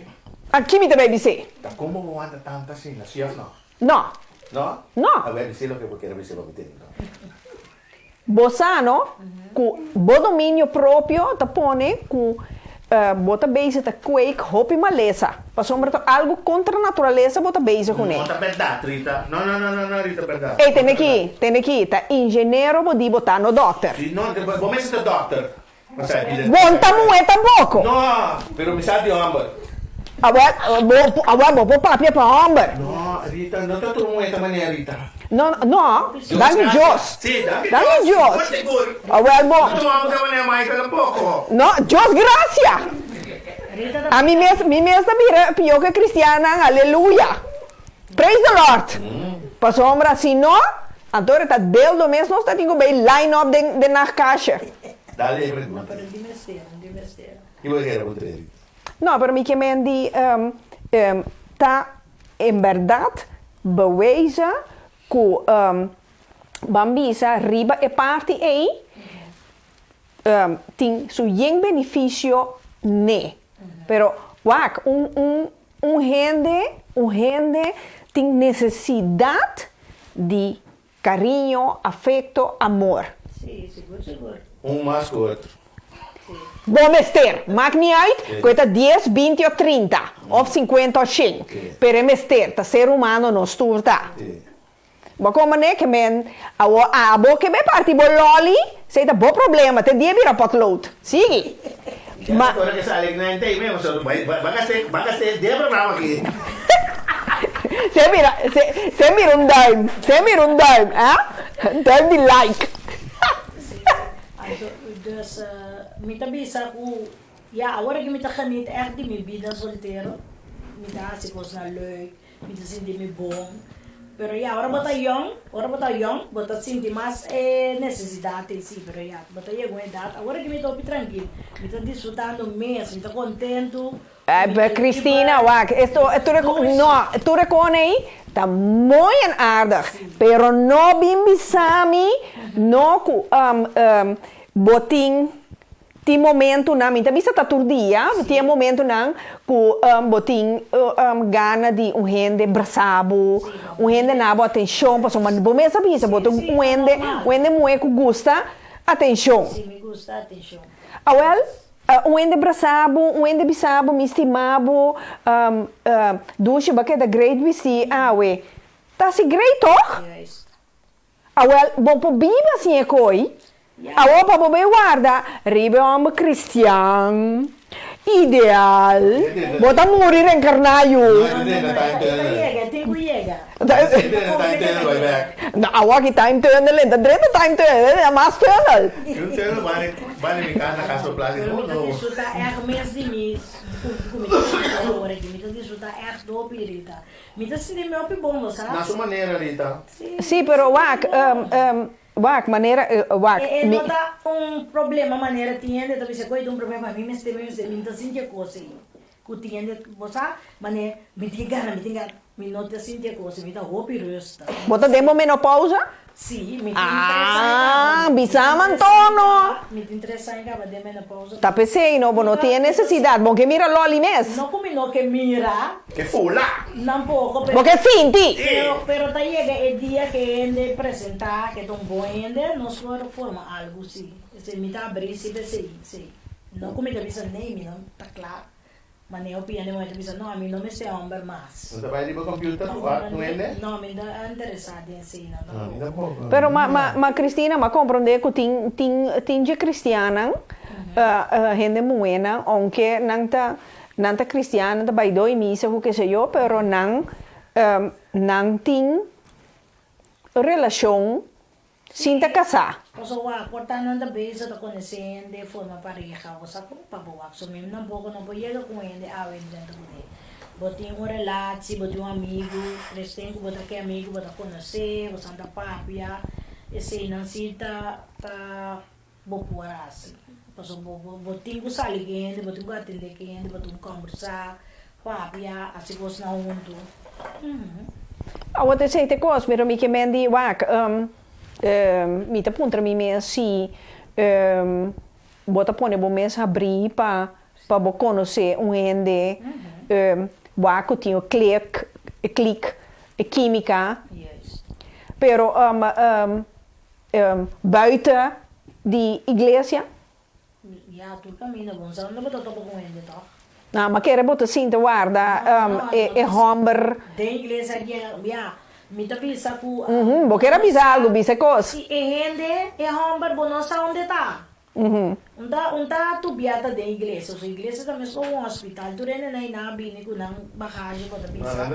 A ki mi ta bay bis'é? Ta komo bo wanta tantu asina, sí òf no? No. No? No. A bay bis'é loke bo kier a bis'é pa mi tende no. Bo sa no, ku bo dominio propio ta pone ku. Bo ta bezig ta kweek hopi malesa, pasobra ta algu kontra naturalesa bo ta bezig kuné. No ta bèrdat, Rita. No, no, no, no, no, Rita, bèrdat. Ey, tende aki, tende aki, ta ingenero bo di bo ta, no dòkter. Si, no, bo mester ta dòkter. Bon ta muhe tampoco. No, pero mi sa di homber. Awel, bo, awel bo por papia pa homber. No, Rita, no ta tur muhe ta manera Rita. No, no, danki Dios. Si, danki Danki Dios. Dios. Sigur, sigur. Awel bo. No tur homber ta manera Michael tampoco. No, Dios gracia. Rita ta A mi mes, mi mes ta bira pio ke cristiannan, aleluya. Praise the Lord. Pasobra si no, anto e ta deldo mes nos ta tin ku bay line up den den nachtkastje. Dale e pregunta. No, pero di mester, di mester. Ki bo kere puntra Rita? No, pero mi ke men di ta en berdad bewezen ku ban bisa riba e parti ey tin su yen benifisio ne. Pero wak, un un un hende un hende tin nesesidat di kariño, afekto, amor. Sí, sigur sigur. Un mas ku otro. Bo mester, mak ni uit ku e ta dies, binti o trinta, òf sinkuenta o shen, pero e mester ta ser humano nos tur ta. Bo komo ne ke men awo abo ke be parti bo loli esei ta bo problema te dia bira potlood sigui ma. Ora ke sali nan tei mesmo so bai bai gast'e bai gast'e den programa aki. Se mira se se mira un duim se mira un duim ah duim di like. Si anto dus mi ta bisa ku ya awor aki mi ta geniet echt di mi bida soltero mi ta hasi kosnan leuk Mi ta sinti mi bon. Pero ya, ora bo ta yong, ora bo ta yong, bo ta sinti mas e nesesidat ei si. Pero ya, bo ta yega un edat, awor aki mi ta hopi trankil. Mi ta disfrutando mes, mi ta kontentu ku mi ta Cristina, liber. wak, esto, tur e, no, tur e kon ei ta mooi en aardig, pero no bin bisa mi no ku bo tin Tin momentunan, mi ta bisa ta tur dia, tin e momentunan ku bo tin gana di un hende brasa bo, un hende na bo atenshon, pasobra bo mes a bisa bo ta un hende, un hende muhé ku gusta atenshon. Awèl, un hende brasa bo, un hende bisa bo mi stima bo, dushi bo a keda great bistí awe, ta hasi great tòg? Awel, bo por biba sin e koi. Awor pa bo bay warda riba e homber cristian ideal, bo ta muri reencarna yu. No, awor aki time tunnel en ta drenta time tunnel, en ta mas tunnel. Mi ta sinti mi hopi bon, bo sa. Na su manera, Rita. Sí, pero wak, wak, manera, wak, E e mi. no ta un problema manera tin hende ta bisa koe ta un problema mi mester, mi mester, mi no ta sinti e kos ei. Ku tin hende, bo sa, manera mi tin gana, mi tin gana, mi no ta sinti e kos ei, mi ta hopi rustig. Bo ta den bo menopausa? Sí, mi tin tres aña Ah, kaba. Mi bisa tin tres aña mantono. kaba, mi tin tres aña kaba den menopausa. Ta p'esei no, bo no tin e nesesidat. Bo ke mira loli mes. No ku mi no ke mira. Ke fula. Tampoco, pero. Bo ke sinti. Pero, pero ta yega e dia ke hende presentá ke ta un bon hende, nos por forma algu sí. Esei mi ta abrí sí p'esei, sí. No ku mi ta bisa nee, mi no ta kla. Maneho pia den muhé ta bisa, No, ami no mester hòmber mas. No ta bai riba computer ku wak un hende? No, mi no ta interesá den eseinan tampoco. Pero ma ma ma Cristina, m'a comprende ku tin tin tin dje cristiannan, hende muhénan, ounke nan ta nan ta cristian, nan ta bai doi misa ku keseyo, pero nan nan tin relashon Sin ta kasá. Paso wak por ta nan ta bezig ta konosé hende, forma pareha, bo sa kon pa bo wak. So mi tampoco no por yega ku un hende awe drenta kuné. Bo tin un relatie, bo tin un amigu, resten ku bo ta ke amigu bo ta konosé, bo san ta papia, eseinan si ta ta bo por hasi. Paso bo bo bo tin ku sali ku hende, bo tin ku atendé ku hende, bo tin ku kòmbersá, Papia, hasi kosnan huntu. Awor ta esei ta e kos, pero mi ke men di wak, mi ta puntra mi mes si bo ta pone bo mes habrí pa pa bo konosé un hende wak ku tin un klik, klik, e kímika, pero buiten di iglesia. Ya, tur kaminda bon sa unda bo ta topa ku hende tòg? No, ma kere bo ta sinta warda e e hòmber. Den iglesia gen, ya, mi ta bisa ku. Bo kier a bisa algu, bisa e kos. Si e hende, e hòmber, bo no sa unda e ta. Un ta, un ta tubiata den iglesia, so iglesia ta mes komo un hospital, tur hende nan a bini ku nan bagashi bo ta bisa,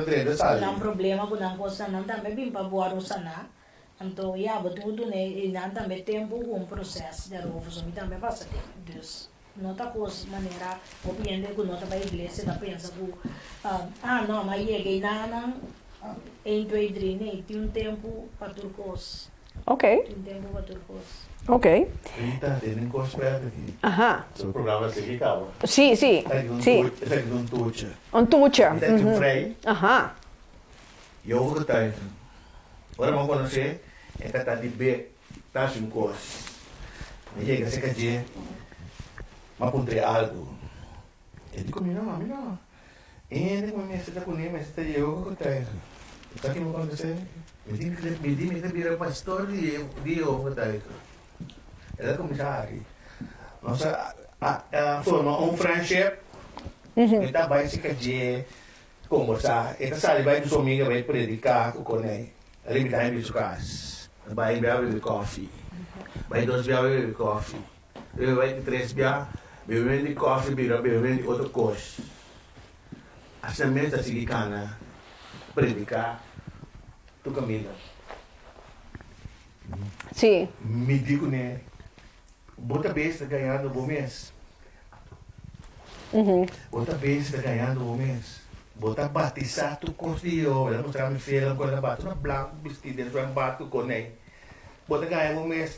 ku nan problema, ku nan kosnan, nan tambe bin pa wòrdu saná. Anto ya, bo tin ku duna e nan tambe tempu ku un proses daarover, so mi tambe a pasa den. Dus no ta kos manera hopi hende ku no ta bai iglesia ta pensa ku ah no, mi a yega ei nan een twee drie, nee, tin un tempu pa tur kos. Ok. Tin un tempu pa tur kos. Ok. Rita, tene un kos pèrdi aki. Aha. So programa a sigui kaba. Si, si, si. Esaki ta un tucha. Un tucha. Esaki ta un frei. Aha. Jehovah getuigen. Ora bo konosé e ta ta di be ta hasi un kos. Mi yega serka dje, mi a puntr'é algu. E di ku mi, No, mi no. E hende ku mi mester ta kuné mester ta Jehovah getuigen. Bo sa ki mi kontest'é? Mi di mi di mi ta bira pastor di Jehovah getuigen. El a kuminsá hari. Nos a a forma un friendship. Mi ta bai serka dje. Kombersá, e ta sali bai ku su amiga bai prediká ku Corney. El a invitá mi bin su kas. El bai un bia bebe kòfi, bai dos bia bebe kòfi, bebe bai di tres bia, bebe di kòfi bira bebe di otro kos. Asina mes ta sigui kana prediká tur kaminda. Sí. Mi di kuné, Bo ta bes ta gañando bo mes. Bo ta bes ta gañando bo mes. Bo ta batisá tur kos di Jehova. El a mustra mi film ku el a bati una blanku bistí den zwembad ku konei. Bo ta gaña bo mes.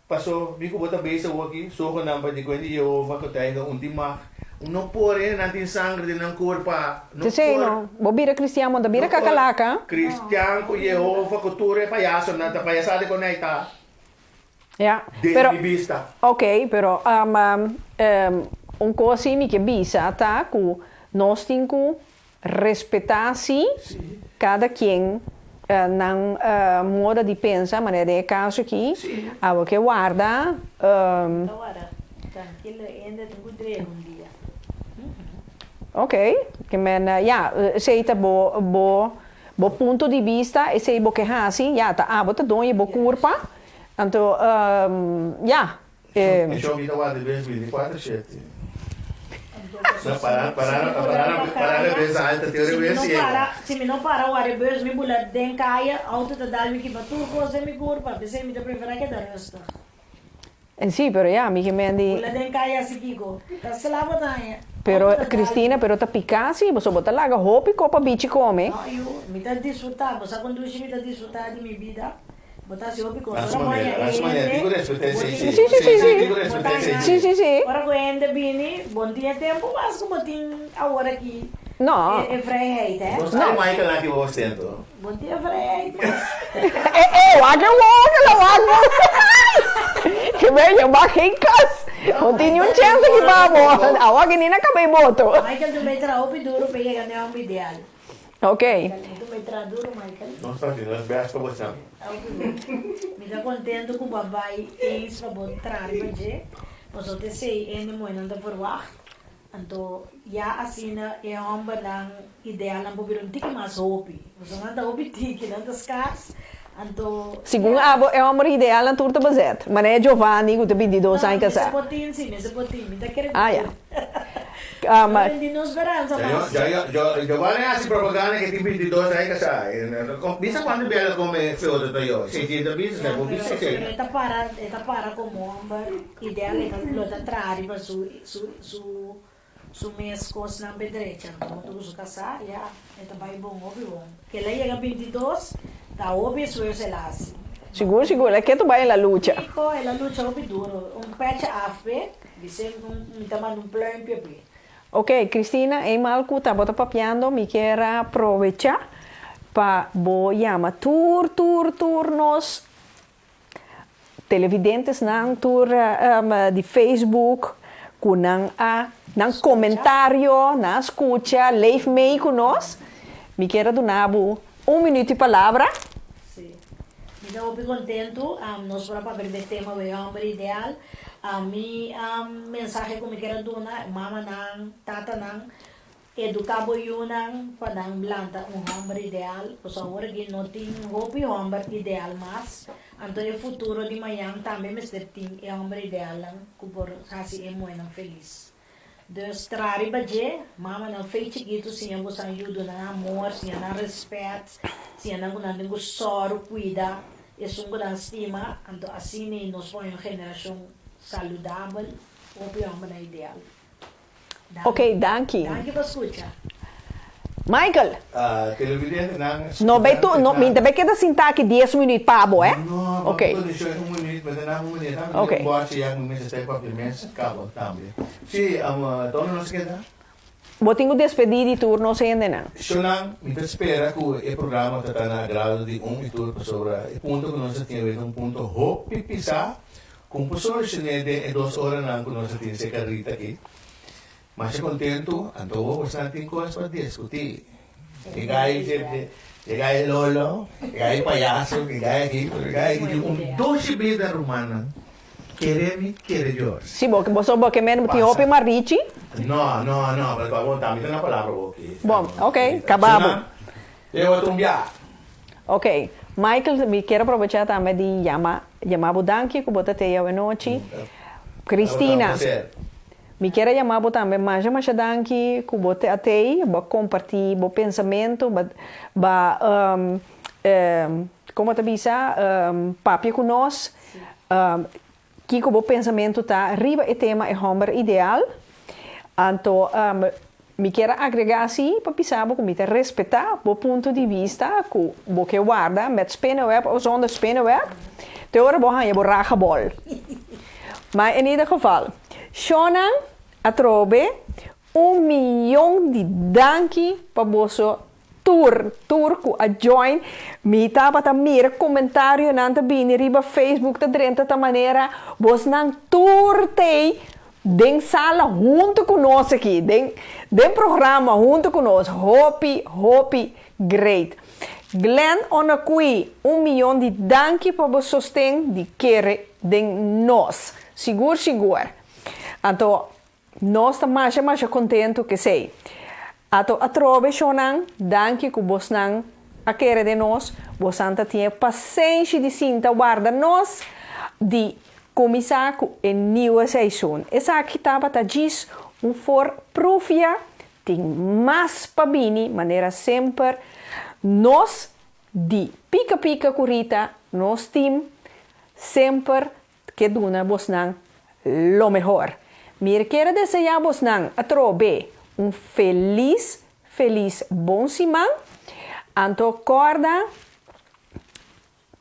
Paso mi ku bo ta bes awoki, sohonan pa di kuenta di Jehova ku ta ainda un di mag. Un no por, hende nan tin sangre den nan kurpa. No T'esei por. no. Bo bira kristian, bo no ta bira No por. kakalaka. Kristian ku Jehova ku tur e payasonan ta payasá di konei ta. Ja, Den pero mi bista. Ok, pero un kos si mi ke bisa ta ku nos tin ku respetá si kada kien nan moda di pensa, manera den e kaso aki, abo ke warda. Ta warda, trankilo, hende tin ku drega un dia. Ok, ke men ya, esei ta bo bo Bo punto di bista, esei bo ke hasi, ya, ta abo ta doño bo kurpa, anto, ya, e. E show mi ta wak di bes binticuatro shete. Na para para para para na bes alta te ora bes ciego. Si mi no para wak e bus mi bula den kaya, auto ta dal mi kiba tur kos den mi kurpa, p'esei mi ta prefera keda rustig. En sí, pero ya, mi ke men di. Bula den kaya si kiko? Ta sla bo ta haña. Pero, Cristina, pero ta piká si, pasobra bo ta laga hopi kopa bichi kome. No, yu, mi ta disfrutá. Bo sa kon dushi mi ta disfrutá di mi bida? Bo ta hasi hopi kos. Na su Ora bo manera, haña na su manera. Tin ku hende, respet'é, bo sí, tin. sí. Sí, sí, sí, Sí, tin ku sí. Bo ta respet'é, sí, haña. Sí, sí. sí, sí. Ora ku hende bini, bo no tin e tempu mas ku bo tin awor aki. No. E vrijheid, hè? Bo sa Michael aki bo ostento. Bon dia vrijheid mas. Eh eh wak e wou ke la wak bo. Ke bello ba geen kas. No tin ni un chance aki pa bo. Awa ke ni na kaba e boto. Michael tu bay traha hopi duro pa yega na e homber ideal. Ok. Michael tu bay traha duro Michael. Nos ta haciendo nos best pa bo esnan. Hopi bon. Mi ta contento cu bo a bay eens pa bo traha riba dje. Pasobra ta esey hende muhernan ta verwacht. Anto ya asina e hòmbernan idealnan por bira un tiki mas hopi. Pasobra nan ta hopi tiki, nan ta skars. Anto Segun ya. abo e hòmber idealnan tur ta bezet. Manera Giovanni ku ta bintidos No, aña mester kasá. por tin si, mester por tin. Mi ta kere Ah ya. No bendí nos speransa mas. Giovanni a hasi propaganda ke tin bintidos aña kasá. Bisa kuantu bia el a kome feo ta yo. Esei ta bisa, esei bo bisa esei. Pero e ta para, e ta para komo hòmber ideal, e ta lo ta traha riba su. Su su su mes kosnan be drecha huntu ku su kasá ya e ta bai bon hopi bon ke el a yega bintidos ta hopi esfuerso el a hasi. Sigur sigur el a ke ta bai en la lucha. Kiko el a lucha hopi duro un pècha af p'e bis'é un mi ta manda un pluimpje p'e. Ok Cristina eenmaal ku tabata papiando mi kier a probecha pa bo yama tur tur tur nos Televidentesnan tur di Facebook ku nan a nan komentario, nan a skucha, leef mee ku nos. Mi kier a duna bo un minuut di palabra. Sí. Mi ta hopi kontentu, nos por a papia riba e tema wei hòmber ideal. Mi mensahe ku mi kier a duna mamanan, tatanan, eduká bo yunan pa nan lanta un hòmber ideal, pasobra awor aki no tin hopi hòmber ideal mas, anto e futuro di mañan tambe mester tin e hòmber idealnan ku por hasi e muhénan felis. Dus traha riba dje, mamanan fei chikitu siña boso nan yu duna nan amor, siña nan respet, siña nan ku nan tin ku sòru, kuida esun ku nan stima, anto asina ei nos por haña un generashon saludabel, hopi hòmbernan ideal. Danki. Ok, danki. Danki pa skucha. Michael. Televidentenan, No bay tu, no, mi ta bay keda sinta aki dies minuut pa bo, eh? No, Ok. pa mi un minuut, mi ta na un minuut, tambe Ok. un bòrchi ya ku mi mester stay papia mes kaba tambe. Sí, donde nos keda? Bo tin ku despedí di tur nos hendenan. Shonnan, mi ta spera ku e programa ta ta na agrado di un i tur pasobra e punto ku nos a tin awor ta un punto hopi pisá ku un por solushoné den e dos oranan ku nos a tin serka Rita aki. Masha kontentu, anto bo bosan tin kos pa diskutí. E gai e gai lolo, e gai payaso, e gai aki, e gai aki tin un dushi bida rumannan. Kere mi, kere Dios. Si bo boso bo ke men tin hopi marichi. No, no, no, pero ta bon tambe ta na palabra bo aki. Bon, ok, kaba bo. E otro un bia. Ok, Michael, mi kier aprovecha tambe di yama yama bo danki ku bo ta te awenochi. Cristina. Mi kier a yama bo tambe masha masha danki ku bo te atei, bo a kompartí bo pensamentu, bo a komo ta bisa, papia ku nos, kiko bo pensamentu ta riba e tema e hòmber ideal. Anto mi kier a agregá si pa bisa bo ku mi ta respetá bo punto di bista ku bo ke warda met spinnenweb òf zonder spinnenweb te ora bo haña bo ragebol. Ma en ieder geval, Shonnan, atrobe, un miyon di danki pa boso tur, tur ku a join. Mi tabata mira komentarionan ta bini riba Facebook ta drenta ta manera bosnan tur t'ei den sala huntu ku nos aki, den den programa huntu ku nos. Hopi, hopi great. Glenn Onakui, un miyon di danki pa bo sosten di kere den nos. Sigur sigur. Anto nos ta masha masha kontentu kesei. Ato atrobe shownan, danki ku bosnan a kere den nos, bosan ta tin e pasenshi di sinta warda nos di kuminsá ku e nieuwe seizoen. Esaki tabata djis un voorproefje, tin mas pa bini manera semper nos Di Pika Pika ku Rita nos team semper ke duna bosnan lo mehor. Mi kier a desea bosnan atrobe un felis felis bon siman. Anto korda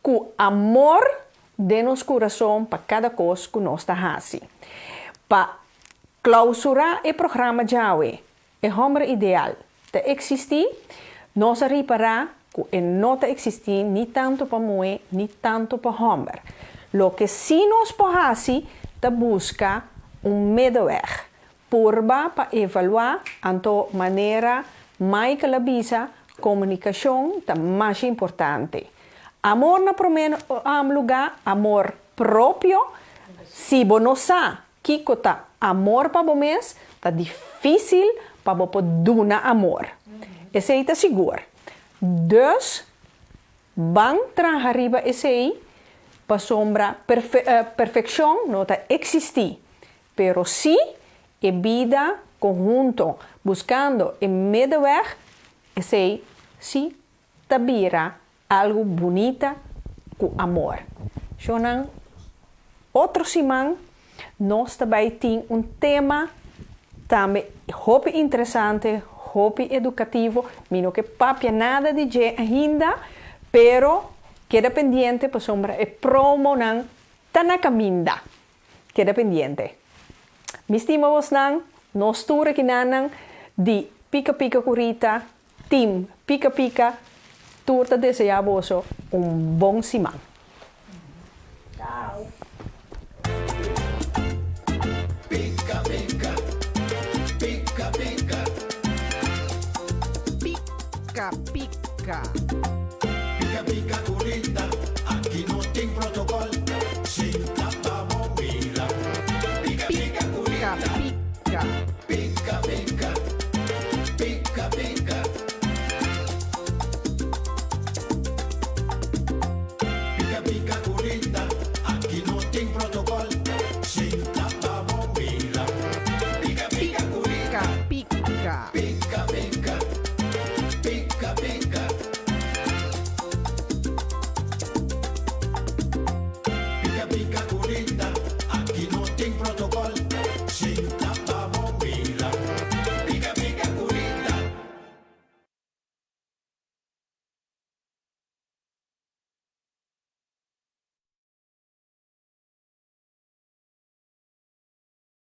ku amor den nos kurason pa kada kos ku nos ta hasi. Pa klausurá e programa djawe E hòmber ideal ta eksistí? Nos a ripará ku e no ta eksistí ni tantu pa muhé ni tantu pa hòmber. Loke sí nos por hasi ta buska un middenweg, purba pa evaluá, anto manera Michael a bisa, komunikashon ta masha importante. Amor na promé lugá, amor propio, si bo no sa Kiko ta amor pa bo mes? Ta difísil pa bo por duna amor. Esei ta sigur. Dus, ban traha riba esei pasobra perfekshon no ta eksistí, pero sí e bida konhunto buskando e middenweg, esei sí ta bira algu bunita ku amor. Shonnan, otro siman nos ta bai tin un tema tambe hopi interesante, hopi edukativo. Mi no ke papia nada di dje ainda, pero keda pendiente pasobra e promonan ta na kaminda. Keda pendiente. Mi stima bosnan, nos tur akinanan di Pika Pika ku Rita, Team Pika Pika, tur ta desea boso un bon siman. Ciao. Pika pika, pika pika. Pika pika.